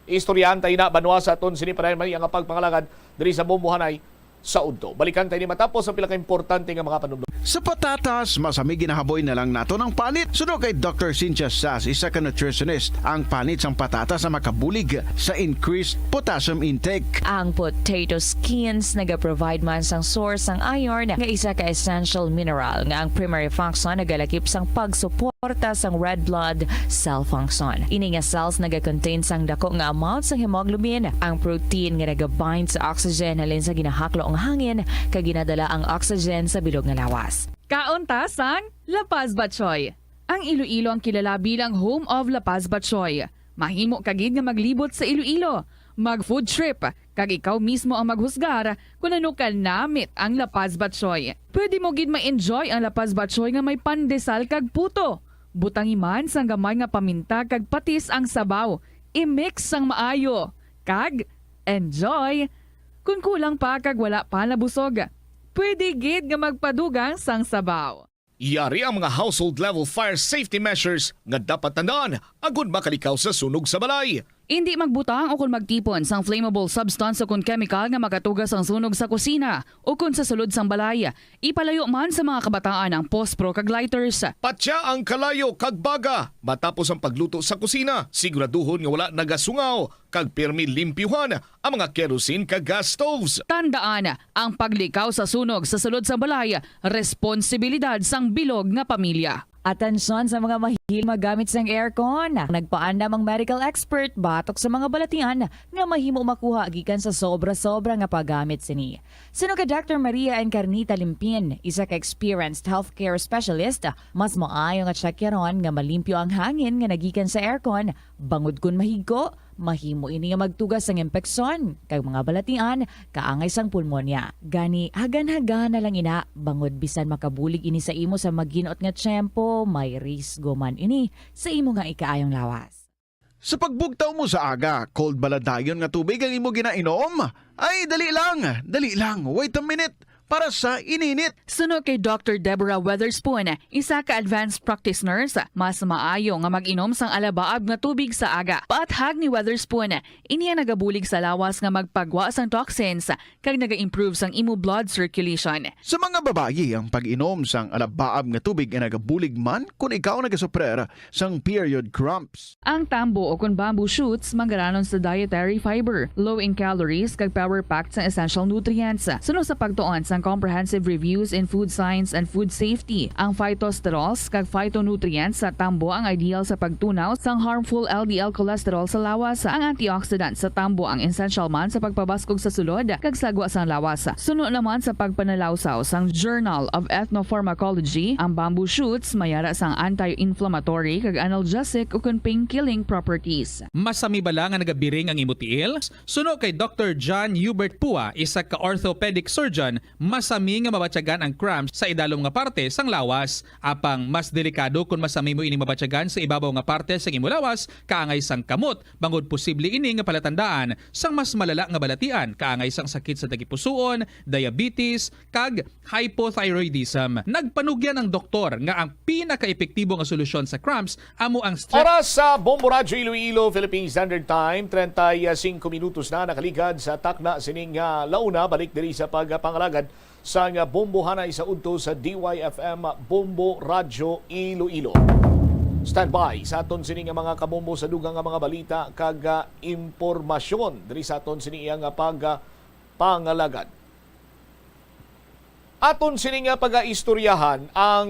Istoryahan ta ina banwa sa aton sini pa man nga pagpangalagad diri sa Bombo Anay sa Udto. Balikan ta ini matapos ang pila ka importante nga mga panudlo. Sa patatas, masami ginahaboy na lang naton ang panit. Suno kay Doctor Cynthia Sas, isa ka nutritionist, ang panit sang patatas ang makabulig sa increased potassium intake. Ang potato skins nagaprovide man sang source sang iron, nga isa ka essential mineral nga ang primary function nagalakip sang pagsuporta sang red blood cell function. Ini nga cells nagakontain sang dako nga amount sang hemoglobin, ang protein nga nagabind sa oxygen halin sa ginahaklo nga hangin kag ginadala ang oxygen sa bilog nga lawas. Kaon ta sang La Paz Batchoy. Ang Iloilo ang kilala bilang home of La Paz Batchoy. Mahimo ka gid nga maglibot sa Iloilo, mag-food trip, kag ikaw mismo ang maghusgar kon ano ka namit ang La Paz Batchoy. Pwede mo gid ma-enjoy ang La Paz Batchoy nga may pandesal kag puto. Butangi man sang gamay nga paminta kag patis ang sabaw. I-mix sang maayo. Kag enjoy! Kon kulang pa kag wala pa nabusog, pwede gid nga magpadugang sang sabaw. Yari ang mga household level fire safety measures nga dapat tandaan agud makalikaw sa sunog sa balay. Indi magbutang o kon magtipon sang flammable substance o kon kemikal nga makatuga sang sunog sa kusina o kon sa sulod sang balay. Ipalayo man sa mga kabataan ang pospro kag lighters. Patya ang kalayo kag baga matapos ang pagluto sa kusina. Siguraduhon nga wala nagasungaw kag pirmi limpyuhan ang mga kerosene kag gas stoves. Tandaan, ang paglikaw sa sunog sa sulod sang balay, responsibilidad sang bilog nga pamilya. Atensyon sa mga mahilig magamit sang aircon. Nagpaandam ang medical expert batok sa mga balatian nga mahimo makuha gikan sa sobra-sobra nga paggamit sini. Suno kay Doctor Maria Encarnita Limpin, isa ka experienced healthcare specialist, mas maayo nga tsakyaron nga malimpyo ang hangin nga nagikan sa aircon, bangod kon mahigko, mahimo ini nga magtuga sang impeksyon kag mga balatian kaangay sang pulmonya. Gani, hagan-hagana lang ina, bangod bisan makabulig ini sa imo sa maginot nga tiyempo, may risgo man ini sa imo nga ikaayong lawas. Sa pagbugtaw mo sa aga, cold bala dayon nga tubig ang imo ginainom? Ay, dali lang, dali lang, wait a minute, para sa ininit. Suno kay Doctor Deborah Weatherspoon, isa ka advanced practice nurse, mas maayo nga mag-inom sang alabaab nga tubig sa aga. Paathag ni Weatherspoon, ini ang nagabulig sa lawas nga magpagwa sang toxins kag naga-improve sang imo blood circulation. Sa mga babayi, ang pag-inom sang alabaab nga tubig ay nagabulig man kon ikaw nagasuprer sang period cramps. Ang tambo o kon bamboo shoots manggaranon sa dietary fiber, low in calories, kag power-packed sang essential nutrients. Suno sa pagtuon sang Comprehensive Reviews in Food Science and Food Safety, ang phytosterols kag phytonutrients sa tambo ang ideal sa pagtunaw sang harmful L D L cholesterol sa lawas. Ang antioxidant sa tambo ang essential man sa pagpabaskog sa sulod kag sagwa sang lawas. Suno naman sa pagpanalawsaw sang Journal of Ethnopharmacology, ang bamboo shoots may ara sang anti-inflammatory kag analgesic ukon pain-killing properties. Masami bala nga nagabiring ang imo tiil? Suno kay Doctor John Hubert Pua, isa ka orthopedic surgeon, masami nga mabatyagan ang cramps sa idalom nga parte sang lawas. Apang mas delikado kon masami mo ini mabatyagan sa ibabaw nga parte sang imo lawas, kaangay sang kamot, bangod posible ini nga palatandaan sang mas malala nga balatian, kaangay sang sakit sa tagipusoon, diabetes, kag hypothyroidism. Nagpanugyan ang doktor nga ang pinakaepektibo nga solusyon sa cramps amo ang strep- Oras sa Bombo Radyo Iloilo, Philippine Standard Time, treinta y cinco minutos na nakaligad sa takna sining, ah, launa. Balik diri sa pagpangalagad sang Bombo Hanay sa udto sa D Y F M Bombo Radyo Iloilo. Standby sa aton sini nga mga kabombo sa dugang nga mga balita kag, ah, impormasyon diri sa aton sini iya nga pag, ah, pangalagad. Aton sini nga pagaistoryahan ang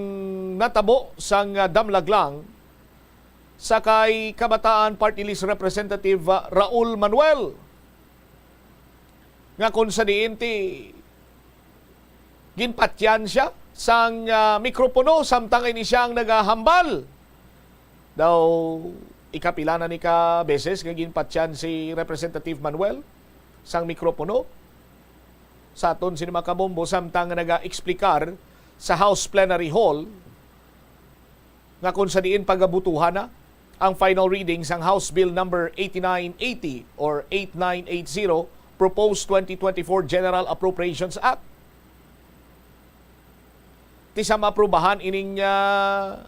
natabo sang, ah, damlaglang sa kay Kabataan Party List Representative, ah, Raul Manuel, nga kon sa diin ti ginpatyan siya sang, ah, mikropono samtang ini siya ang nagahambal. Daw ikapila na ni ka beses nga ginpatyan si Representative Manuel sang mikropono sa aton sini mga kabombo samtang nga nagaeksplikar sa House Plenary Hall nga kon sa diin pagabutuhan na ang final reading sang House Bill number eighty-nine eighty or eighty-nine eighty, Proposed twenty twenty-four General Appropriations Act. Ti sa maaprubahan ining, ah,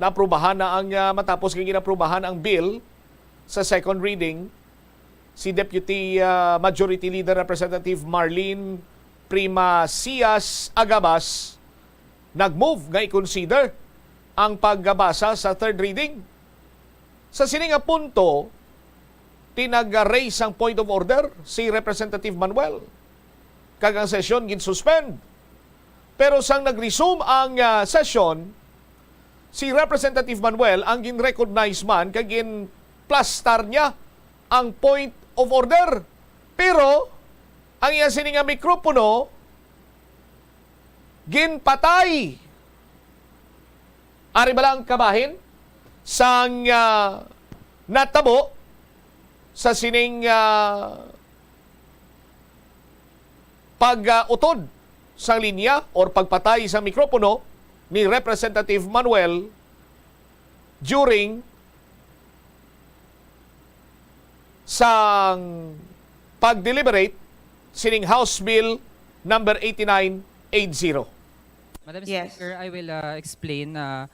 naaprubahan na ang, ah, matapos nga ginaprubahan ang bill sa second reading, si Deputy, ah, Majority Leader Representative Marlene Primasias Agabas nag-move nga i-consider ang pagbasa sa third reading. Sa sini nga punto, ti nag-raise sang point of order si Representative Manuel, kag ang sesyon gin-suspend. Pero sang nag-resume ang, ah, sesyon, si Representative Manuel ang gin-recognize man kag ginplastar niya ang point of order. Pero ang iya sini nga mikropono ginpatay. Ari bala ang kabahin sang, ah, natabo sa sining, ah, pag-utod sang linya or pagpatay sa mikropono ni Representative Manuel during sang pag-deliberate sining House Bill number eighty-nine eighty. Madam Yes. Speaker, I will, uh, explain, uh,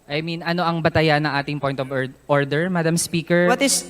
I mean, ano ang batayan ng ating point of or- order, Madam Speaker? What is,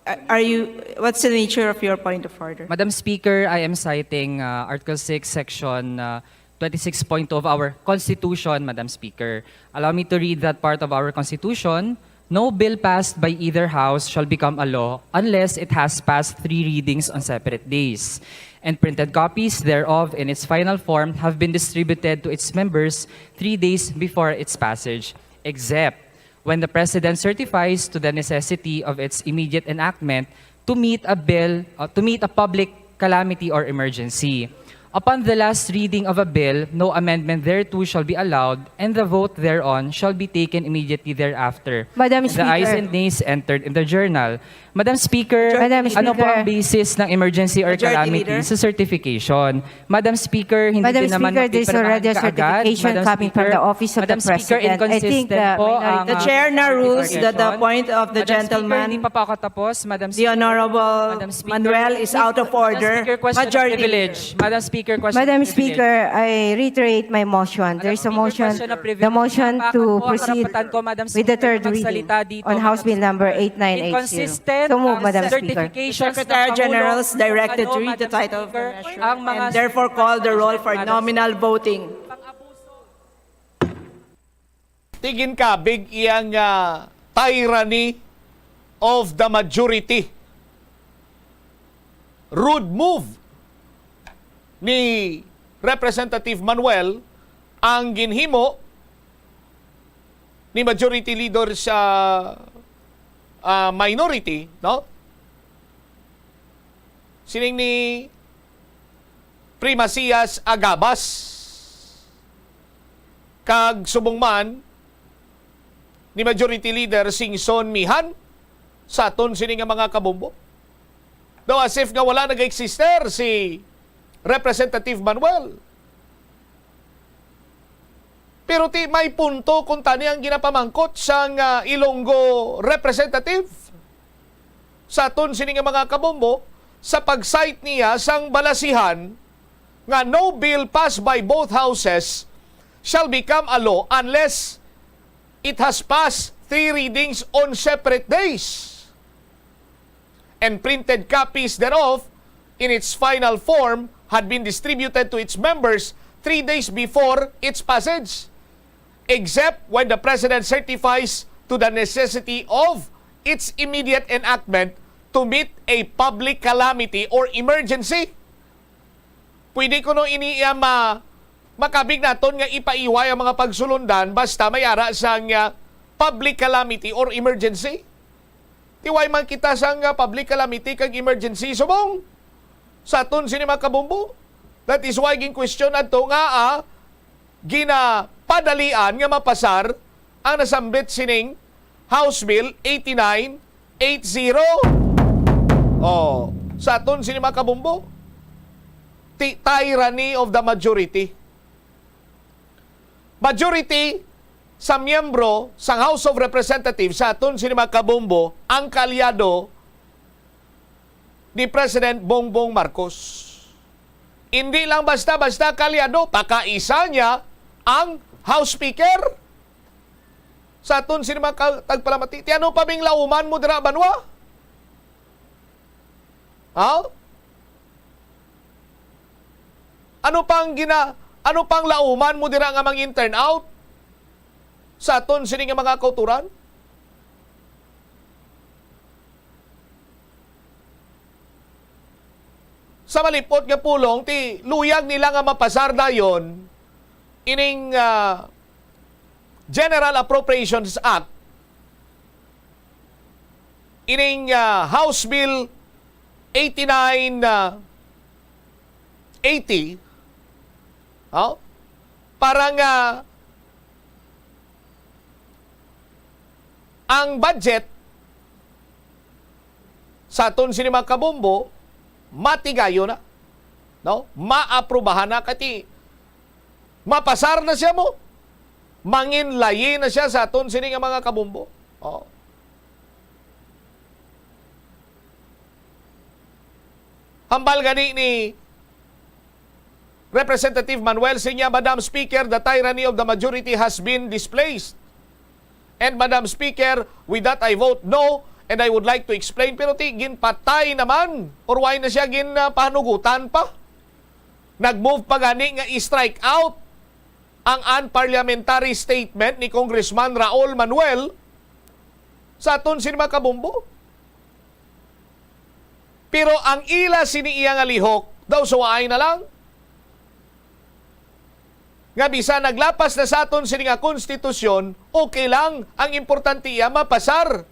are you, what's the nature of your point of order? Madam Speaker, I am citing uh, Article six, Section uh, twenty-six point two of our Constitution, Madam Speaker. Allow me to read that part of our Constitution. No bill passed by either house shall become a law unless it has passed three readings on separate days, and printed copies thereof in its final form have been distributed to its members three days before its passage, except when the President certifies to the necessity of its immediate enactment to meet a bill, uh, to meet a public calamity or emergency. Upon the last reading of a bill, no amendment thereto shall be allowed, and the vote thereon shall be taken immediately thereafter. Madam And the ayes Speaker. And nays entered in the journal. Madam Speaker, Madam ano po Speaker. Ang basis ng emergency or Majority calamity Leader. Sa certification? Madam Speaker, hindi Madam din naman Speaker, there's mapipirmahan already a kaagad. certification Madam coming from Speaker, the Office of Madam the Speaker, President. I think inconsistent the po minority ang The chair now rules that the certification. point of the Madam Speaker, gentleman, hindi pa po ako tapos. Madam the Honorable Madam Speaker, Manuel, is out of Madam order. Speaker, question of Majority privilege. Leader. Madam Speaker, question Madam of privilege. Speaker, I reiterate my motion. There's a Madam Speaker, motion, question of privilege. the motion Bakit to po ang proceed karapatan ko, Madam with the Speaker, third na reading magsalita dito, on House Madam Bill number Speaker? eight nine eight zero. Inconsistent So move, ang Madam Speaker. certifications ng Secretary Pangulo. General is directed Ano, to read the Madam title of the Speaker, measure ang mga and therefore call the roll for Madam nominal voting. Tingin ka, big iyang ah, tyranny of the majority. Rude move ni Representative Manuel ang ginhimo ni Majority Leader sa ah, minority, no? Sining ni Primasias Agabas kag subong man ni Majority Leader Singson Mihan sa aton sini nga mga kabombo. Daw as if nga wala nag-exister si Representative Manuel. Pero ti may punto kung tani ang ginapamangkot sang ah, Ilonggo representative sa aton sini nga mga kabombo sa pag-cite niya sang balasihan nga no bill passed by both houses shall become a law unless it has passed three readings on separate days, and printed copies thereof in its final form had been distributed to its members three days before its passage, except when the President certifies to the necessity of its immediate enactment to meet a public calamity or emergency. Pwede kuno ini iya ma makabig naton nga ipaiway ang mga pagsulundan basta may ara sang ah, public calamity or emergency. Tiway man kita sang ah, public calamity kag emergency subong sa aton sini mga kabombo. That is why gin-question adto nga ah, ginapadalian nga mapasar ang nasambit sining House Bill eighty-nine eight zero. Oh, sa aton sini mga kabombo. Ti tyranny of the majority. Majority sa miyembro sa House of Representatives sa aton sini mga kabombo ang kaalyado ni President Bongbong Marcos. Hindi lang basta-basta kaalyado, pakaisa niya ang House Speaker. Sa aton sini mga ka- tagpalamati, ti ano pa bing lauman mo dira, banwa? Ha? Ano pang gina ano pang lauman mo dira nga mangin turnout sa aton sini nga mga kauturan? Sa malipot nga pulong, ti luyag nila nga mapasar dayon ining ah, General Appropriations Act, ining ah, House Bill eighty-nine eighty, oh, para nga ang budget sa aton sini mga kabombo matigayon na, no? Maaprubahan na kay ti mapasar na siya mo. Manginlayi na siya sa aton sini nga mga kabombo. Oh. Hambal gani ni Representative Manuel Sinya, "Madam Speaker, the tyranny of the majority has been displaced. And Madam Speaker, with that I vote no, and I would like to explain, pero ti ginpatay naman, or why na siya gin, ah, pahanugutan pa? Nag-move pa gani nga i-strike out ang unparliamentary statement ni Congressman Raul Manuel sa aton sini mga kabombo. Pero ang ila sini iya nga lihok, daw suwaay na lang. Nga bisan naglapas na sa aton sini nga konstitusyon, okay lang. Ang importante iya mapasar.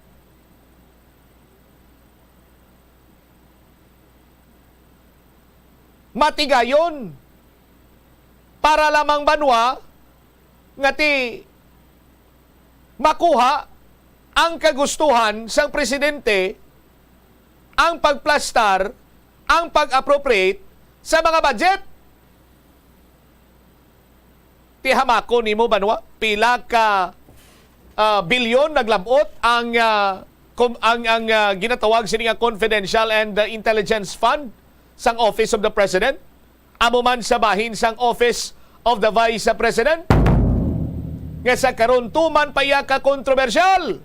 Matigayon. Para lamang banwa nga ti makuha ang kagustuhan sang presidente, ang pagplastar, ang pag-appropriate sa mga budget. Ti hamakon nimo, banwa, pila ka, ah, bilyon naglabot ang, ah, kom-, ang, ang, ah, ginatawag sini nga confidential and, ah, intelligence fund sang Office of the President, amo man sa bahin sang Office of the Vice President, nga sa karon tuman pa iya ka kontrobersyal.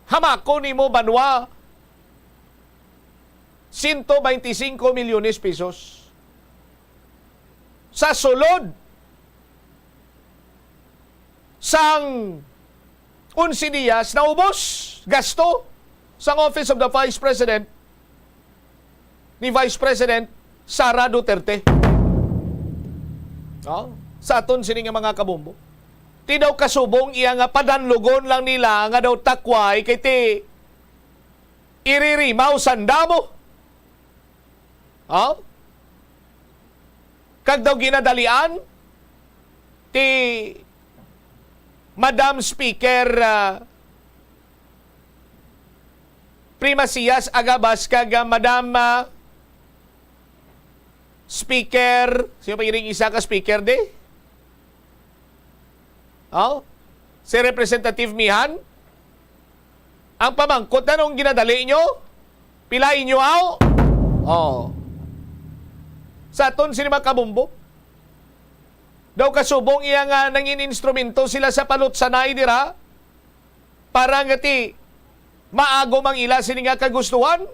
Hamakon nimo, banwa, sento baynte singko milyones pesos. Sa sulod sang onse diyas, naubos gasto sang Office of the Vice President ni Vice President Sara Duterte. No? Sa aton sini nga mga kabombo. Ti daw kasubong iya nga padanlogon lang nila nga daw takway kay ti iririmaw sanda mo. Ha? Kag daw ginadalian ti Madam Speaker, ah, Primacias Agabas kag, ah, Madam, ah, Speaker, sino pa ining isa ka speaker di? Oh? Si Representative Mihan? Ang pamangkot na nung ginadali nyo? Pila inyo, aw? Oh. Sa aton sini mga kabombo. Daw kasubong iya nga nangin instrumento sila sa palutsanay dira para nga ti maagom ang ila sini nga kagustuhan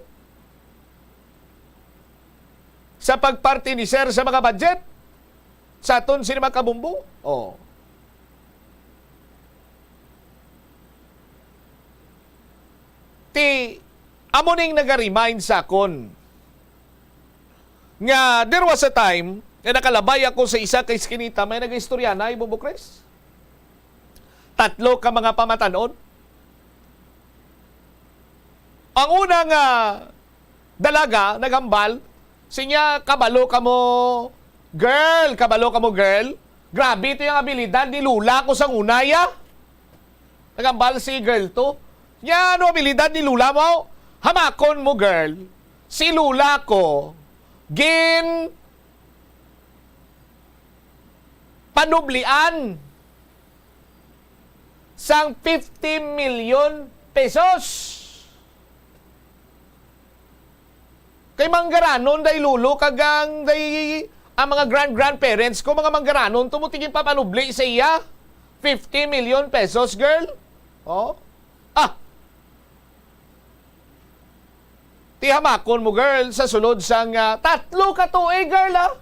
sa pagpartinisir sa mga budget sa aton sini mga kabombo. Oh. Ti, amo ning naga-remind sa akon nga there was a time nga nakalabay ako sa isa ka iskinita, may nagaistorya na, Ibong Bukres. Tatlo ka mga pamatanon. Ang una nga dalaga, naghambal, sinya, "Kabalo kamo, girl, kabalo kamo, girl. Grabe ito yung abilidad ni Lula ko sa una, ya." Naghambal si girl to. Nya, ano abilidad ni Lula mo? Hamakon mo, girl. Si Lula ko, gin panublian sang fifty million pesos. Kay manggaranon day lolo kag ang day, ang mga grand-grandparents ko, mga manggaranon to, mo tingin papanubli sa iya. Fifty million pesos, girl. Oh. Ah. Ti hamakon mo, girl, sa sulod sang, ah, tatlo ka tuig, girl, ah.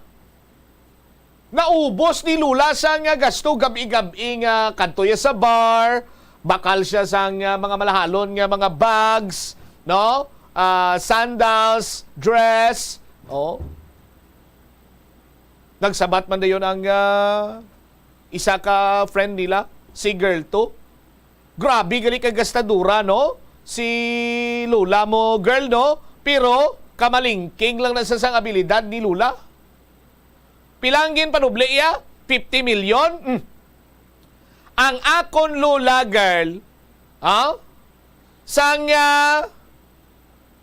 Naubos ni Lula sa nga gasto, gab-i-gab-i nga kadto ya sa bar, bakal siya sa nga mga malahalon nga mga bags, no? Ah, sandals, dress, oh. Nagsabat man dayon ang, ah, isa ka friend nila, si girl to. Grabe gali ka gastadura, no? Si Lula mo, girl, no? Pero kamalingking lang na sa sang abilidad ni Lula. Pila ang ginpanubli iya? Fifty million? Mm. Ang akon Lula, girl, ha? Sang, ah,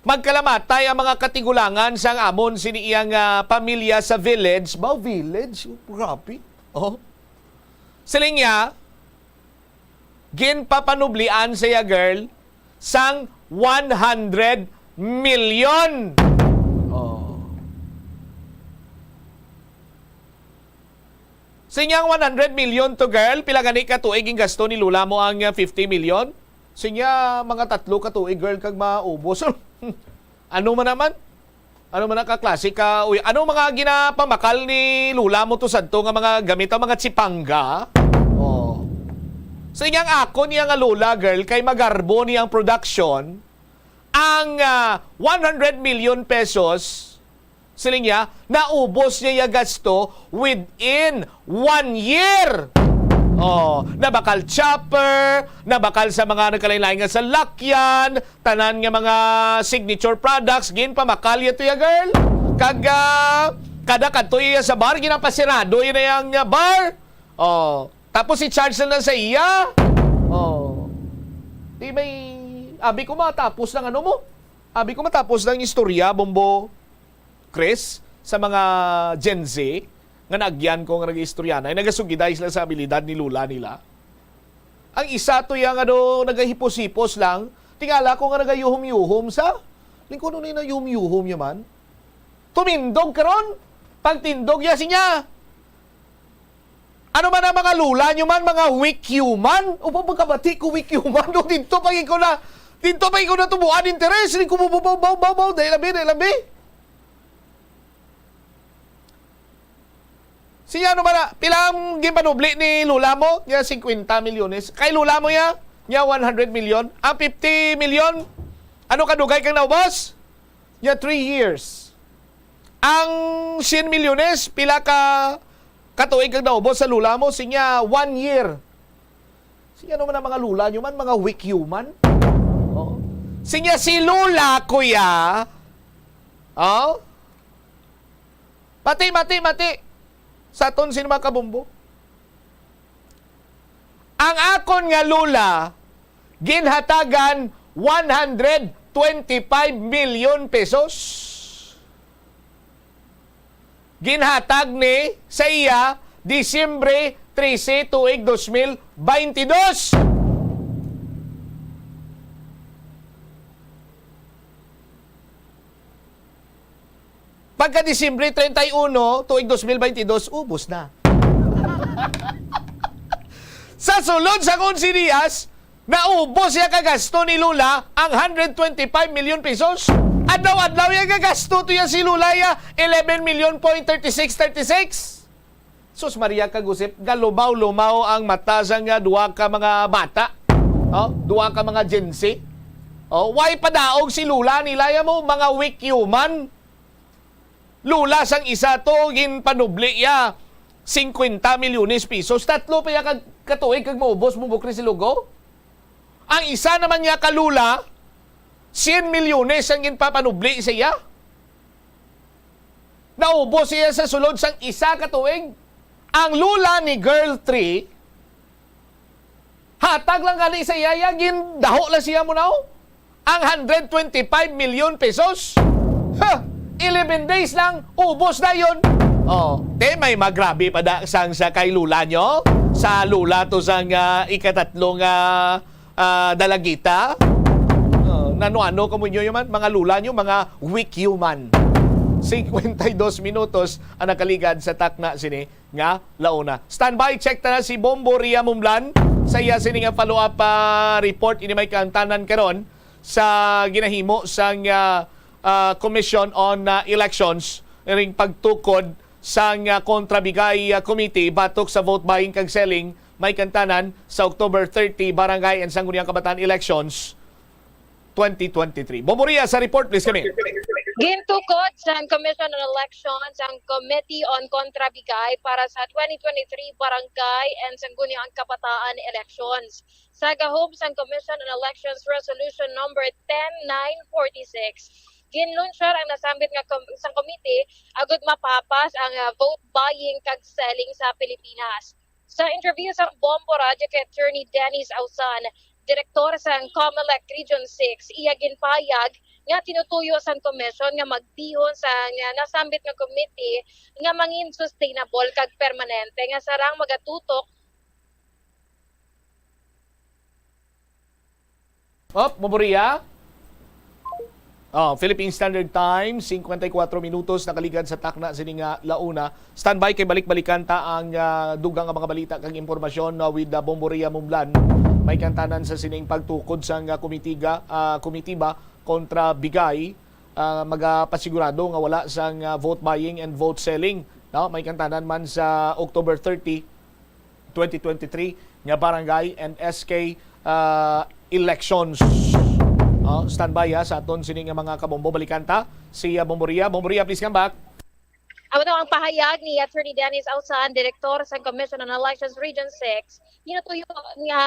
magkalamatay ang mga katigulangan sang amon sini iyang, ah, pamilya sa village. Ba, village? Oh, grabe. Oh. Siling niya, ginpapanublian siya, girl, sang one hundred million. Oh. Sinyang one hundred million to, girl, pila gani ka tuig ang gasto ni Lola mo ang, ah, fifty million? Sinya, mga tatlo ka tuig, girl, kag maubos. Ano man naman? Ano man ang kaklase ka? Uy, ano mga ginapamakal ni Lola mo to sadto nga mga gamit ang mga tsipangga? Oh. Sinyang ako niya nga Lola, girl, kay magarbo ni ang production, ang, ah, one hundred million pesos, siling niya, naubos niya ya gasto within one year. Oh, nabakal chopper, nabakal sa mga nagkalain-lain nga salakyan, tanan nga mga signature products, ginpamakal ya to ya, girl. Kag, ah, kada kadto iya sa bar, ginapasirado iya na yang, ah, bar. Oh, tapos i-charge na lang sa iya. Oh. Di may, abi ko matapos ng ano mo. Abi ko matapos ng istorya, Bombo Chris, sa mga Gen Z, nga naagyan ko nga nag-istorya na, ay nagasugid ay sila sa abilidad ni Lola nila. Ang isa to yang ano, nagahipos-hipos lang, tingala ko nga nagayuhom-yuhom sa, lingkod nun yung nayuhom-yuhom niya man. Tumindog karon, pagtindog niya sinya. Ano man ang mga Lola nyo man, mga weak human? Upo, pagkabati ko, weak human. No, dito pa ko na, dito pa ko natubuan interes. Hindi ko bububaw, baw, baw, baw, dahil labi, dahil labi. Siya ano man na, pila ang ginpanubli ni Lola mo? Niya fifty milyones. Kay Lola mo niya, niya one hundred million. Ang fifty million, ano kadugay kang naubos? Niya three years. Ang cien milyones, pila ka katuig ang naubos sa Lola mo? Sinya, one year. Sinya naman ang mga Lola nyo man, mga weak human. Oh. Sinya si Lola, kuya. Oh? Mati, mati, mati. Sa aton, sino mga kabumbo? Ang akon nga Lola, ginhatagan one hundred twenty-five million pesos. Ginhatag ni sa iya Disyembre trese, tuig dos mil baynte dos. Pagka Disyembre treinta y uno, tuig dos mil baynte dos, ubos na. Sa sulod sa onse diyas, naubos ya kagasto ni Lola ang hundred twenty-five million pesos. Adlaw-adlaw ya gagasto to ya si Lola ya, eleven million point thirty-six thirty-six. Sus Maria kag Josep, galumaw-lumaw ang mata sang, ah, duha ka mga bata. Oh, duha ka mga Gen Z. Oh, why padaog si Lola nila ya mo, mga weak human? Lola sang isa to, ginpanubli ya cincuenta milyones pesos. Tatlo pa ya ka, katuig kag maubos mo bukri si Lugo. Ang isa naman niya ka Lola, cien milyones ang ginpapanubli sa iya. Naubos siya sa sulod sang isa ka tuig. Ang Lola ni Girl three, hatag lang gani sa iya, ya, gindaho lang siya mo now. Ang hundred twenty-five million pesos. Ha! Eleven days lang, ubos na yun. Oh, te, may magrabe pa da sang sa kay Lola nyo. Sa Lola to sang, ah, ikatatlo nga, ah, dalagita. Oh, nano-ano ka mo nyo man, mga Lola nyo, mga weak human. Cincuenta y dos minutos ang nakaligad sa takna sini nga launa. Standby, check ta na si Bombo Ria Mumlan sa iya sini nga follow-up, ah, report. Ini may kaangtanan karon sa ginahimo sang, ah, ah, Commission on, ah, Elections ring pagtukod sang, ah, Kontra Bigay, ah, Committee batok sa vote buying kag selling may kaangtanan sa October thirty Barangay and Sangguniang Kabataan Elections twenty twenty-three. Bombo Ria sa report, please, kami. Gintukod sang Commission on Elections ang Committee on Kontra Bigay para sa twenty twenty-three Barangay and Sangguniang Kabataan Elections. Sa gahom sang Commission on Elections Resolution Number ten nine forty-six, ginlunsyar ang nasambit nga kom-, sang komite agud mapapas ang, ah, vote buying kag selling sa Pilipinas. Sa interview sang Bombo Radyo kay Attorney Dennis Ausan, direktor sang Comelec Region six, iya ginpahayag nga tinutuyo sang commission nga magdihon sa nga nasambit nga komite nga mangin sustainable kag permanente nga sarang magatutok Op, Bombo Ria? Oh, Philippine Standard Time, singkwenta y kuwatro minutos nakaligad sa takna sini nga la una. Standby kay balik-balikan ta ang, ah, dugang nga mga balita kag impormasyon, ah, with, ah, Bomboria Mumlan. May kantanan sa sining pagtukod sang, ah, komitiga, ah, komitiba kontra Bigay, ah, magapasigurado nga wala sang, ah, vote buying and vote selling, no? May kantanan man sa October thirty, twenty twenty-three nga barangay and S K, ah, elections. Oh, standby, ha, sa aton sini nga mga kabombo. Balikan ta si, ah, Bomboria. Bomboria, please come back. Amo to ang pahayag ni Attorney Dennis Ausan, Direktor sa Commission on Elections Region six. Ginatuyo nga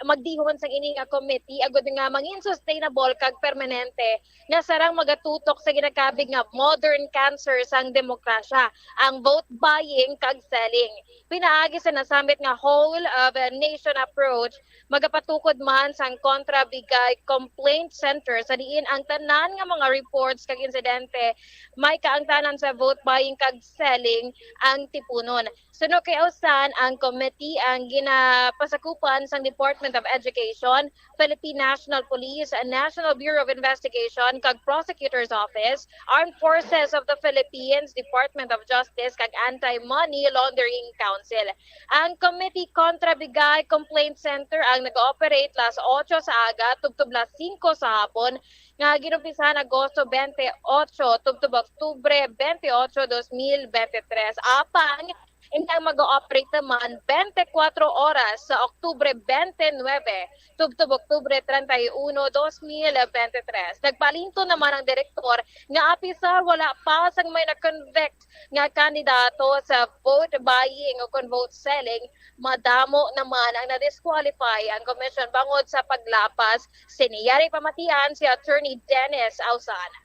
magdihon sang ini nga committee agud nga mangin sustainable kag permanente nga sarang magatutok sa ginakabig nga modern cancer sang demokrasya, ang vote buying kag selling. Pinaagi sa nasambit nga whole of a nation approach, magapatukod man sang Kontra Bigay Complaint Center sa diin ang tanan nga mga reports kag insidente may kaangtanan sa vote buying kag selling ang tipunon. Suno kay Ausan, ang committee ang ginapasakupan sang Department of Education, Philippine National Police, National Bureau of Investigation, kag Prosecutor's Office, Armed Forces of the Philippines, Department of Justice, kag Anti-Money Laundering Council. Ang Committee Kontra Bigay Complaint Center ang nag-ooperate las otso sa aga tubtob las singko sa hapon, nga ginumpisahan Agosto twenty-eight tubtob Oktubre twenty-eight, dos mil bente tres. Apang indi ang mag-ooperate naman twenty-four oras sa Oktubre twenty-nine tubtob Oktubre treinta y uno, dos mil bente tres. Nagpalinto naman ang direktor nga apisar wala pa sang may na-convict nga kandidato sa vote buying o kon vote selling, madamo naman ang na-disqualify ang commission bangod sa paglapas sini. Yari pamatian si Attorney Dennis Ausan.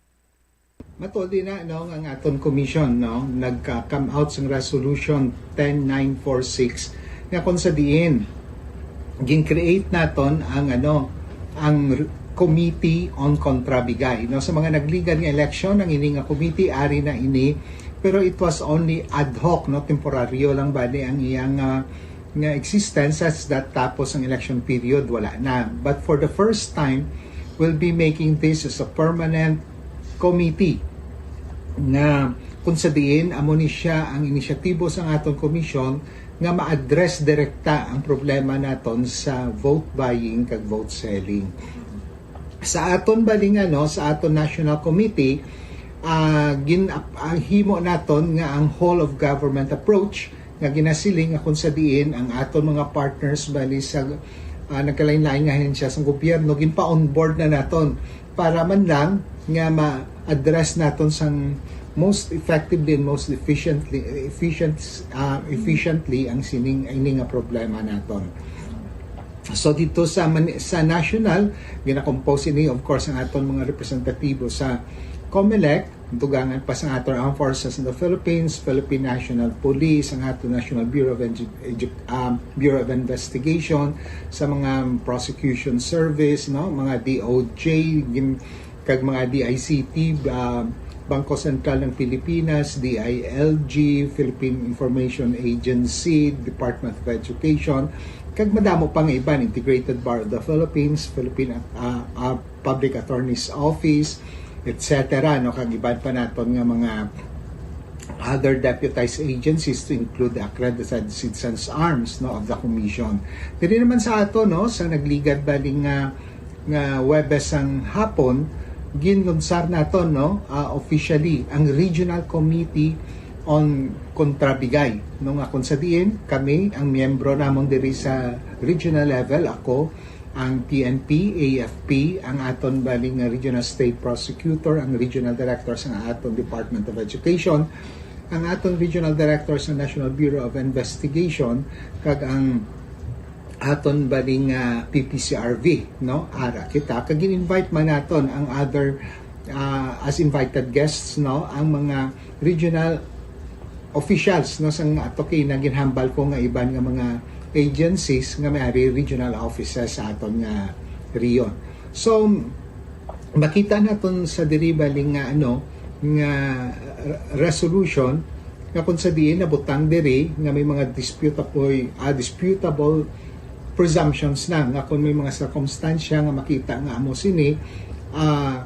Matod ina, no, nga ang aton commission, no, nagka-come out sang resolution ten nine four six nga kung sa diin gin-create naton ang, ano, ang r-, Committee on Kontra Bigay, no, sa mga nagligad nga eleksyon. Ang ini nga committee, ari na ini, pero it was only ad hoc, no, temporaryo lang ba ni ang iyang, ah, nga existence, as that tapos ang election period, wala na. But for the first time, we'll be making this as a permanent committee nga kung sa diin amo ni siya ang inisyatibo sang aton komisyon nga ma-address direkta ang problema naton sa vote buying kag vote selling. Sa aton bali nga, no, sa aton National Committee, ah, gin-, ah, himo naton nga ang whole of government approach nga ginasiling nga kung sa diin ang aton mga partners bali sa, ah, nagkalain-lain nga ahensya sa gobyerno ginpa-onboard na naton para man lang nga ma-address naton sang most effectively and most efficiently, efficient, ah, efficiently ang sining, ini nga problema naton. So dito sa Mani-, sa national, gina-compose ini, of course, ang aton mga representatibo sa COMELEC, dugangan pa sa aton Armed Forces of the Philippines, Philippine National Police, ang aton National Bureau of Edu-, Edu-, um, Bureau of Investigation, sa mga prosecution service, no, mga D O J, gin-, kag mga D I C T, ah, Bangko Sentral ng Pilipinas, D I L G, Philippine Information Agency, Department of Education, kag madamo pa nga iban, Integrated Bar of the Philippines, Philippine, ah, ah, Public Attorney's Office, et cetera, no, kag iban pa naton nga mga other deputized agencies, to include the Accredited Citizens Arms, no, of the Commission. Diri naman sa ato, no, sa nagligad bali nga, nga Huwebes sang hapon, ginlunsar naton, no, ah, officially ang Regional Committee on Kontra Bigay, no, nga kung sa diin kami, ang miyembro namon diri sa regional level, ako, ang P N P, A F P, ang aton bali nga Regional State Prosecutor, ang Regional Director sa aton Department of Education, ang aton Regional Director sa National Bureau of Investigation, kag ang aton bali nga P P C R V, no? Ara kita, kag gin-invite man naton ang other, ah, as invited guests, no, ang mga regional officials, no, sang ato kay naginhambal ko nga iban nga mga agencies nga may ari regional offices sa aton nga rehiyon. So, makita naton sa diri bali nga, ano, nga re-, resolution nga kung sa diin nabutang diri nga may mga disputable, ah, disputable presumptions na nga kung may mga sirkumstansya nga makita nga amo sini, ah,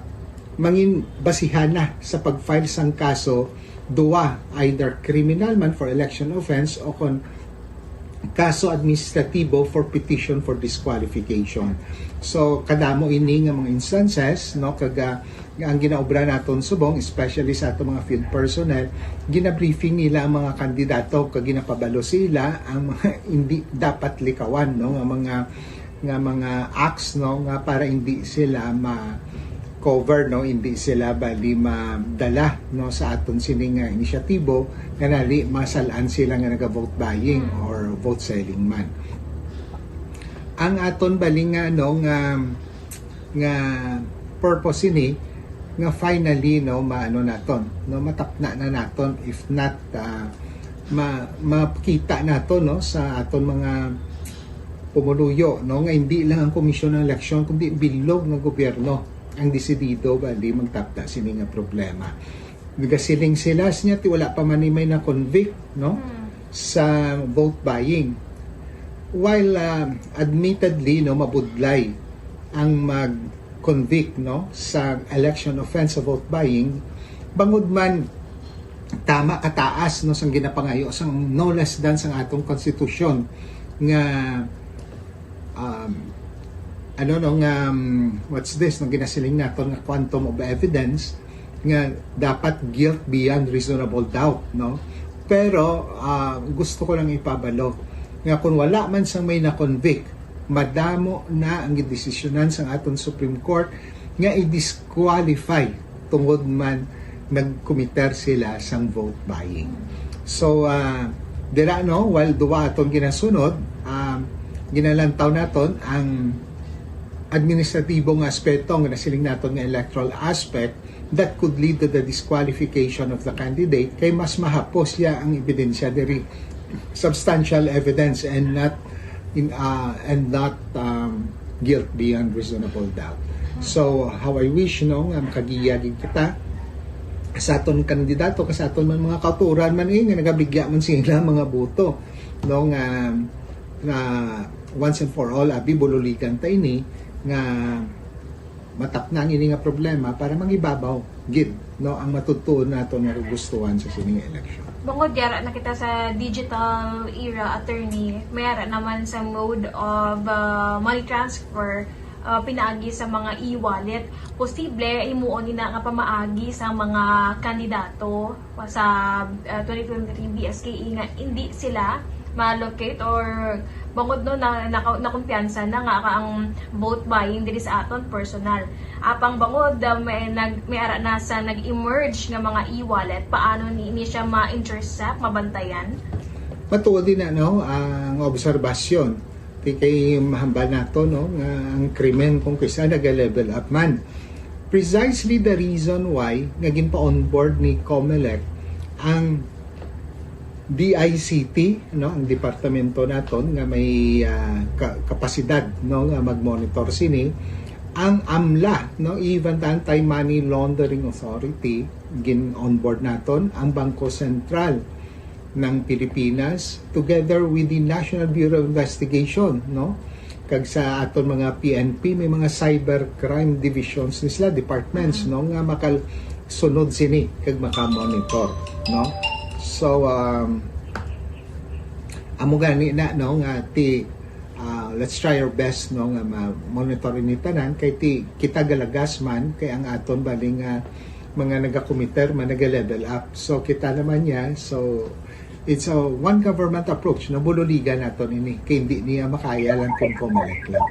Mangin basihan na sa pag-file sang kaso, duwa, either criminal man for election offense o kon kaso administratibo for petition for disqualification. So, kadamo ini nga mga instances, no, kag, ah, ang ginaobra naton subong, especially sa ato mga field personnel, ginabriefing nila ang mga kandidato kag ginapabalo sila ang mga hindi dapat likawan, no, nga mga, nga mga acts, no, nga para hindi sila ma cover, no, hindi sila bali madala, no, sa aton sini nga inisyatibo, nga nali masalan sila nga naga-vote buying or vote selling man. Ang aton bali nga, no, nga, nga purpose ini nga finally, no, maano naton, no, matapna na naton, if not, ah, ma makita nato, no, sa aton mga pumuluyo, no, nga hindi lang ang Komisyon ng Eleksyon kundi bilog nga gobyerno ang desidido bali magtapda sini nga problema. Nagasiling sila sinya ti wala pa man ni may na-convict, no, sa vote buying. While, ah, admittedly, no, mabudlay ang mag-convict, no, sa election offense sa vote buying, bangod man tama kataas, no, sang ginapangayo sang no less than sang atong konstitusyon nga, um, ano, no, nga, um, what's this, no, ginasiling naton nga quantum of evidence nga dapat guilt beyond reasonable doubt, no? Pero, ah, gusto ko lang ipabalo nga kung wala man sang may na-convict, madamo na ang gidesisyonan sang aton Supreme Court nga i-disqualify tungod man nagkomiter sila sang vote buying. So, ah, dira, no, while duwa aton ginasunod, ah, ginalantaw naton ang administratibo nga aspeto nga nasiling naton nga electoral aspect that could lead to the disqualification of the candidate, kay mas mahapos siya ang ebidensya diri, substantial evidence and not in, ah, and not, um, guilt beyond reasonable doubt. So, how I wish, no, nga makagiya gid kita sa aton kandidato, kay sa aton man mga kauturan man, eh, nga nagabaligya man sila mga boto, no, nga, nga once and for all, abi, bululigan ta ini, nga matapna ang ini nga problema para mangibabaw gid, no, ang matudtuon naton nga kagustuhan sa sining eleksyon. Bangod yara na kita sa digital era, attorney, may ara naman sa mode of, ah, money transfer, ah, pinaagi sa mga e-wallet. Posible himuon ni na nga pamaagi sa mga kandidato sa, ah, twenty twenty-three B S K E nga hindi sila ma-locate or bangod, no, na, na, nakumpiyansa na nga ang vote buying diri sa aton personal. Apang bangod, ah, may, nag, may ara na sa nag-emerge nga mga e-wallet, paano ni, ni siya ma-intercept, mabantayan? Matuod din na, no, ang obserbasyon. Ti kay mahambal nato, no, nga ang krimen kung kisa naga-level up man. Precisely the reason why nga ginpa-onboard ni Comelec ang D I C T, no, ang departamento naton nga may, ah, ka-, kapasidad, no, nga mag-monitor sini, ang amla, no, even the Anti-Money Laundering Authority, gin-onboard naton ang Bangko Sentral ng Pilipinas together with the National Bureau of Investigation, no? Kag sa aton mga P N P, may mga cybercrime divisions ni sila, departments, no, nga makalsunod sini kag makamonitor, no? So, um, amo gani na, no, nga ti, ah, let's try our best, no, nga ma-monitor ini tanan kay ti kita galagas man kay ang aton bali nga mga nagakomiter man naga-level up. So, kita naman niya. So, it's a one government approach. Nabululigan naton ini kay hindi niya makaya lang kung Comelec lang.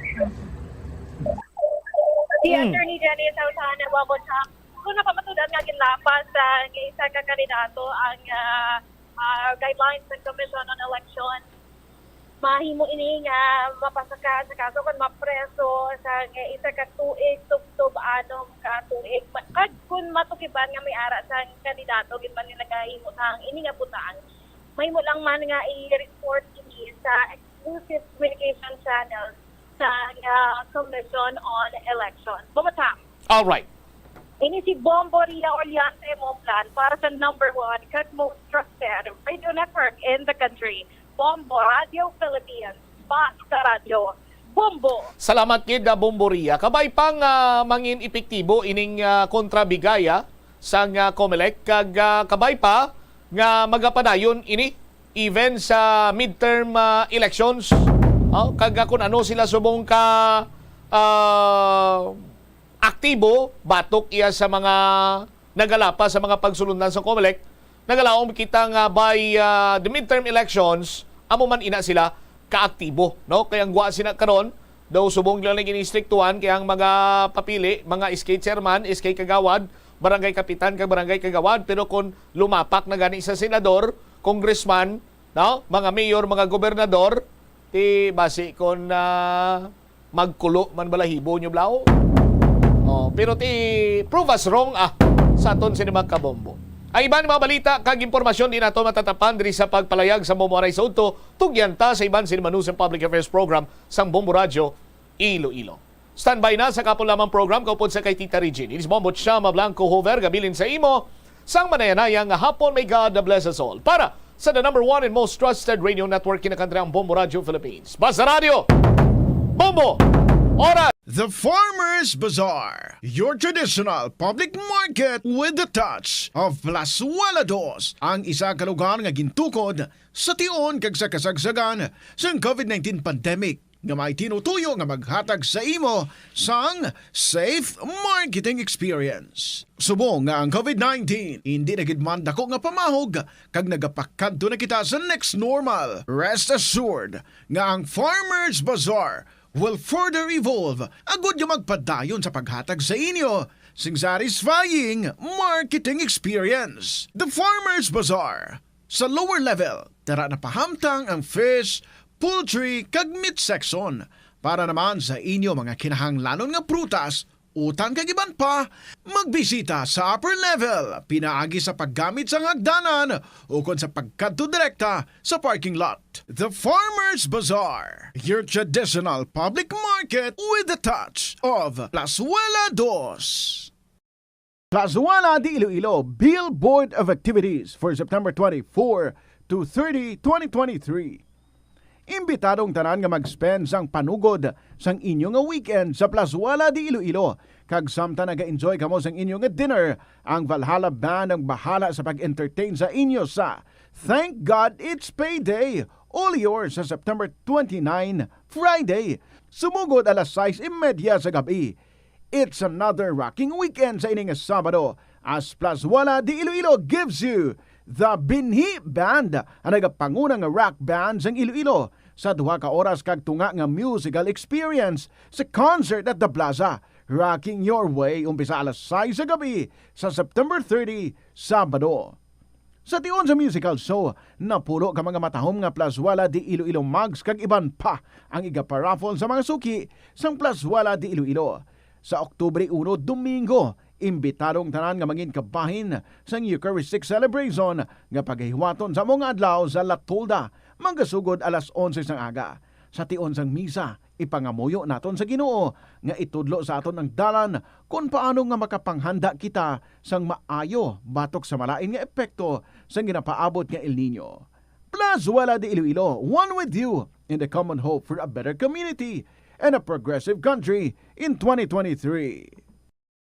Si Mm. Attorney Jenny Sausana Wabonchak, kung napamatudan nga ginlapas sa nga isa ka kandidato ang, ah, ah, guidelines ng Commission on Election, mahimo ini nga mapasaka sa kaso kon mapreso sa nga isa ka tuig tubtob anom ka tuig. Ma-, kag kon matukiban nga may ara sang kandidato gid man nga nagahimo sang ini nga butang, mahimo lang man nga i-report ini sa exclusive communication channel sa, ah, Commission on Election. Bumata. All right. Ini si Bombo Ria Orleans, imo plan para sa number one kag most trusted radio network in the country, Bombo Radio Philippines. Basta radyo, Bombo. Salamat gid, ah, Bombo Ria. Kabay pa nga mangin epektibo ining, ah, kontrabigaya sang, ah, Comelec, kag, ah, kabay pa nga magapadayon ini even sa midterm, ah, elections. Oh, kag, ah, kun ano sila subong ka, ah, aktibo batok iya sa mga nagalapas sa mga pagsulundan sa Comelec, nagalaom kita nga by, ah, the midterm elections, amo man ina sila kaaktibo, no? Kay ang gwa sina karon, daw subong lang lagi ni istriktuhan kay ang mga papili, mga S K chairman, S K kagawad, barangay kapitan kag barangay kagawad, pero kung lumapak na gani sa senador, congressman, no? Mga mayor, mga gobernador, ti basi kon, ah, magkulo man balahibo nyo, Blau. Oh, pero ti prove us wrong, ah, sa aton sini mga kabombo. Ang iban mga balita kag impormasyon di nato matatapan diri sa pagpalayag sa Bombo Aray sa Udto, tugyan ta sa iban sini Manusa Public Affairs Program sang Bombo Radyo, Iloilo. Standby na sa kapon lamang program kaupod sa kay Tita Regine. Inis Bombo Chama Blanco Hover, gabilin sa imo sang manayanaya nga hapon. May God bless us all. Para sa the number one and most trusted radio network, kinakantriang Bombo Radio Philippines. Basta Radio, Bombo, Oras. The Farmers Bazaar, your traditional public market with the touch of Plazuela Dos, ang isa ka lugar nga gintukod sa tion kag sa kasagsagan sang COVID nineteen pandemic, nga may tinutuyo nga maghatag sa imo sang safe marketing experience. Subong nga ang COVID nineteen indi na gid man dako nga pamahog kag nagapakadto na kita sa next normal, rest assured nga ang Farmers Bazaar will further evolve agud nga magpadayon sa paghatag sa inyo sing satisfying marketing experience. The Farmers Bazaar, sa lower level, tara na pahamtang ang fish, poultry, kag meat section. Para naman sa inyo mga kinahanglanon nga prutas, utan kag iban pa, magbisita sa upper level pinaagi sa paggamit sang hagdanan ukon sa pagkadto direkta sa parking lot. The Farmers Bazaar, your traditional public market with the touch of Plazuela Dos. Plazuela de Iloilo, Billboard of Activities for September twenty-four to thirty, twenty twenty-three. Imbitado ang tanan nga mag-spend sang panugod sang inyo nga weekend sa Plazuela de Iloilo. Kag samtang naga-enjoy kamo sang inyo nga dinner, ang Valhalla Band ang bahala sa pag-entertain sa inyo sa Thank God It's Payday, all yours sa September twenty-nine, Friday. Sumugod alas sais y media sa gab-i. It's another rocking weekend sa ini nga Sabado, as Plazuela de Iloilo gives you the Binhi Band, ang nagapanguna nga rock band sang Iloilo, sa duha ka oras kag tunga nga musical experience sa Concert at the Plaza, Rocking Your Way, umpisa alas sais sa gab-i sa September thirty, Sabado. Sa tion sa musical show, napulo ka mga matahom nga Plazuela de Iloilo mugs kag iban pa ang igaparaffle sa mga suki sang Plazuela de Iloilo. Sa Oktubre uno, Domingo, imbitado ang tanan nga mangin kabahin sang Eucharistic Celebration nga pagahiwaton sa amo nga adlaw sa La Tolda, magasugod alas onse sang aga. Sa tion sang misa, ipangamuyo naton sa Ginoo nga itudlo sa aton ang dalan kon paano nga makapanghanda kita sang maayo batok sa malain nga epekto sang ginapaabot nga El Niño. Plazuela de Iloilo, one with you in the common hope for a better community and a progressive country in twenty twenty-three.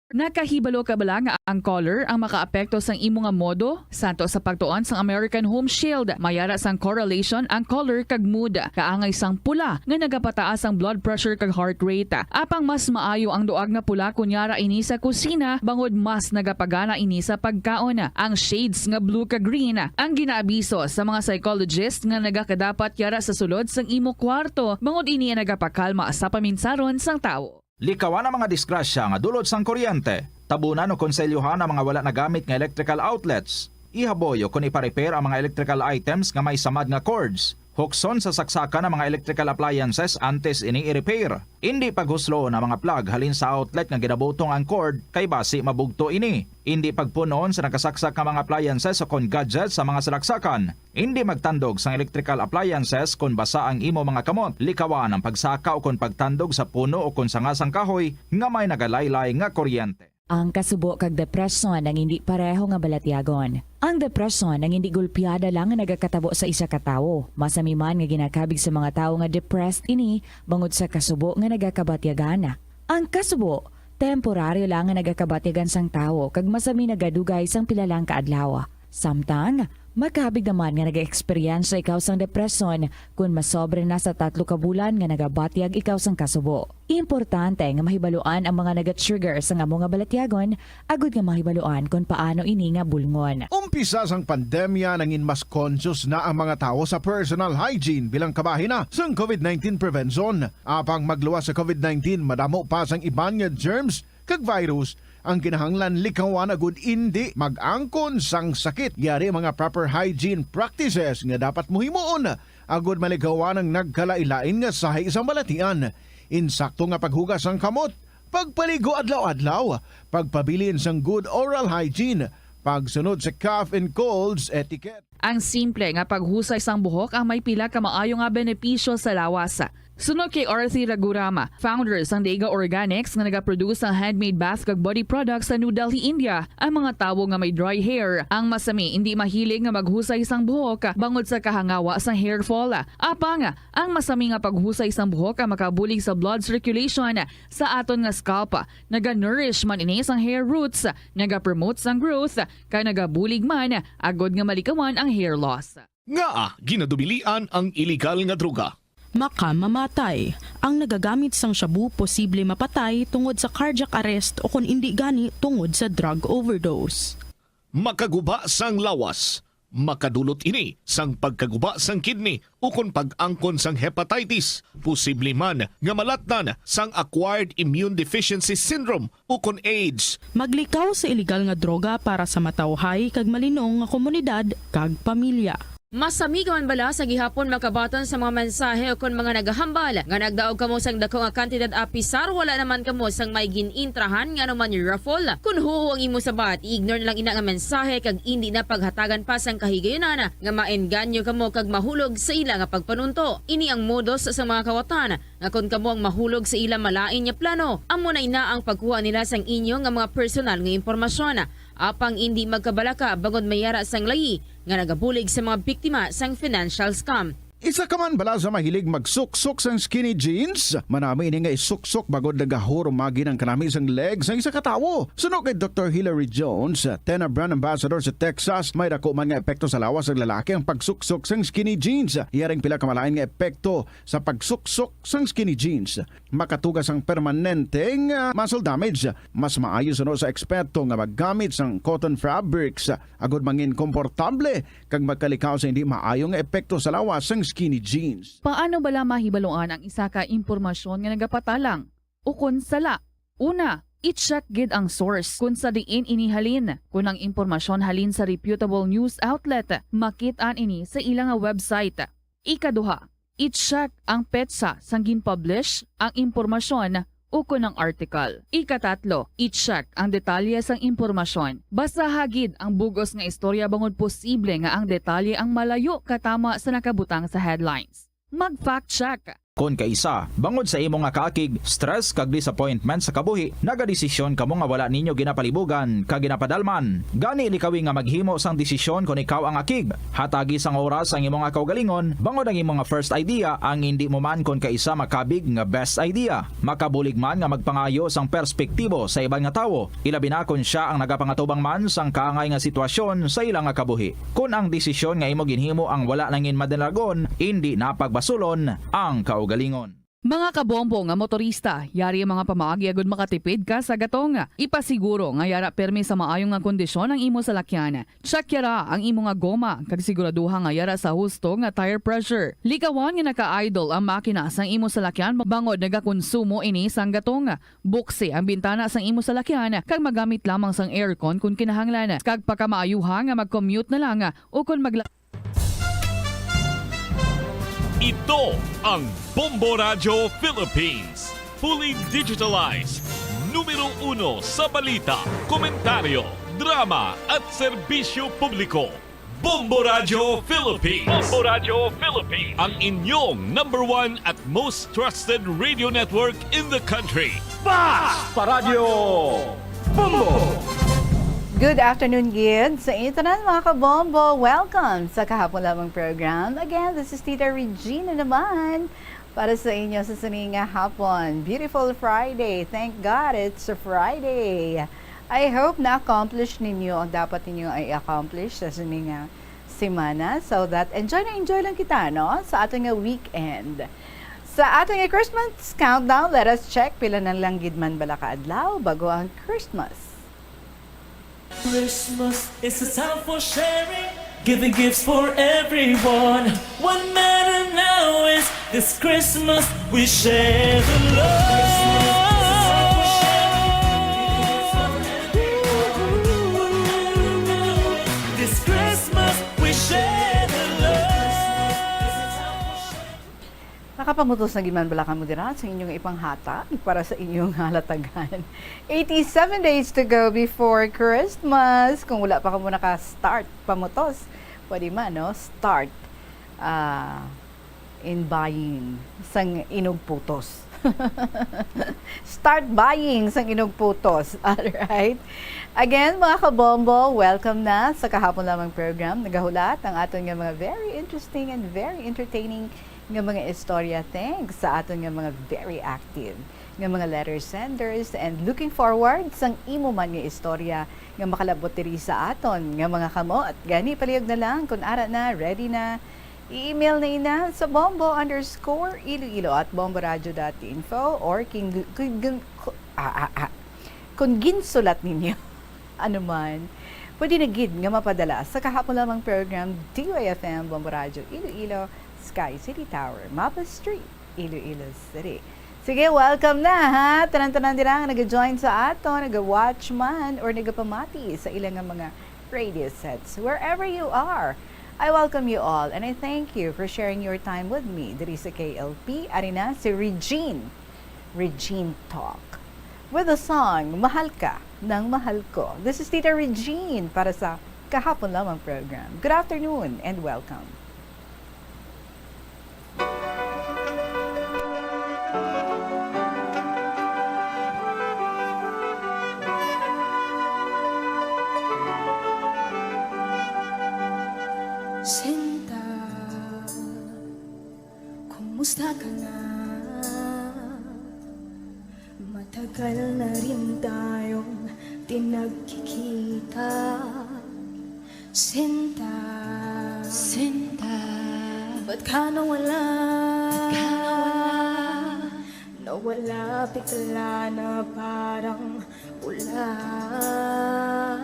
Nakahibalo ka bala nga ang color ang makaapekto sang imo nga modo? Santo sa pagtuon sang American Home Shield, may ara sang correlation ang color kag mood. Kaangay sang pula nga nagapataas ang blood pressure kag heart rate. Apang mas maayo ang duag nga pula kon yara ini sa kusina, bangod mas nagapagana ini sa pagkaon. Ang shades nga blue kag green ang ginaabiso sa mga psychologist nga nagakadapat yara sa sulod sang imo kwarto, bangod ini ang nagapakalma sa paminsaron sang tawo. Likawan ang mga disgrasya nga dulot sang kuryente. Tabunan o konselyohan ang mga wala nagamit nga electrical outlets. Ihaboy o kon ipa-repair ang mga electrical items nga may samad nga cords. Hukson sa saksakan ang mga electrical appliances antes ini i-repair. Indi paghusloon ang mga plug halin sa outlet nga ginabutong ang cord, kay basi mabugto ini. Indi pagpun-on sa nakasaksak nga mga appliances o kon gadgets sa mga salaksakan. Indi magtandog sang electrical appliances kon basa ang imo mga kamot. Likawan ang pagsaka o kon pagtandog sa puno o kon sanga sang kahoy nga may nagalaylay nga kuryente. Ang kasubo kag depresyon ang hindi pareho nga balatyagon. Ang depresyon ang hindi gulpiada lang nga nagakatabo sa isa ka tawo. Masami man nga ginakabig sa mga tawo nga depressed ini bangod sa kasubo nga nagakabatyagan. Ang kasubo, temporaryo lang nga nagakabatyagan sang tawo kag masami nagadugay sang pila lang ka adlaw. Samtang, makabig naman nga nag-eksperyensya ikaw sang depresyon kon masobra na sa tatlo ka bulan nga nagabatyag ikaw sang kasubo. Importante nga mahibaluan ang mga naga-trigger sang amo nga balatyagon agud nga mahibaluan kon paano ini nga bulngon. Umpisa sang pandemya, nangin mas conscious na ang mga tawo sa personal hygiene bilang kabahin na sang covid nineteen prevention. Apang magluwas sa covid nineteen, madamo pa sang iban nga germs kag virus ang kinahanglan likawan agud indi mag-angkon sang sakit. Yari mga proper hygiene practices nga dapat mohimuon agud malikawan ang nagkalain-lain nga sahi sang balatian. Insakto nga paghugas sang kamot, pagpaligo adlaw-adlaw, pagpabilin sang good oral hygiene, pagsunod sa cough and colds etiquette. Ang simple nga paghusay sang buhok ang may pila ka maayo nga benepisyo sa lawas. Suno kay Arthi Raghuram, founder sang Dega Organics nga nagaproduce sang handmade bath kag body products sa New Delhi, India, ang mga tawo nga may dry hair ang masami indi mahilig nga maghusay sang buhok bangod sa kahangawa sang hair fall. Apang, ang masami nga paghusay sang buhok ang makabulig sa blood circulation sa aton nga scalp. Naga-nourish man ini sang hair roots, naga-promote sang growth, kag nagabulig man agud nga malikawan ang hair loss. Ngaa ginadubilian ang iligal nga droga? Makamamatay. Ang nagagamit sang shabu posible mapatay tungod sa cardiac arrest o kon indi gani tungod sa drug overdose. Makaguba sang lawas, makadulot ini sang pagkaguba sang kidney ukon pag-angkon sang hepatitis, posible man nga malatnan sang acquired immune deficiency syndrome ukon AIDS. Maglikaw sa iligal nga droga para sa matawhay kag malinong nga komunidad kag pamilya. Masami ka man bala sa gihapon makabaton sa mga mensahe ukon mga nagahambal nga nagdaog kamo sang dako nga kantidad apisar wala naman kamo sang may gin-intrahan nga anuman raffle? Kon huo ang imo sabat, i-ignore na lang ina nga mensahe kag indi na paghatagan pa sang kahigayunan nga maengganyo kamo kag mahulog sa ila nga pagpanunto. Ini ang modus sa mga kawatan nga kon kamo ang mahulog sa ila malain nga plano, amo na ina ang pagkuha nila sang inyo nga mga personal nga impormasyon. Apang indi magkabalaka bangod may yara sang layi nga nagabulig sa mga biktima sang financial scam. Isa ka man bala sa mahilig magsuksok sang skinny jeans? Manami ini nga isuksok bangod nagahurumagi ang kanami sang leg sang isa ka tawo. Suno kay Doktor Hilary Jones, Tena brand ambassador sa Texas, may dako man nga epekto sa lawas sang lalaki ang pagsuksok sang skinny jeans. Yaring pila ka malain nga epekto sa pagsuksok sang skinny jeans. Makatuga sang permanente nga muscle damage. Mas maayo suno sa eksperto nga maggamit sang cotton fabrics agud mangin komportable kag magkalikaw sa hindi maayo nga epekto sa lawas sang skinny jeans. Paano bala mahibaluan ang isa ka impormasyon nga nagapatalang ukon sala? Una, i-check gid ang source kon sa diin ini halin. Kon ang impormasyon halin sa reputable news outlet, makit-an ini sa ila nga website. Ikaduha, i-check ang petsa sang gin-publish ang impormasyon ukon ang article. Ikatatlo, i-check ang detalye sang impormasyon. Basaha gid ang bug-os nga istorya bangod posible nga ang detalye ang malayo katama sa nakabutang sa headlines. Mag-fact check. Kon kaisa, bangod sa imo nga kaakig, stress kag disappointment sa kabuhi, nagadesisyon kamo nga wala ninyo ginapalibugan kag ginapadalman. Gani likawi nga maghimo sang desisyon kon ikaw ang akig. Hatagi sang oras ang imo nga kaugalingon, bangod ang imo nga first idea ang indi mo man kon kaisa makabig nga best idea. Makabulig man nga magpangayo sang perspektibo sa iban nga tawo, ilabi na kon sia ang nagapangatubang man sang kaangay nga sitwasyon sa ila nga kabuhi. Kon ang desisyon nga imo ginhimo ang wala nangin madalagon, indi na pagbasulon ang kaugalingon. Mga kabombo nga motorista, yari ang mga pamaagi agud makatipid ka sa gatong. Ipasiguro nga yara pirmi sa maayo nga kondisyon ang imo salakyan. Check yara ang imo nga goma kag siguraduha nga yara sa husto nga tire pressure. Likawan nga naka-idle ang makina sang imo salakyan bangod nagakonsumo ini sang gatong. Buksi ang bintana sang imo salakyan kag magamit lamang sang aircon kon kinahanglan. Kag pakamaayuha nga mag-commute na lang o kon magla- Ito ang Bombo Radyo Philippines. Fully digitalized. Numero uno sa balita, komentaryo, drama at serbisyo publiko. Bombo Radyo Philippines. Bombo Radyo Philippines. Ang inyong number one at most trusted radio network in the country. Fast Paradyo! Bombo! Good afternoon gid sa inyo tanan, mga kabombo. Welcome sa Kahapon Lamang program. Again, this is Tita Regina naman para sa inyo sa sini nga hapon. Beautiful Friday. Thank God it's a Friday. I hope na-accomplish ninyo ang dapat ninyo i-accomplish sa sini nga semana. So that enjoy na enjoy lang kita, no? Sa aton nga weekend. Sa aton nga Christmas countdown, let us check pila na lang gid man bala ka adlaw bago ang Christmas. Christmas is a time for sharing, giving gifts for everyone. What matter now is this Christmas we share the love. This Christmas we share the love. Nakapamutos na gid man bala kamo dira sa inyong ipanghatag para sa inyong halatagan. Eighty-seven days to go before Christmas. Kung wala pa kamo naka-start pamutos, pwede man, no? Start, ah, in buying sang inugputos. Start buying sang inugputos. Alright? Again, mga kabombo, welcome na sa Kahapon Lamang program. Nagahulat ang aton nga mga very interesting and very entertaining nga mga istorya, thanks sa aton nga mga very active nga mga letter senders, and looking forward sang imo man nga istorya nga makalabot diri sa aton nga mga kamot. Gani, palihog na lang kun ara na, ready na, i-email na ina sa bombo underscore iloilo at bomboradio dot info, or king, king, king, ah, ah, ah. Kung ginsulat ninyo, ano man, pwede na gid nga mapadala sa Kahapon Lamang program, D Y F M, Bombo Radio Iloilo, Sky City Tower, Mapa Street, Iloilo City. Sige, welcome na, ha? Tanan-tanan dira nga nag-join sa ato, nag-watch man, or nagapamati sa ilang nga mga radio sets. Wherever you are, I welcome you all and I thank you for sharing your time with me diri sa K L P. Ari na si Regine, Regine Talk, with the song Mahal Ka ng Mahal Ko. This is Tita Regine para sa Kahapon Lamang program. Good afternoon and welcome. Sinta, kumusta ka na? Matagal na rin tayong di nagkikita. Sinta, Sinta, ba't ka nawala? Ba't ka nawala? Nawala bigla na parang ulan.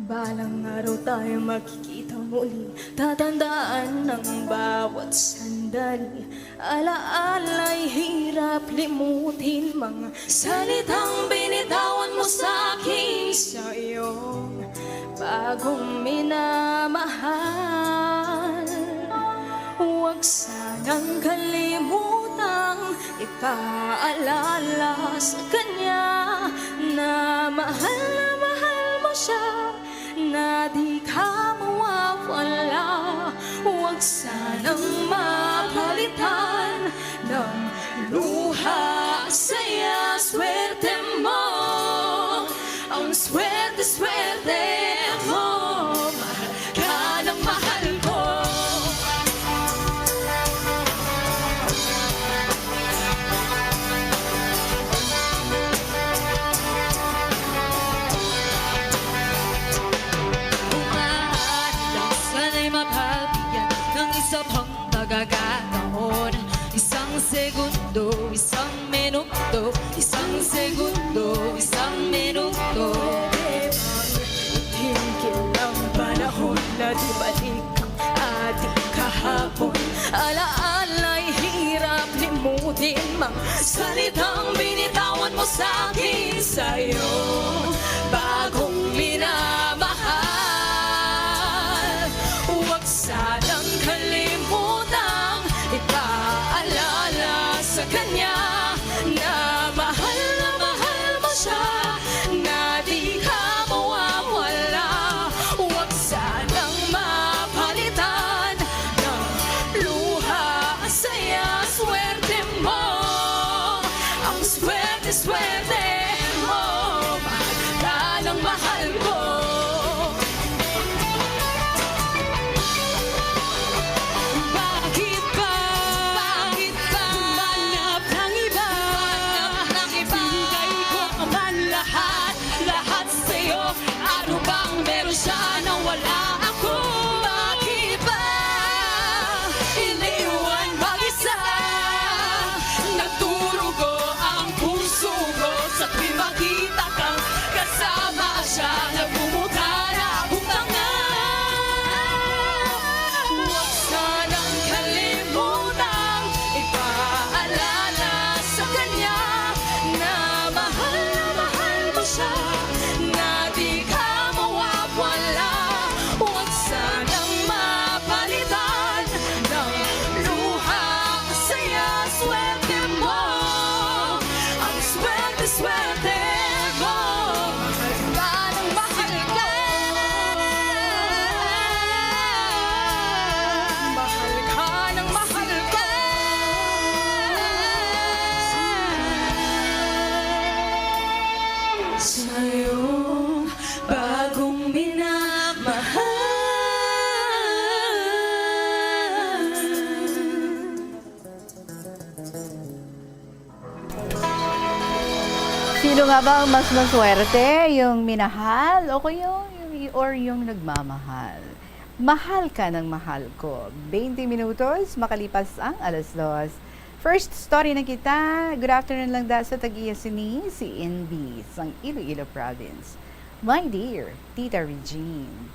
Balang araw tayo magkikita muli. Tatandaan ang bawat sandali. Alaala'y hirap limutin, mga salitang binitawan mo sa akin sa iyong bagong minamahal. Huwag sanang kalimutang ipaalala sa kanya na mahal na mahal mo siya, na di ka mawawala. Huwag sanang mapalitan ng luha, saya, swerte mo. Ang swerte, swerte mo. Mahal ka ng mahal ko. Kung maaari lang, sana'y mabigyan ng isa pang pagkakataon. Isang segundo, isang minuto, isang segundo, isang minuto. Pwede bang tumigil ang panahon na di balik ang ating kahapon? Alaala'y hirap limutin, mga salitang binitawan mo sa akin sa iyong bagong minamahal. Huwag sanang kalimutang ipaalala sa kanya na mahal na mahal mo siya, na di ka mawawala. Huwag sanang mapalitan ng luha, saya, swerte mo. Ang swerte, swerte mo. Sino nga ba ang mas maswerte? Yung minahal o kaya yung, or yung nagmamahal? Mahal ka ng mahal ko. Twenty minutos makalipas ang alas dos. First story na kita. Good afternoon lang da sa tag-iya sini, si N B sang Iloilo Province. My dear Tita Regine.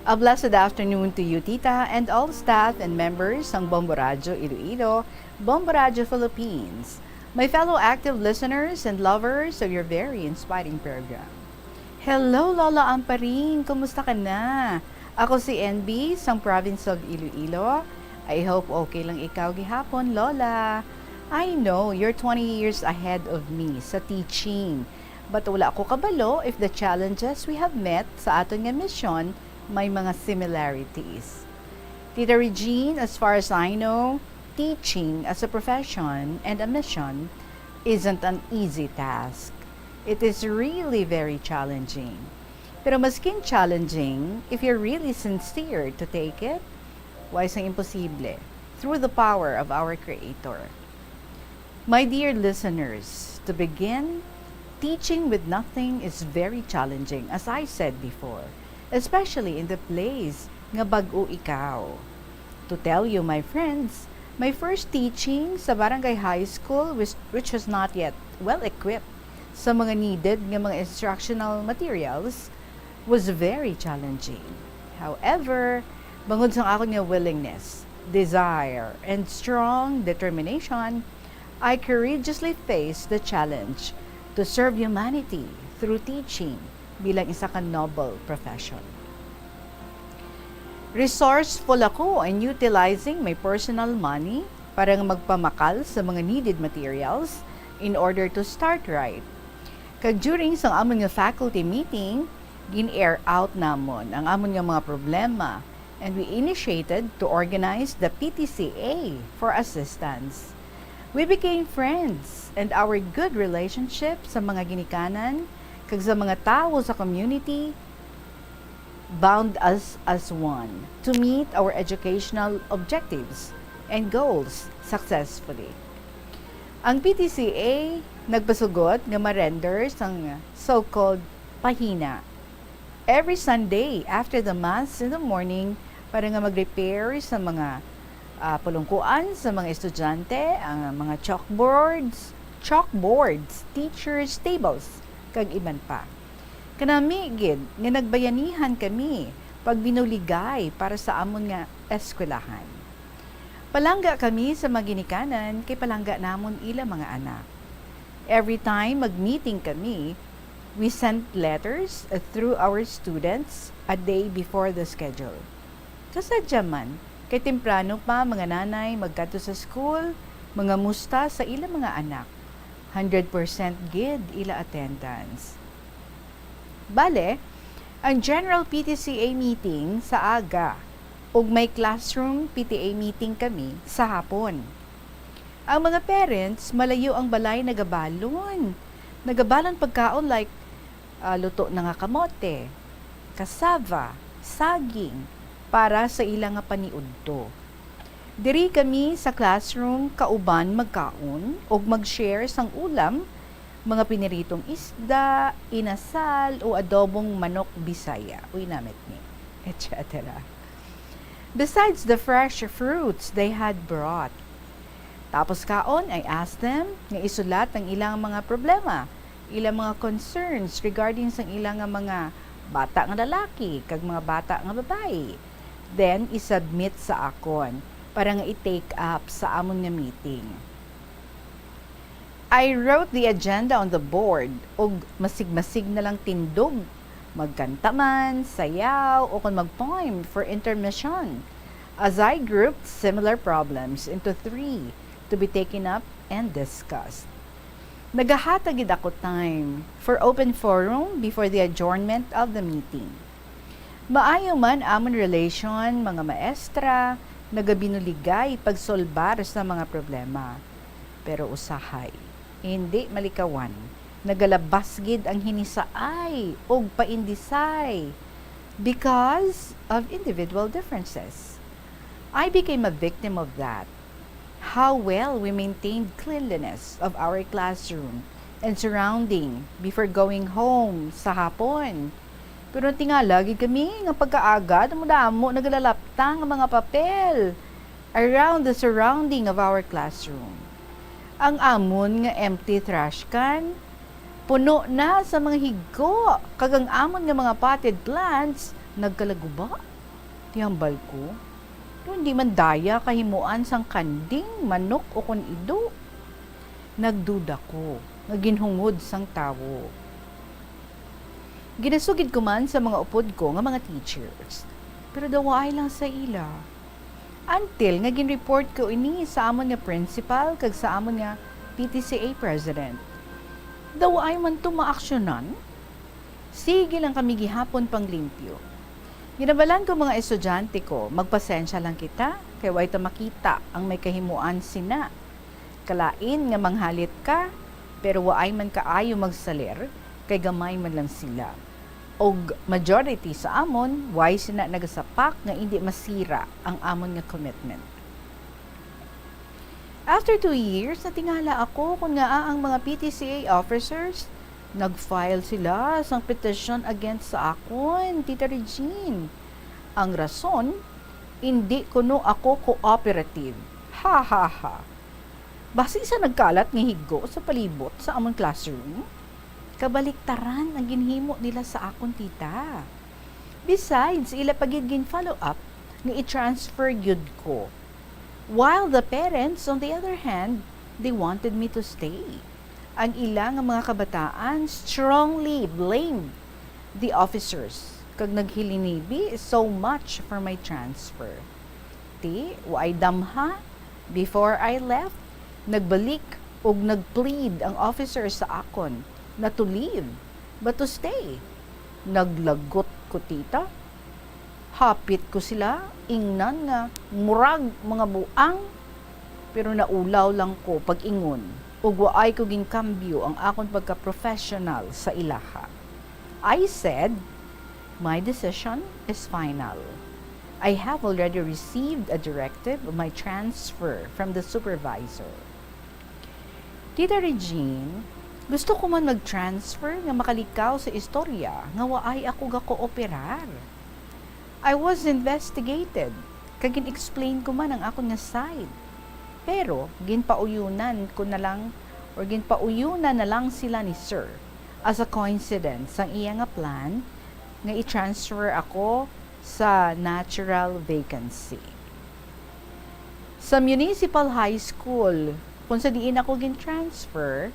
A blessed afternoon to you, Tita, and all staff and members ng Bombo Radyo Iloilo, Bombo Radyo Philippines, my fellow active listeners and lovers of your very inspiring program. Hello, Lola Amparing! Kumusta ka na? Ako si N B sang Province of Iloilo. I hope okay lang ikaw gihapon, Lola. I know you're twenty years ahead of me sa teaching, but wala ko kabalo if the challenges we have met sa aton nga misyon may mga similarities. Tita Regine, as far as I know, teaching as a profession and a mission isn't an easy task. It is really very challenging. Pero maskin challenging, if you're really sincere to take it, why sang imposible? Through the power of our Creator. My dear listeners, to begin, teaching with nothing is very challenging, as I said before, especially in the place nga bag-o ikaw. To tell you, my friends, my first teaching sa Barangay High School, which, which was not yet well equipped sa mga needed nga mga instructional materials, was very challenging. However, bangod sang akon nga willingness, desire, and strong determination, I courageously faced the challenge to serve humanity through teaching bilang isa ka noble profession. Resourceful ako in utilizing my personal money para nga magpamakal sa mga needed materials in order to start right. Kag during sang amon nga faculty meeting, gin-air out namon ang amon nga mga problema, and we initiated to organize the P T C A for assistance. We became friends, and our good relationship sa mga ginikanan kag sa mga tawo sa community bound us as one to meet our educational objectives and goals successfully. Ang P T C A nagpasugot nga ma-render sang so-called pahina every Sunday after the Mass in the morning para nga mag-repair sa mga, ah, pulungkuan sa mga estudyante, ang mga chalkboards, chalkboards, teachers' tables, kag iban pa. Kanami gid nga nagbayanihan kami pagbinuligay para sa amon nga eskwelahan. Palangga kami sa mga ginikanan kay palangga namon ila mga anak. Every time mag-meeting kami, we sent letters, uh, through our students a day before the schedule. Kasadya man, kay temprano pa mga nanay magkadto sa school, mangamusta sa ila mga anak. Hundred percent gid ila attendance. Bale, ang general P T C A meeting sa aga, ug may classroom P T A meeting kami sa hapon. Ang mga parents, malayo ang balay, nagabalon. Nagabalon pagkaon like, ah, luto na nga kamote, cassava, saging, para sa ila nga paniudto. Diri kami sa classroom kauban magkaon ug mag-share sang ulam, mga piniritong isda, inasal o adobong manok Bisaya, uy, namit ni, et cetera. Besides the fresh fruits they had brought. Tapos kaon, I asked them nga isulat ang ilang mga problema, ilang mga concerns regarding sang ilang nga mga bata nga lalaki kag mga bata nga babayi. Then, i-submit sa akon para nga i-take up sa amon nga meeting. I wrote the agenda on the board, ug masig-masig na lang tindog, magkanta man, sayaw, o kon mag-poem for intermission, as I grouped similar problems into three to be taken up and discussed. Nagahatag gid ako time for open forum before the adjournment of the meeting. Maayo man amon relation, mga maestra, nagabinuligay pagsolbar sa mga problema. Pero usahay, hindi malikawan, nagalabas gid ang hinisaay ug paindisay because of individual differences. I became a victim of that. How well we maintained cleanliness of our classroom and surrounding before going home sa hapon. Pero tingala gid kami nga pagkaaga, damo-damo nagalalaptang ang mga papel around the surrounding of our classroom. Ang amon nga empty trash can, puno na sa mga higko, kag ang amon nga mga potted plants nagkalaguba. Tihambal ko, pero hindi man daya kahimuan sang kanding, manok, o kon ido. Nagduda ko nga ginhungod sang tawo. Ginasugid ko man sa mga upod ko nga mga teachers, pero daw waay lang sa ila. Until nga gin-report ko ini sa amon nga principal kag sa amon nga P T C A president. Daw waay man to maaksyonan? Sige lang kami gihapon panglimpyo. Ginabalan ko mga estudyante ko, magpasensya lang kita, kay way ta makita ang may kahimuan sina. Kalain nga manghalit ka, pero waay man kaayo magsalir, kay gamay man lang sila. Og majority sa amon, way sina nagasapak nga indi masira ang amon nga commitment. After two years, natingala ako kon ngaa ang mga P T C A officers nag-file sila sang petition against sa akon, Tita Regine. Ang rason, indi kuno ako cooperative. Ha, ha, ha. Basi sa nagkalat nga higko sa palibot sa amon classroom, kabaliktaran ang ginhimo nila sa akon, tita. Besides, ila pa gid gin-follow up nga i-transfer gyud ko. While the parents, on the other hand, they wanted me to stay. Ang ila nga mga kabataan strongly blamed the officers kag naghilinibi so much for my transfer. Ti, waay damha, before I left, nagbalik ug nag-plead ang officer sa akon na to leave, but to stay. Naglagot ko, tita. Hapit ko sila ingnan nga murag mga buang, pero naulaw lang ko pag-ingon, ug waay ko ginkambyo ang akon pagka-professional sa ilaha. I said, "My decision is final. I have already received a directive of my transfer from the supervisor." Tita Regine, gusto ko man mag-transfer nga makalikaw sa istorya nga waay ako gakooperar. I was investigated, kag gin-explain ko man ang akon nga side. Pero ginpauyunan ko na lang, or ginpauyunan na lang sila ni Sir, as a coincidence, ang iya nga plan nga i-transfer ako sa natural vacancy. Sa Municipal High School, kung sa diin ako gin-transfer,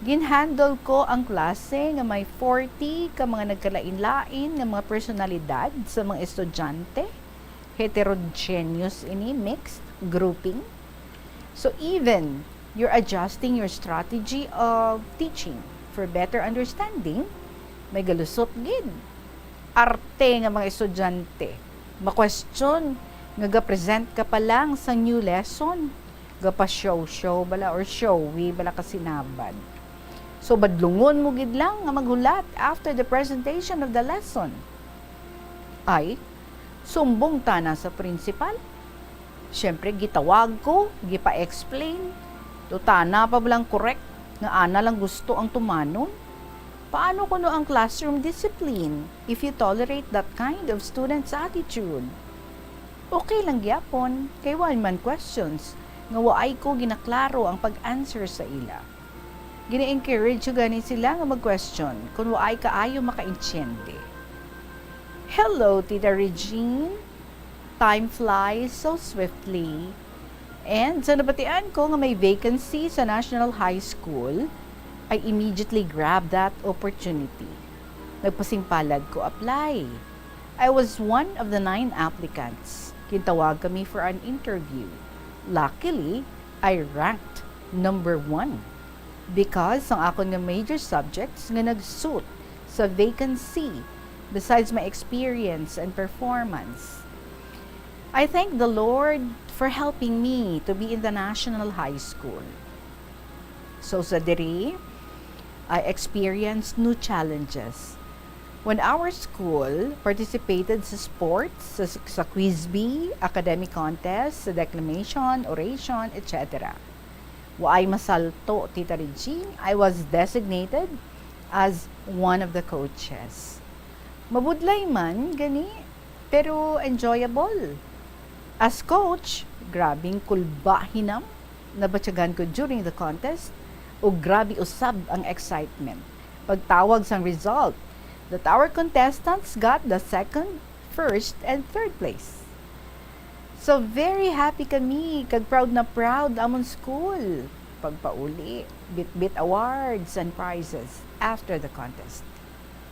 gin-handle ko ang klase nga may forty ka mga nagkalain-lain nga mga personalidad sa mga estudyante. Heterogeneous ini, mixed grouping. So even you're adjusting your strategy of teaching for better understanding, may galusot gid. Arte nga mga estudyante, ma-question nga ga-present ka pa lang sa new lesson, gapa-show-show bala or showy bala ka sinabad. So badlungon mo gid lang nga maghulat after the presentation of the lesson. Ay, sumbong tana sa principal. Siyempre, gitawag ko, gipa-explain. Tutana pa ba lang correct nga ana lang gusto ang tumanon? Paano kuno ang classroom discipline if you tolerate that kind of student's attitude? Okay lang gyapon, kay wala man questions nga waay ko ginaklaro ang pag-answer sa ila. Gina-encourage ko gani sila nga mag-question kung waay kaayo makaintiende. Hello, Tita Regine. Time flies so swiftly. And sa nabatian ko nga may vacancy sa National High School, I immediately grabbed that opportunity. Nagpasingpalad ko apply. I was one of the nine applicants. Gintawag kami for an interview. Luckily, I ranked number one. Because ang akon nga major subjects nga nag-suit sa vacancy, besides my experience and performance. I thank the Lord for helping me to be in the National High School. So sa diri, I experienced new challenges. When our school participated sa sports, sa, sa quiz bee, academic contest, sa declamation, oration, et cetera. Waay masalto, Tita Regine, I was designated as one of the coaches. Mabudlay man gani, pero enjoyable. As coach, grabing kulba hinam nabatyagan ko during the contest, ug grabe usab ang excitement pagtawag sang result that our contestants got the second, first, and third place. So, very happy kami, kag proud na proud amon school. Pagpauli, bitbit awards and prizes after the contest.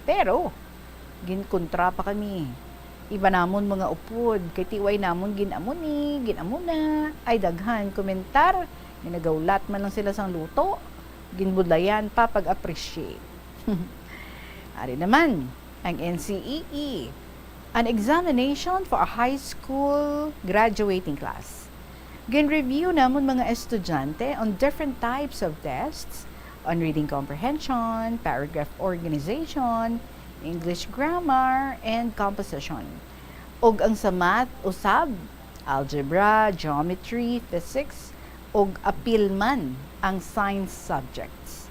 Pero, ginkontra pa kami. Iba namon mga upod, kay tiway namon ginamo ni, ginamo na, ay daghan komentar, ginagawlat man lang sila sang luto, ginbudlayan pa pag-appreciate. Ari naman, ang N C E E, an examination for a high school graduating class. Gin-review namon mga estudyante on different types of tests, on reading comprehension, paragraph organization, English grammar, and composition. Ug ang sa math, usab, algebra, geometry, physics, ug apil man ang science subjects.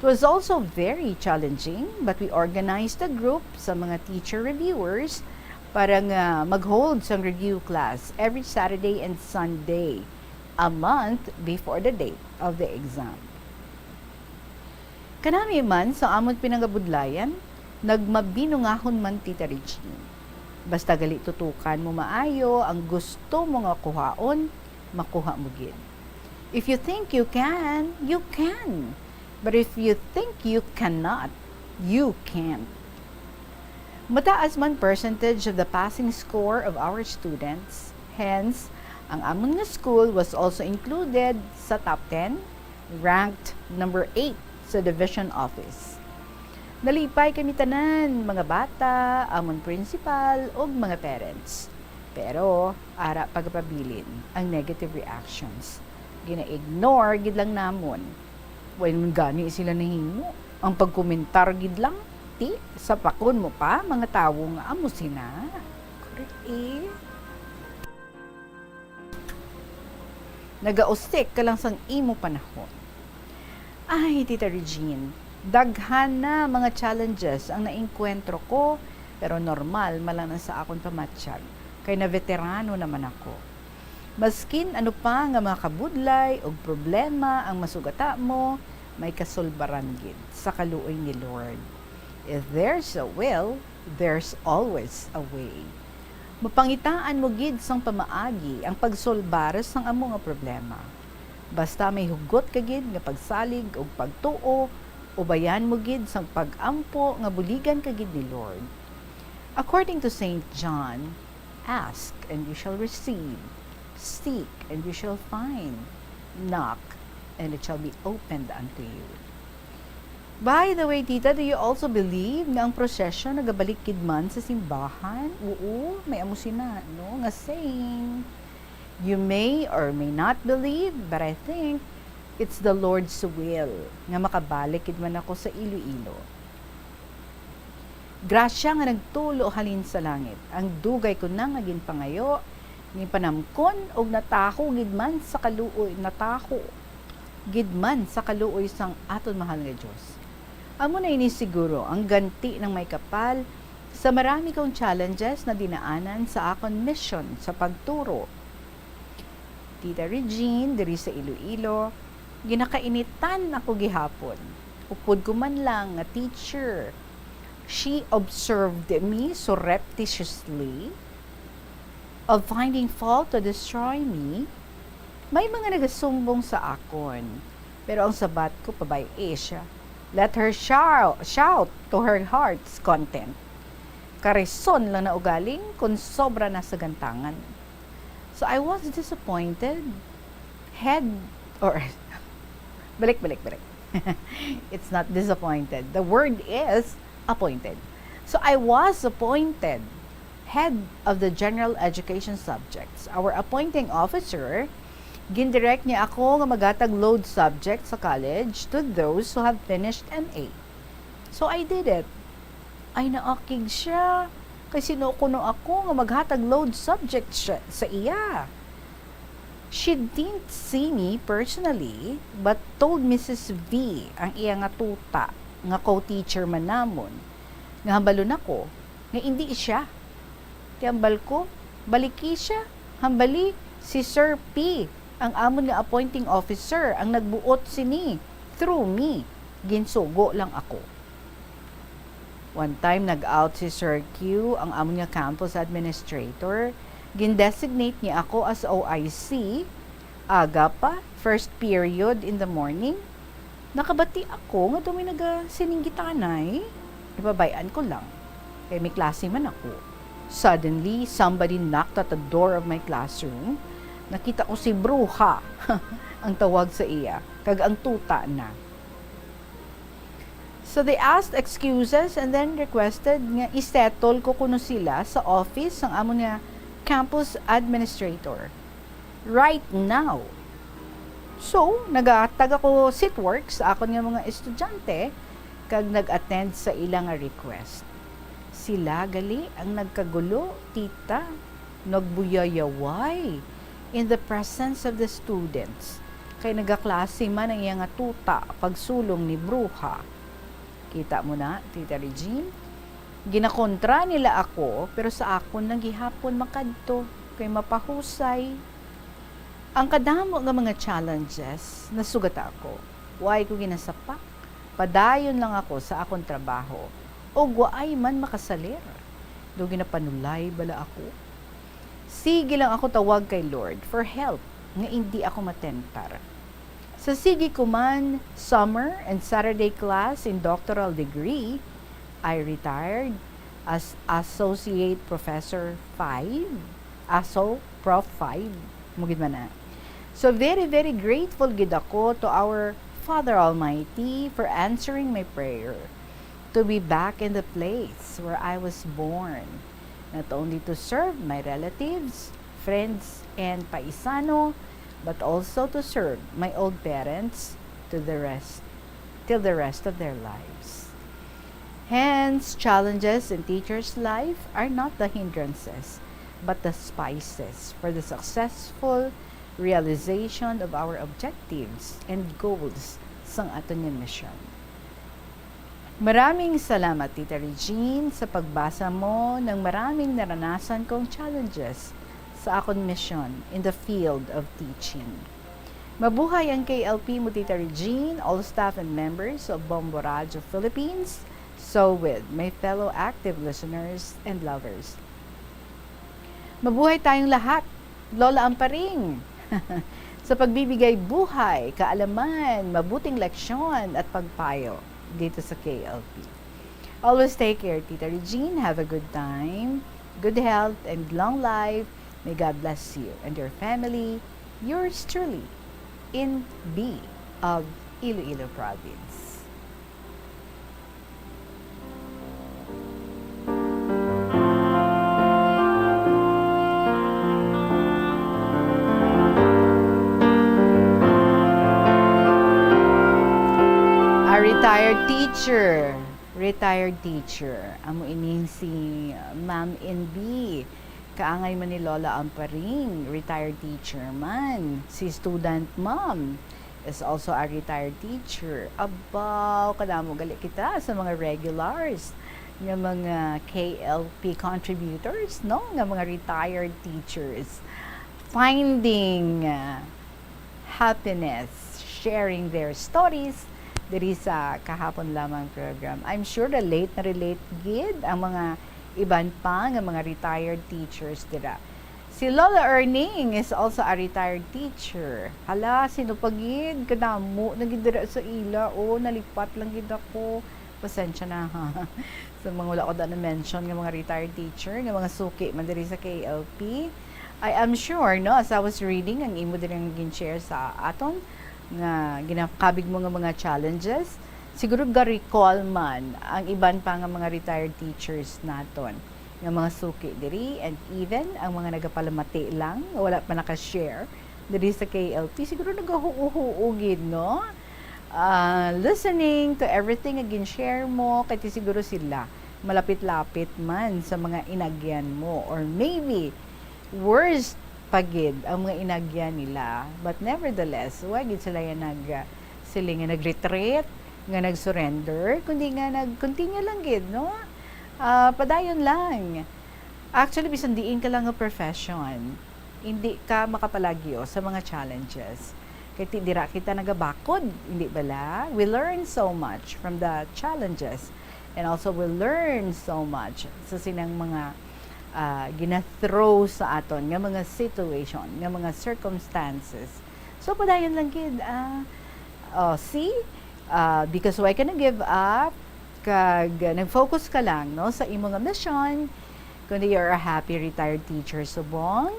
It was also very challenging, but we organized a group sa mga teacher reviewers para nga mag-hold sang review class every Saturday and Sunday a month before the date of the exam. Kanami man sa amon pinangabudlayan, nagmabinungahon man, Tita Regine. Basta gali tutukan mo maayo ang gusto mo nga kuhaon, makuha mo gid. If you think you can, you can. But if you think you cannot, you can't. Mataas man percentage of the passing score of our students, hence, ang amon nga school was also included sa top ten, ranked number eight sa division office. Nalipay kami tanan, mga bata, amon principal, ug mga parents. Pero, ara pagapabilin ang negative reactions. Gina-ignore gid lang namon. Way man gani sila nahimo. Ang pagkomentar gid lang, ti, sapakon mo pa, mga tawo nga amo sina. Correct, eh. Nagausik ka lang sang imo panahon. Ay, Tita Regine, daghan na mga challenges ang naengkwentro ko, pero normal man lang na sa akon pamatyag, kay naveterano naman ako. Maskin ano pa nga mga kabudlay ug problema ang masugata mo, may kasulbaran gid sa kaluoy ni Lord. If there's a will, there's always a way. Mapangitaan mo gid sang pamaagi ang pagsulbar sang amo nga problema. Basta may hugot ka gid nga pagsalig ug pagtuo, ubayan mo gid sang pag-ampo nga buligan ka gid ni Lord. According to Saint John, "Ask, and you shall receive. Seek, and you shall find. Knock, and it shall be opened unto you." By the way, tita, do you also believe nga ang procession nagabalik gid man sa simbahan? Oo, may amo sina, no, nga saying. You may or may not believe, but I think it's the Lord's will nga makabalik gid man ako sa Iloilo. Grasya nga nagtulo halin sa langit, ang dugay ko na nga ginpangayo, ginpanamkon, ug nataho gid man sa kaluoy, nataho gid man sa kaluoy sang aton mahal nga Dios. Amo na ini siguro ang ganti ng may kapal sa marami kong challenges na dinaanan sa akon mission sa pagturo. Tita Regine, diri sa Iloilo, ginakainitan ako gihapon. Upod ko man lang nga teacher. She observed me surreptitiously of finding fault to destroy me. May mga nagasumbong sa akon, pero ang sabat ko pabay-i siya. Let her shout, shout to her heart's content. Karison lang na ugaling kung sobra na sa gantangan. So I was disappointed. Head, or, balik, balik, balik. It's not disappointed. The word is appointed. So I was appointed head of the general education subjects. Our appointing officer, gindirect niya ako nga maghatag load subject sa college to those who have finished M A. So I did it. Ay, naakig siya. Kay sino kuno ako nga maghatag load subject siya, sa iya? She didn't see me personally, but told Missus V, ang iya nga tuta, nga co-teacher man namon, nga hambalon ako nga indi siya. Ti hambal ko, baliki siya, hambali si Sir P, ang amon nga appointing officer, ang nagbuot sini through me. Ginsugo lang ako. One time, nag-out si Sir Q, ang amon nga campus administrator. Gin-designate niya ako as O I C, aga pa, first period in the morning. Nakabati ako nga daw may nagasininggitanay. Ipabay-an ko lang, kay may klase man ako. Suddenly, somebody knocked at the door of my classroom. Nakita ko si Bruha, ang tawag sa iya, kag ang tuta na. So they asked excuses and then requested nga i-settle ko kuno sila sa office sang amon nga campus administrator right now. So, naghatag ako seatwork sa akon nga mga estudyante kag nag-attend sa ila nga request. Sila gali ang nagkagulo, tita. Nagbuyayaway in the presence of the students, kay nagaklase man ang iya nga tuta pagsulong ni Bruha. Kita mo na, Tita Regine? Ginakontra nila ako, pero sa akon lang gihapon makadto, kay mapahusay. Ang kadamo nga mga challenges, nasugata ako. Way ko ginasapak. Padayon lang ako sa akon trabaho, ug waay man makasalir. Daw ginapanulay bala ako? Sige lang ako tawag kay Lord for help, nga indi ako matentar. Sa sige ko man summer and Saturday class in doctoral degree, I retired as Associate Professor five, aso, Prof five, mo gid man na. So, very, very grateful gid ako to our Father Almighty for answering my prayer to be back in the place where I was born, not only to serve my relatives, friends, and paisano, but also to serve my old parents to the rest, till the rest of their lives. Hence, challenges in teacher's life are not the hindrances, but the spices for the successful realization of our objectives and goals sang aton nga misyon. Maraming salamat, Tita Regine, sa pagbasa mo ng maraming naranasan kong challenges sa akon misyon in the field of teaching. Mabuhay ang K L P mo, Tita Regine, all staff and members of Bombo Radio Philippines, so with my fellow active listeners and lovers. Mabuhay tayong lahat, Lola Amparing, sa pagbibigay buhay, kaalaman, mabuting leksyon at pagpayo dito sa K L P. Always take care, Tita Regine. Have a good time, good health, and long life. May God bless you and your family. Yours truly, Inbi of Iloilo Province. A retired teacher. Retired teacher. Amo ining si Ma'am Inbi. Kaangay man ni Lola Amparing, retired teacher man. Si student mom is also a retired teacher. Abaw, kadamo gali kita sa mga regulars nga mga K L P contributors, no? Nga mga retired teachers. Finding, uh, happiness, sharing their stories diri sa Kahapon Lamang program. I'm sure relate na relate gid ang mga iban pa nga mga retired teachers dira. Si Lola Erning is also a retired teacher. Hala, sino pa gid? Kadamo na gid dira sa ila. Oh, nalipat lang gid ako. Pasensya na, ha. Sa mga wala ko da na-mention nga mga retired teacher, nga mga suki man diri sa K L P. I am sure, no, as I was reading ang imo diri nga gin-share sa aton, nga ginakabig mo nga mga challenges, siguro ga-recall man ang iban pa nga mga retired teachers naton nga mga suki diri, and even ang mga nagapalamati lang nga wala pa naka-share diri sa K L P, siguro nagahuo-huo gid, no? Ah, listening to everything nga gin-share mo, kay ti siguro sila malapit-lapit man sa mga inagyan mo, or maybe worse pa gid ang mga inagyan nila. But nevertheless, wa gid sila yan nag, ah, siling nga nag-retreat, nga nag-surrender, kundi nga nag-continue lang gid, no? Ah, padayon lang. Actually, bisan diin ka lang nga profession, hindi ka makapalagyo sa mga challenges. Kay ti dira kita nagabakod, hindi bala? We learn so much from the challenges, and also we learn so much sa sinang mga, ah, gina-throw sa aton nga mga situation, nga mga circumstances. So, padayon lang gid, ah, oh, see? Ah, because why ka na-give up? Kag, ah, nag-focus ka lang, no, sa imo nga mission, kundi you're a happy retired teacher subong.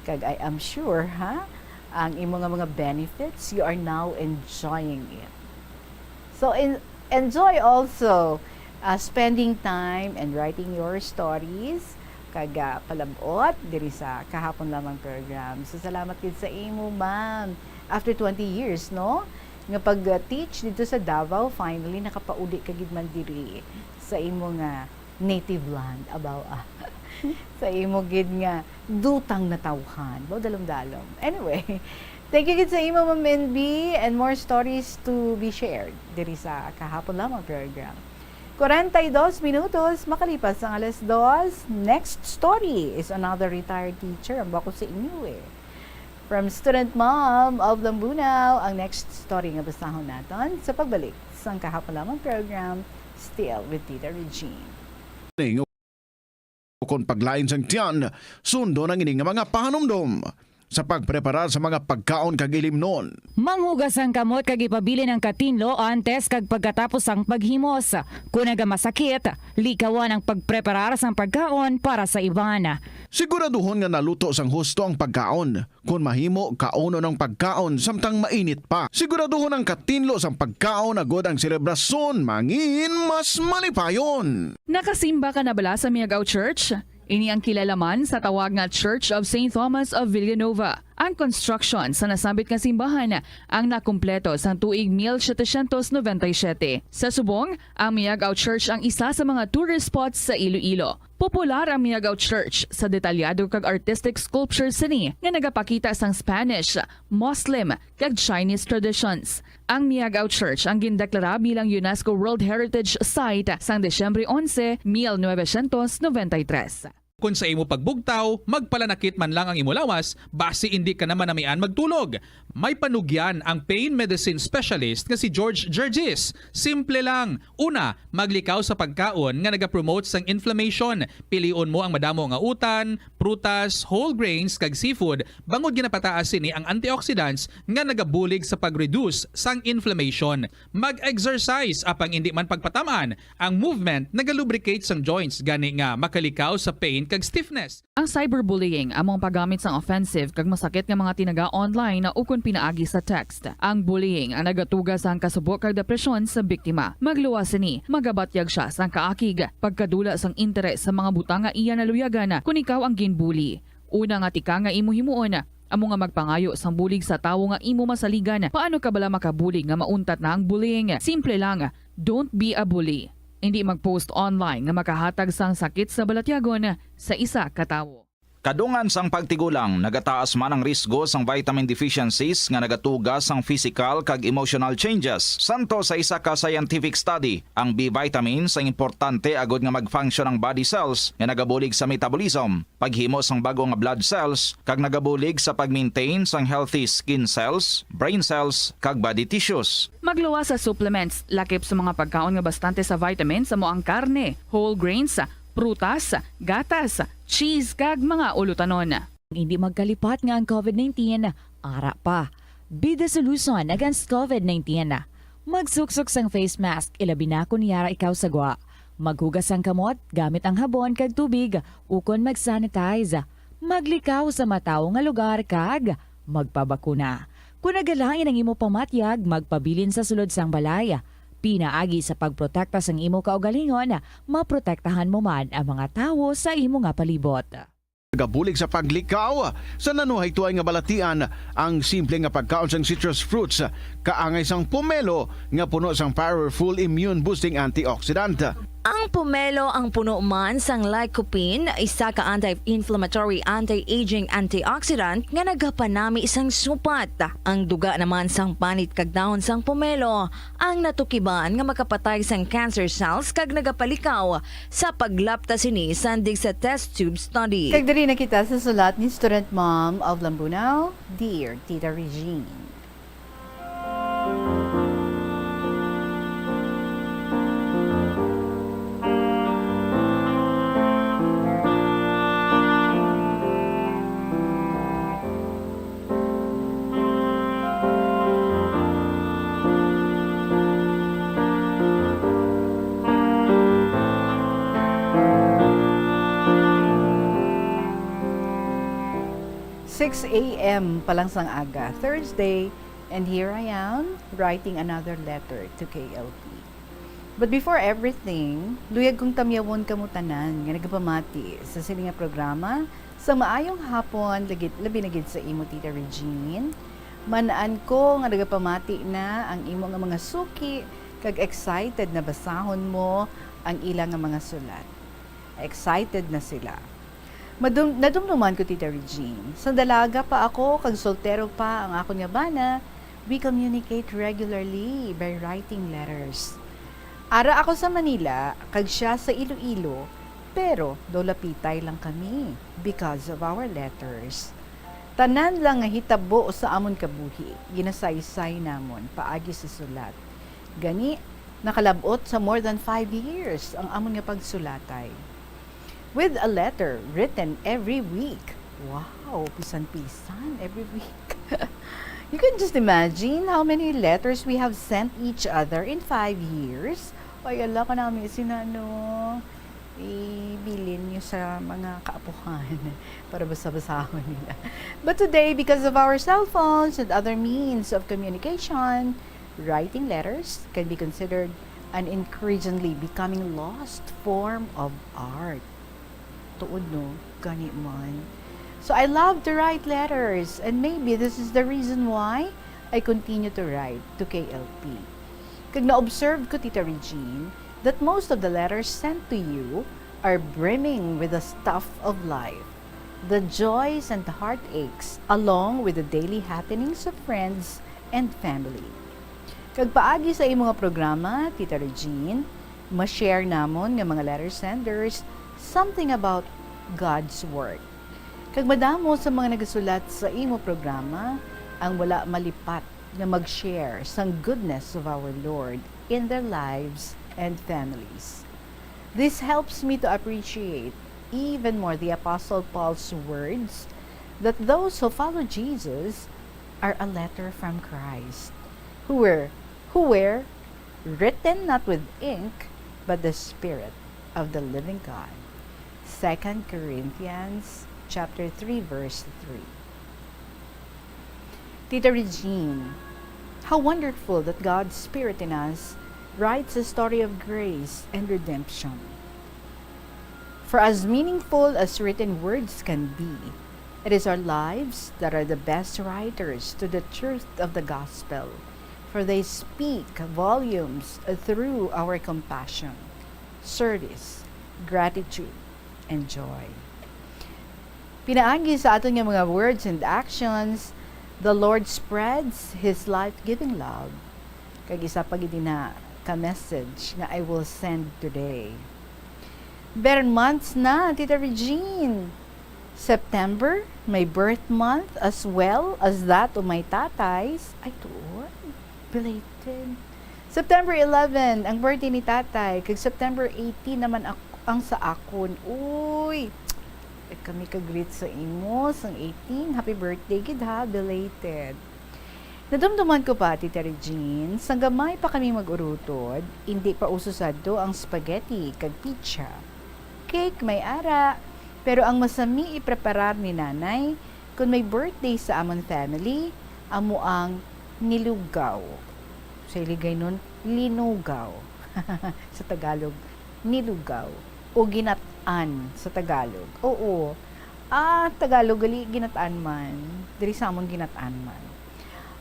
Kag I am sure, ha, ang imo nga mga benefits, you are now enjoying it. So, en-, enjoy also, ah, spending time and writing your stories, kag, ah, palab-ot diri sa Kahapon Lamang program. So, salamat gid sa imo, ma'am. After twenty years, no, nga pag, ah, teach dito sa Davao, finally nakapauli ka gid man diri sa imo nga native land, abaw, ah. Sa imo gid nga dutang natawhan. Baw, dalom-dalom. Anyway, thank you gid sa imo, Ma'am N B, and more stories to be shared diri sa Kahapon Lamang program. Kwarenta y dos minutos makalipas ang alas dos. Next story is another retired teacher. Ang bako sa inyo, eh. From Student Mom of Lambunao, ang next story nga basahon naton sa pagbalik sang Kahapon Lamang program, still with Tita Regine. Ning ukon paglain sang tiyan, sundon ang ini nga mga pahanumdom sa pagpreparar sa mga pagkaon kag ilimnon. Manghugas ang kamot kag ipabilin ang katinlo antes kag pagkatapos sang paghimos. Kon nagamasakit, likawan ang pagpreparar sang pagkaon para sa iban. Siguraduhon nga naluto sang husto ang pagkaon. Kon mahimo, kaunon ang pagkaon samtang mainit pa. Siguraduhon ang katinlo sang pagkaon agod ang selebrasyon mangin mas malipayon. Nakasimba ka na bala sa Miagao Church? Ini ang kilala man sa tawag nga Church of Saint Thomas of Villanueva. Ang construction sa nasambit nga simbahan ang nakumpleto sang tuig mil setecientos noventa y siete. Sa subong, ang Miagao Church ang isa sa mga tourist spots sa Iloilo. Popular ang Miagao Church sa detalyado kag artistic sculptures sini nga nagapakita sang Spanish, Muslim, kag Chinese traditions. Ang Miagao Church ang gindeklara bilang UNESCO World Heritage Site sang Disyembre onse, mil novecientos noventa y tres. Kon sa imo pagbugtaw, magpalanakit man lang ang imo lawas, basi indi ka na manamian magtulog. May panugyan ang pain medicine specialist nga si George Gergis. Simple lang. Una, maglikaw sa pagkaon nga nagapromote sang inflammation. Pilion mo ang madamo nga utan, prutas, whole grains, kag seafood, bangod ginapataas sini ang antioxidants nga nagabulig sa pag-reduce sang inflammation. Mag-exercise, apang indi man pagpatam-an. Ang movement nagalubricate sang joints, gani nga makalikaw sa pain kag stiffness. Ang cyberbullying amo ang paggamit sang offensive kag masakit nga mga tinaga online ukon pinaagi sa text. Ang bullying ang nagatuga sang kasubo kag depresyon sa biktima. Magluwas sini, magabatyag sia sang kaakig, pagkadula sang interes sa mga butang nga iya naluyagan kon ikaw ang ginbully. Una nga tika nga imo himuon, amo nga magpangayo sang bulig sa tawo nga imo masaligan. Paano ka bala makabulig nga mauntat na ang bullying? Simple lang, don't be a bully. Indi mag-post online nga makahatag sang sakit sa balatyagon sa isa ka tawo. Kadungan sang pagtigulang, nagataas man ang risgo sang vitamin deficiencies nga nagatuga sang physical kag emotional changes. Santo sa isa ka scientific study, ang B vitamins ang importante agud nga mag-function ang body cells nga nagabulig sa metabolism, paghimo sang bag-o nga blood cells, kag nagabulig sa pag-maintain sang healthy skin cells, brain cells, kag body tissues. Magluwas sa supplements, lakip sa mga pagkaon nga bastante sa vitamins, amo ang karne, whole grains, prutas, gatas, cheese, kag mga ulotanon. Hindi magkalipat nga ang COVID nineteen ara pa. Be the solution against COVID nineteen. Magsuksok sang face mask, ilabi na kon yara ikaw sa gwa. Maghugas sang kamot gamit ang habon kag tubig, ukon mag-sanitize. Maglikaw sa matawo nga lugar kag magpabakuna. Kon nagalain ang imo pamatyag, magpabilin sa sulod sang balay. Pinaagi sa pagprotekta sang imo kaugalingon, maprotektahan mo man ang mga tawo sa imo nga palibot. Nagabulig sa paglikaw sa nanuhaytoy nga balatian ang simple nga pagkaon sang citrus fruits, kaangay sang pomelo nga puno sang powerful immune-boosting antioxidant. Ang pomelo ang puno man sang lycopene, isa ka anti-inflammatory, anti-aging antioxidant nga nagapanami sang supat. Ang duga naman sang panit kag dahon sang pomelo ang natukiban nga makapatay sang cancer cells kag nagapalikaw sa paglapta sini sandig sa test tube study. Kag diri na kita sa sulat ni Student Mom of Lambunao, Dear Tita Regine. Six a m pa lang sang aga, Thursday, and here I am writing another letter to K L P. But before everything, luyag kong tamyawon kamo tanan nga nagapamati sa sini nga programa sa maayong hapon, lagi, labi na gid sa imo, Tita Regine. Man-an ko nga nagapamati na ang imo nga mga suki kag excited na basahon mo ang ila nga mga sulat. Excited na sila. Madum-, nadumduman ko, Tita Regine. Sang dalaga pa ako kag soltero pa ang akon nga bana, we communicate regularly by writing letters. Ara ako sa Manila kag sia sa Iloilo, pero daw lapitay lang kami because of our letters. Tanan lang nga hitabo sa amon kabuhi, ginasaysay namon paagi sa sulat. Gani, nakalab-ot sa more than five years ang amon nga pagsulatay. With a letter written every week. Wow, pisan-pisan, every week. You can just imagine how many letters we have sent each other in five years. Ay, ala ka nami, sinano, ibilin niyo sa mga kaapuhan para basa-basahon nila. But today, because of our cell phones and other means of communication, writing letters can be considered an increasingly becoming lost form of art. Tuod, no? Gani man. So, I love to write letters, and maybe this is the reason why I continue to write to K L P. Kag na-observe ko, Tita Regine, that most of the letters sent to you are brimming with the stuff of life, the joys and the heartaches, along with the daily happenings of friends and family. Kag paagi sa imo nga programa, Tita Regine, ma-share namon nga mga letter senders something about God's work. Kag madamo sa mga nagasulat sa imo programa ang wala malipat nga mag-share sang goodness of our Lord in their lives and families. This helps me to appreciate even more the Apostle Paul's words that those who follow Jesus are a letter from Christ, who were, who were written not with ink, but the Spirit of the living God. Second Corinthians chapter three, verse three. Tita Regine, how wonderful that God's Spirit in us writes a story of grace and redemption. For as meaningful as written words can be, it is our lives that are the best writers to the truth of the gospel, for they speak volumes through our compassion, service, gratitude, and joy. Pinaagi sa aton nga mga words and actions, the Lord spreads His life-giving love. Kag isa pa gid ina ka message nga I will send today. Ber months na, Tita Regine. September, my birth month, as well as that of my tatay's. Ay, tuod. Belated. September eleven, ang birthday ni tatay. Kag September eighteen naman ak-, ang sa akon. Uy! Kami ka-greet sa imo sang eighteen. Happy birthday gid ha, belated. Nadumduman ko pa, Tita Regine, sang gamay pa kami mag-urutod, indi pa uso sadto ang spaghetti kag pizza. Cake may ara, pero ang masami ipreparar ni Nanay kon may birthday sa amon family, Amo ang nilugaw. Sa Iligaynon, linugaw. Sa Tagalog, nilugaw. O ginat-an sa Tagalog. Oo. Ah, Tagalog gali, ginat-an man. Diri sa amon, ginat-an man.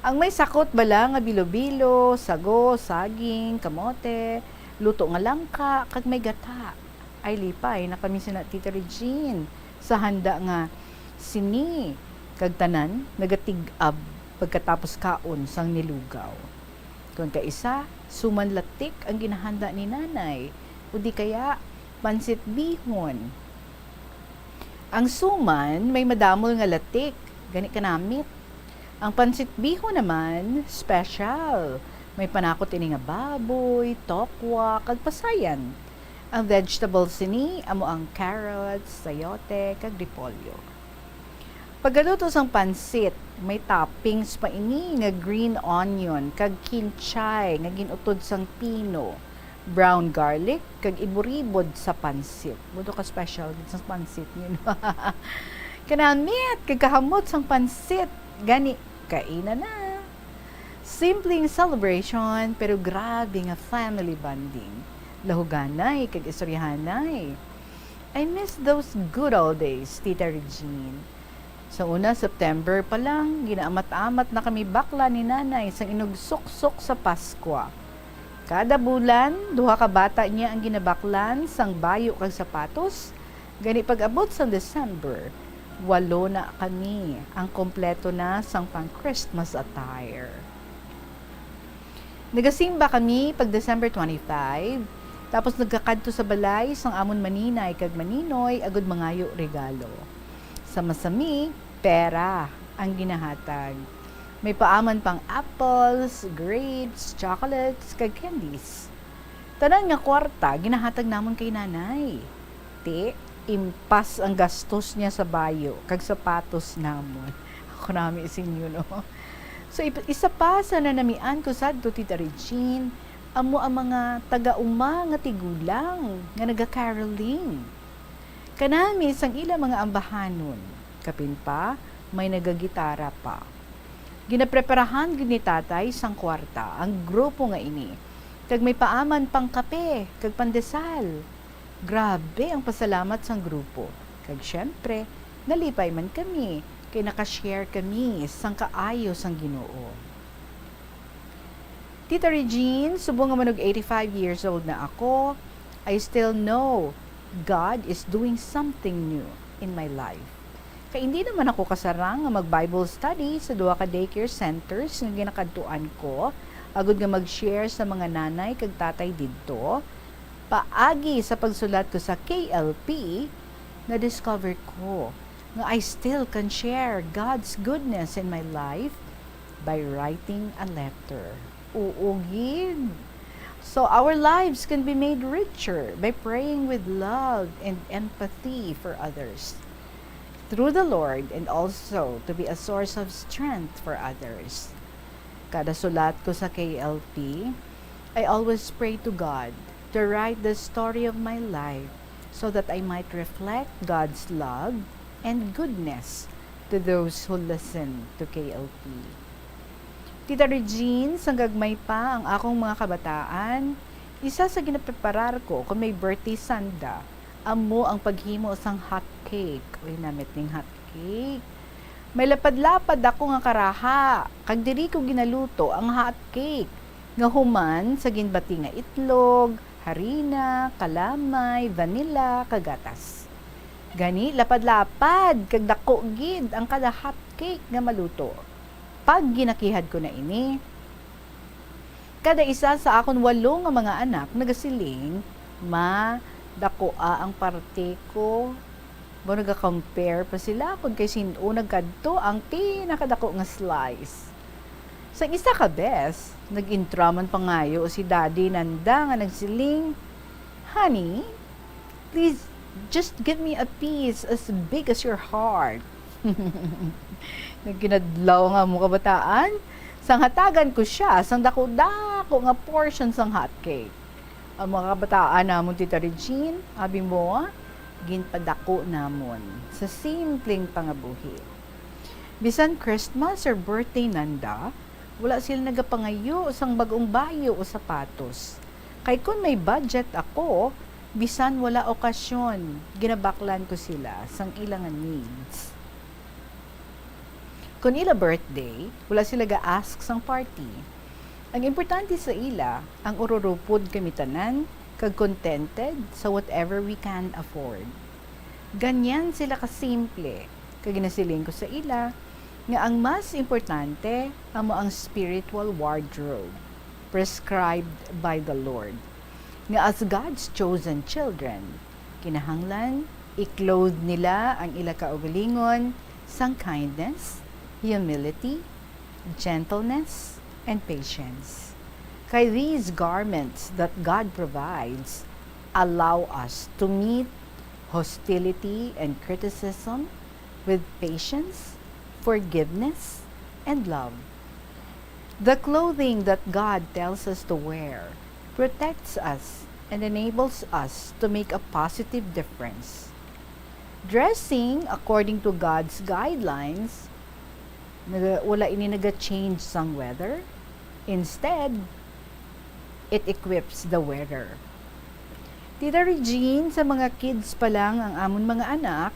Ang may sakot bala nga bilo-bilo, sago, saging, kamote, luto nga langka, kag may gata. Ay, lipay na kami sina Tita Regine sa handa nga sini, kag tanan nagatig-ab pagkatapos kaon sang nilugaw. Kon kaisa, suman latik ang ginahanda ni Nanay, o di kaya pansit bihon. Ang suman may madamol nga latik, gani kanamit. Ang pansit bihon naman, special. May panakot ini nga baboy, tokwa, kag pasayan. Ang vegetables sini amo ang carrots, sayote, kag repolyo. Pagkaluto sang pansit, may toppings pa ini nga green onion kag kinchay nga gin-utod sang pino, brown garlic, kag iburibod sa pansit. Buto ka special gid sa pansit, you know? Kanamit kag kahamot sang pansit. Gani, kaina na. Simpleng celebration, pero grabe nga family bonding. Lahuganay kag istoryahanay. I miss those good old days, Tita Regine. Sa una, September pa lang, ginaamat-amat na kami bakla ni Nanay sang inugsuksok sa Paskwa. Kada bulan, duha ka bata niya ang ginabaklan sang bayo kag sapatos. Gani, pag-abot sang December, walo na kami ang kompleto na sang pang-Christmas attire. Nagasimba kami pag December twenty-five, tapos nagakadto sa balay sang amon maninay kag maninoy agud mangayo regalo. Sa masami, pera ang ginahatag. May paaman pang apples, grapes, chocolates, kag candies. Tanan nga kwarta ginahatag namon kay Nanay. Ti, impas ang gastos niya sa bayo kag sapatos namon. Ako nami sa inyo, no? So, ip-, isa pa sa nanamian ko sadto, Tita Regine, amo ang mga taga-uma nga tigulang nga naga-caroling. Kanami sang ila mga ambahanon, kapin pa, may nagagitara pa. Ginapreparahan gid ni Tatay sang kwarta ang grupo nga ini, kag may paaman pang kape kag pandesal. Grabe ang pasalamat sang grupo, kag siyempre, nalipay man kami kay naka-share kami sang kaayo sang Ginoo. Tita Regine, subong nga manog eighty-five years old na ako, I still know God is doing something new in my life. Kay hindi naman ako kasarang nga mag-Bible study sa duha ka daycare centers nga ginakadtuan ko, agud nga mag-share sa mga nanay kag tatay didto. Paagi sa pagsulat ko sa K L P, na-discover ko nga I still can share God's goodness in my life by writing a letter. Oo gid. So, our lives can be made richer by praying with love and empathy for others through the Lord, and also to be a source of strength for others. Kada sulat ko sa K L P, I always pray to God to write the story of my life so that I might reflect God's love and goodness to those who listen to K L P. Tita Regine, sang gagmay pa ang akong mga kabataan, isa sa ginapreparar ko kon may birthday sanda, amo ang paghimo sang hot cake. Uy, namit ning hot cake. May lapad-lapad ako nga karaha, kag diri ko ginaluto ang hot cake nga human sa ginbati nga itlog, harina, kalamay, vanilla, kag gatas. Gani, lapad-lapad kag daku gid ang kada hot cake nga maluto. Pag ginakihad ko na ini, kada isa sa akon walo nga mga anak nagasiling, "Ma, dakoa ang parte ko." Mo naga-compare pa sila kon kay sin-o nagkadto ang pinakadako nga slice. Sang isa ka bes, nag-intra man pangayo si Daddy nanda nga nagsiling, "Honey, please, just give me a piece as big as your heart." Nagkinadlaw nga mo kabataan, sang hatagan ko siya sang dako-dako nga portion sang hot cake. Ang mga kabataan namon, Tita Regine, abi mo, ginpadako namon sa simpleng pangabuhi. Bisan Christmas or birthday nanda, wala sila nagapangayo sang bag-ong bayo o sapatos. Kay kon may budget ako, bisan wala okasyon, ginabaklan ko sila sang ila nga needs. Kon ila birthday, wala sila ga-ask sang party. Ang importante sa ila, ang ururupod kami tanan kag contented sa whatever we can afford. Ganyan sila kasimple, kag ginasiling ko sa ila nga ang mas importante amo ang spiritual wardrobe prescribed by the Lord, nga as God's chosen children, kinahanglan i-clothe nila ang ila kaugalingon sang kindness, humility, gentleness, and patience. Kay these garments that God provides allow us to meet hostility and criticism with patience, forgiveness, and love. The clothing that God tells us to wear protects us and enables us to make a positive difference. Dressing according to God's guidelines, naga-, wala ini naga-change sang weather. Instead, it equips the wearer. Tita Regine, sa mga kids pa lang ang amon mga anak,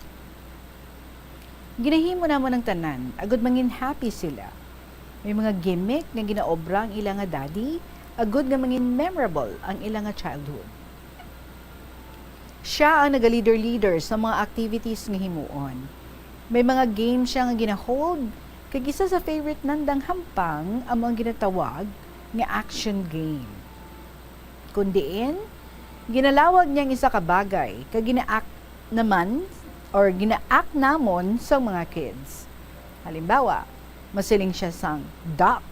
ginahimo namon ang tanan agud mangin happy sila. May mga gimmick nga ginaobra ang ila nga daddy agud nga mangin memorable ang ila nga childhood. Siya ang naga-leader-leader sa mga activities nga himuon. May mga game siya nga ginahold, kag isa sa favorite nandang hampang amo ang ginatawag nga action game. Kun diin, ginalawag niya ang isa ka bagay kag gina-act naman or gina-act namon sang mga kids. Halimbawa, masiling siya sang duck,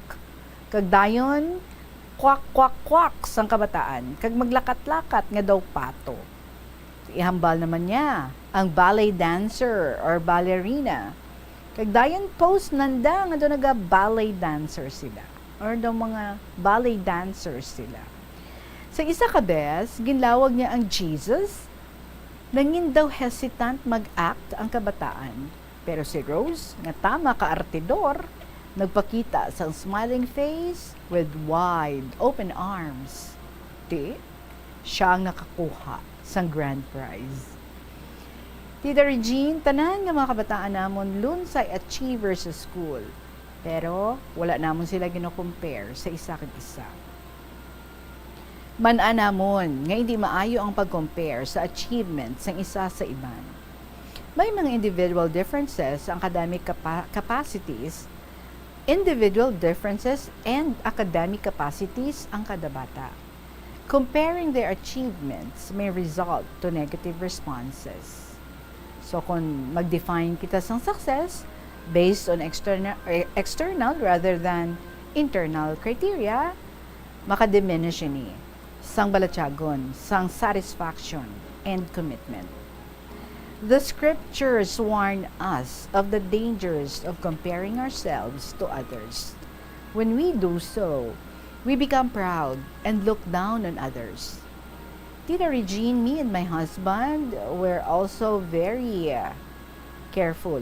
kag dayon kwak, kwak, kwak sang kabataan, kag maglakat-lakat nga daw pato. Ihambal naman niya ang ballet dancer or ballerina. Kag dayon post nanda nga daw naga-ballet dancer sila or daw mga ballet dancers sila. Sa isa ka bes, ginlawag niya ang Jesus. Nangin daw hesitant mag-act ang kabataan. Pero si Rose, nga tama ka artidor, nagpakita sang smiling face with wide open arms. Ti, siya ang nakakuha sang grand prize. Tita Regine, tanan nga mga kabataan namon lunsay achievers sa school. Pero wala namon sila gino-compare sa isa kag isa. Man-an namon nga indi maayo ang pag-compare sa achievement sang isa sa iban. May mga individual differences ang academic capa-, capacities, individual differences and academic capacities ang kada bata. Comparing their achievements may result to negative responses. So, kung mag-define kita sang success based on external, eh, external rather than internal criteria, maka-diminish ini sang balatyagon sang satisfaction and commitment. The scriptures warn us of the dangers of comparing ourselves to others. When we do so, we become proud and look down on others. Tita Regine, me and my husband were also very, uh, careful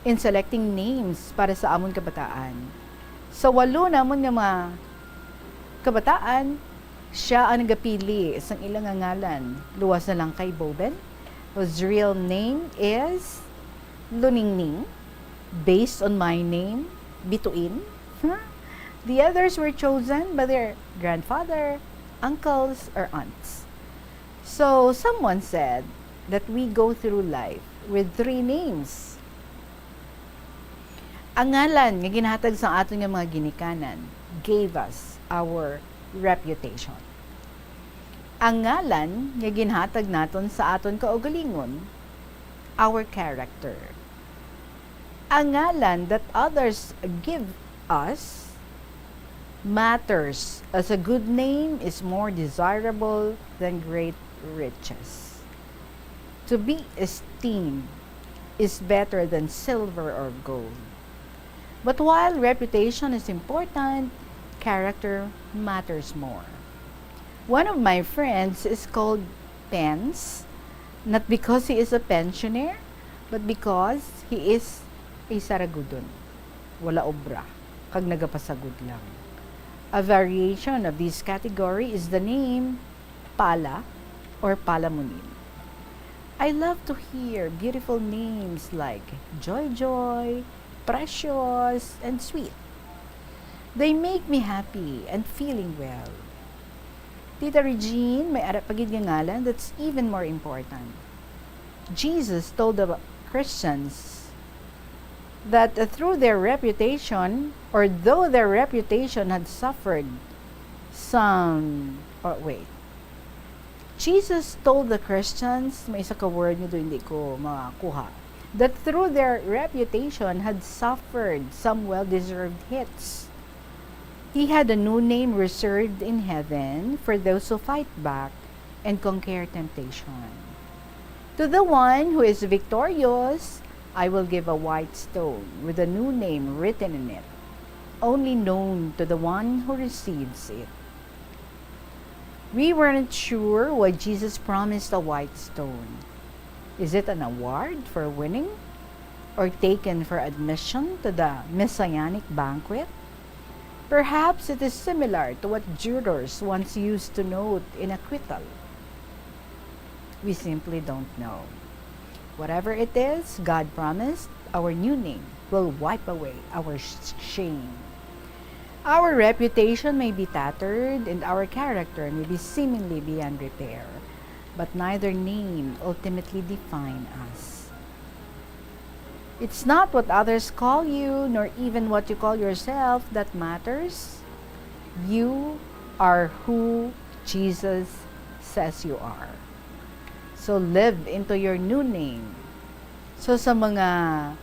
in selecting names para sa amon kabataan. Sa walo namon nga mga kabataan, siya ang nagapili sang ila nga ngalan. Luwas na lang kay Boben, whose real name is Luningning, based on my name, Bituin. The others were chosen by their grandfather, uncles, or aunts. So, someone said that we go through life with three names. Ang ngalan nga ginhatag sa aton nga mga ginikanan gave us our reputation. Ang ngalan nga ginhatag naton sa aton kaugalingon, our character. Ang ngalan that others give us matters, as a good name is more desirable than great riches. To be esteemed is better than silver or gold. But while reputation is important, character matters more. One of my friends is called Pens, not because he is a pensioner, but because he is ay saragudon, wala obra, kag nagapasagod lang. A variation of this category is the name Pala or Palamunin. I love to hear beautiful names like Joy Joy, Precious, and Sweet. They make me happy and feeling well. Tita Regine, may ara pa gid nga ngalan that's even more important. Jesus told the Christians that, uh, through their reputation, or though their reputation had suffered some, oh, wait. Jesus told the Christians, may isa ka word nito hindi ko makuha, that through their reputation had suffered some well-deserved hits. He had a new name reserved in heaven for those who fight back and conquer temptation. To the one who is victorious, I will give a white stone with a new name written in it, only known to the one who receives it. We weren't sure why Jesus promised a white stone. Is it an award for winning? Or taken for admission to the messianic banquet? Perhaps it is similar to what jurors once used to note in acquittal. We simply don't know. Whatever it is, God promised our new name will wipe away our sh- shame. Our reputation may be tattered and our character may be seemingly beyond repair, but neither name ultimately define us. It's not what others call you, nor even what you call yourself, that matters. You are who Jesus says you are. So live into your new name. So sa mga,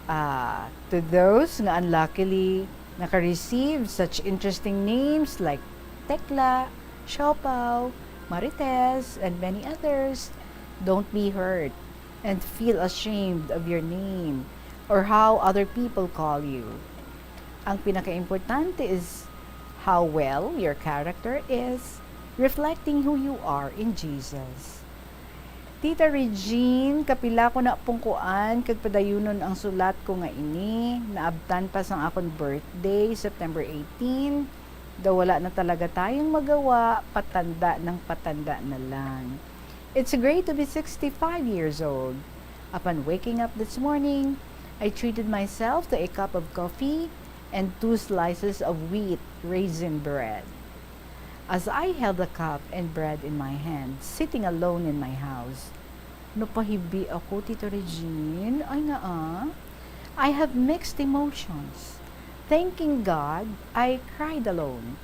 ah, to those nga unluckily naka-receive such interesting names like Tekla, Siopaw, Marites, and many others, don't be hurt and feel ashamed of your name or how other people call you. Ang pinakaimportante is how well your character is reflecting who you are in Jesus. Tita Regine, kapila ko na pungkuan kag padayunon ang sulat ko nga ini, naabtan pa sang akon birthday, September eighteen. Daw wala na talaga tayong magawa, patanda ng patanda na lang. It's great to be sixty-five years old. Upon waking up this morning, I treated myself to a cup of coffee and two slices of wheat raisin bread. As I held the cup and bread in my hand, sitting alone in my house, napahibi ako, Tita Regine. Ay nga, ah. I have mixed emotions. Thanking God, I cried alone.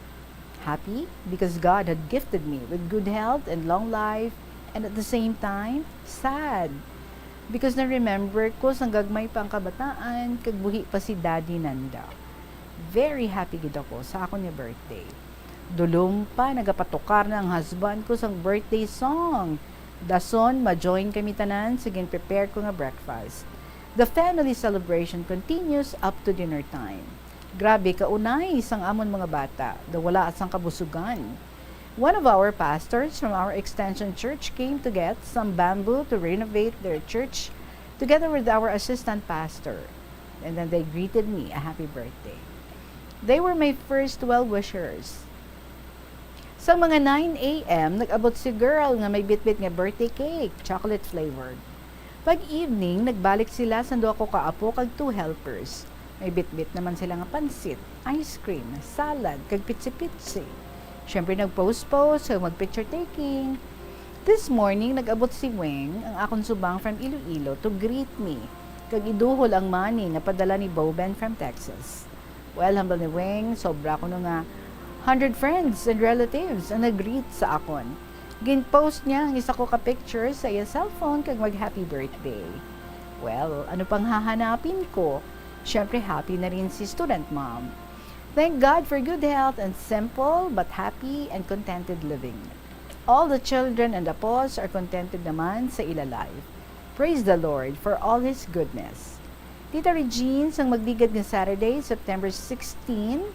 Happy because God had gifted me with good health and long life, and at the same time, sad because na-remember ko sang gagmay pa ang kabataan kag buhi pa si Daddy Nanda. Very happy gid ako sa akon nga birthday. Dulom pa, nagapatukar na ang husband ko sang birthday song. Dason, ma-join kami tanan sa gin-prepare ko nga breakfast. The family celebration continues up to dinner time. Grabe ka unay sang amon mga bata, daw wala sang kabusugan. One of our pastors from our extension church came to get some bamboo to renovate their church together with our assistant pastor. And then they greeted me a happy birthday. They were my first well-wishers. Sa mga nine a m, nag-abot si girl nga may bitbit nga birthday cake, chocolate flavored. Pag evening, nagbalik sila sa duha ko ka apo kag two helpers. May bitbit naman sila nga pansit, ice cream, salad, kag pitsi-pitsi. Siyempre, nag-pose-pose kag mag-picture taking. This morning, nag-abot si Weng, ang akon subang from Iloilo, to greet me kag iduhol ang money nga padala ni Boben from Texas. Well, hambal ni Weng, sobra kuno nga hundred friends and relatives ang nag-greet sa akon. Gin-post niya ang isa ko ka picture sa iya cellphone kag mag-happy birthday. Well, ano pang hahanapin ko? Siyempre, happy na rin si student mom. Thank God for good health and simple but happy and contented living. All the children and apos are contented naman sa ila life. Praise the Lord for all His goodness. Tita Regine, sang magligad nga Saturday, September sixteen,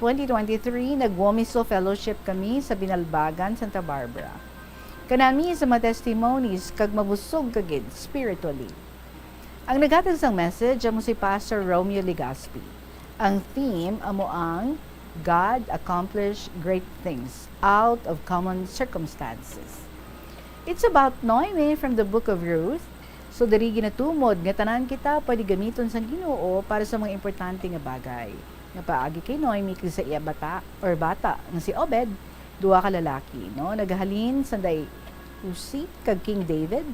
twenty twenty-three, nag-Womiso Fellowship kami sa Binalbagan, Santa Barbara. Kanami sa mga testimonies kag mabusog ka gid spiritually. Ang naghatag sang message amo si Pastor Romeo Legaspi. Ang theme amo ang God accomplish great things out of common circumstances. It's about Noemi from the Book of Ruth. So diri ginatumod nga tanan kita pwede gamiton sang Ginoo para sa mga importante nga bagay. Nga paagi kay Noemi kag sa iya bata or bata nga si Obed, duha ka lalaki, no? Nagahalin sanday Usi kag King David,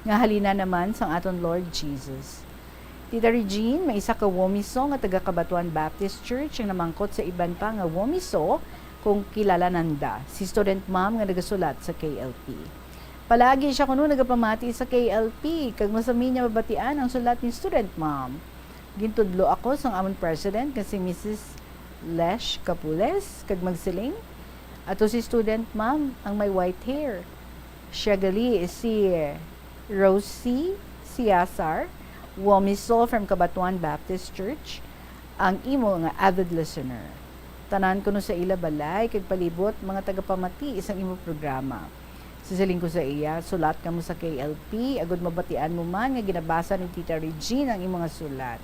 nga halinan naman sang aton Lord Jesus. Tita Regine, may isa ka womiso nga taga Cabatuan Baptist Church ang namangkot sa iban pa nga womiso kung kilala nanda, si student mom nga nagasulat sa K L P. Palagi siya kuno nagapamati sa K L P, kag masami niya mabatian ang sulat ni student mom. Gintudlo ako sang amon president nga si Missus Lesh Capules, kag magsiling, "Ato si student mom ang may white hair. Siya gali si Rosie Siasar, womiso from Cabatuan Baptist Church, ang imo nga avid listener. Tanan kuno sa ila balay kag palibot mga tagapamati sang imo programa." Sisiling ko sa iya, "Sulat kamo sa K L P, agud mabatian mo man nga ginabasa ni Tita Regine ang imo nga sulat."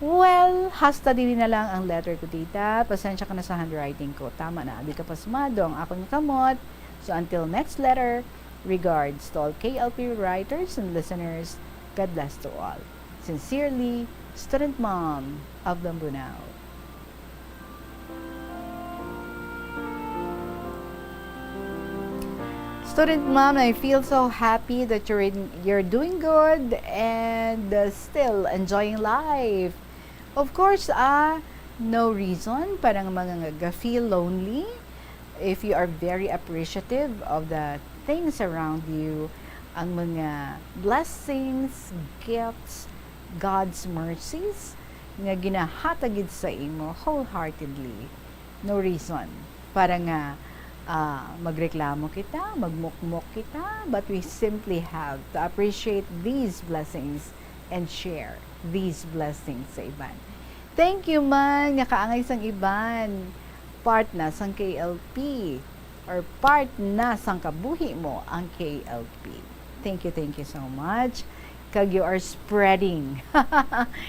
Well, hasta diri na lang ang letter ko, tita. Pasensya ka na sa handwriting ko. Tama na, abi ka pasmado ang akon nga kamot. So, until next letter, regards to all K L P writers and listeners. God bless to all. Sincerely, Student Mom of Lambunao. Student Mom, I feel so happy that you're in, you're doing good and, uh, still enjoying life. Of course, ah, no reason para nga mga nga ga-feel lonely if you are very appreciative of the things around you, ang mga blessings, gifts, God's mercies nga ginahatag gid sa imo wholeheartedly. No reason para nga, ah, magreklamo kita, magmukmok kita, but we simply have to appreciate these blessings and share these blessings sa iban. Thank you man nga kaangay sang iban, part na sang K L P, or part na sang kabuhi mo ang K L P. Thank you, thank you so much. Kag you are spreading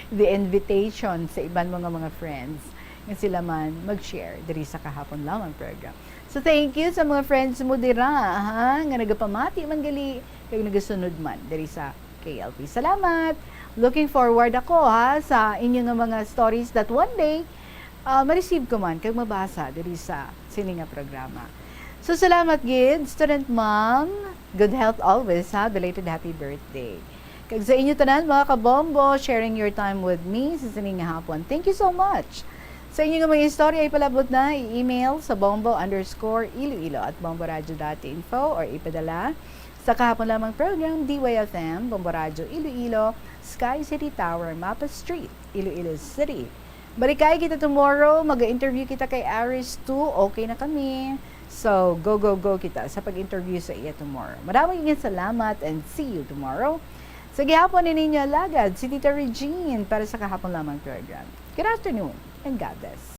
the invitation sa iban mo nga mga friends nga sila man mag-share diri sa Kahapon Lamang program. So, thank you sa mga friends mo dira, ha, nga nagapamati man gali kag nagasunod man diri sa K L P. Salamat! Looking forward ako, ha, sa inyo nga mga stories that one day, ah, ma-receive ko man kag mabasa diri sa sini nga programa. So, salamat gid, Student Mom. Good health always, ha. Belated happy birthday. Kag sa inyo tanan, mga kabombo, sharing your time with me sa sini nga hapon. Thank you so much. Sa inyo nga mga istorya, ipalabot na, i-email sa bombo underscore iloilo at bomboradio dot info or ipadala sa Kahapon Lamang program, D Y F M, Bombo Radyo Iloilo, Sky City Tower, Mapa Street, Iloilo City. Balikay kita tomorrow, mag-interview kita kay Aris two, okay na kami. So, go, go, go kita sa pag-interview sa iya tomorrow. Madamo nga salamat and see you tomorrow. Sa gihapon ni ninyo alagad, si Tita Regine para sa Kahapon Lamang program. Good afternoon and God bless.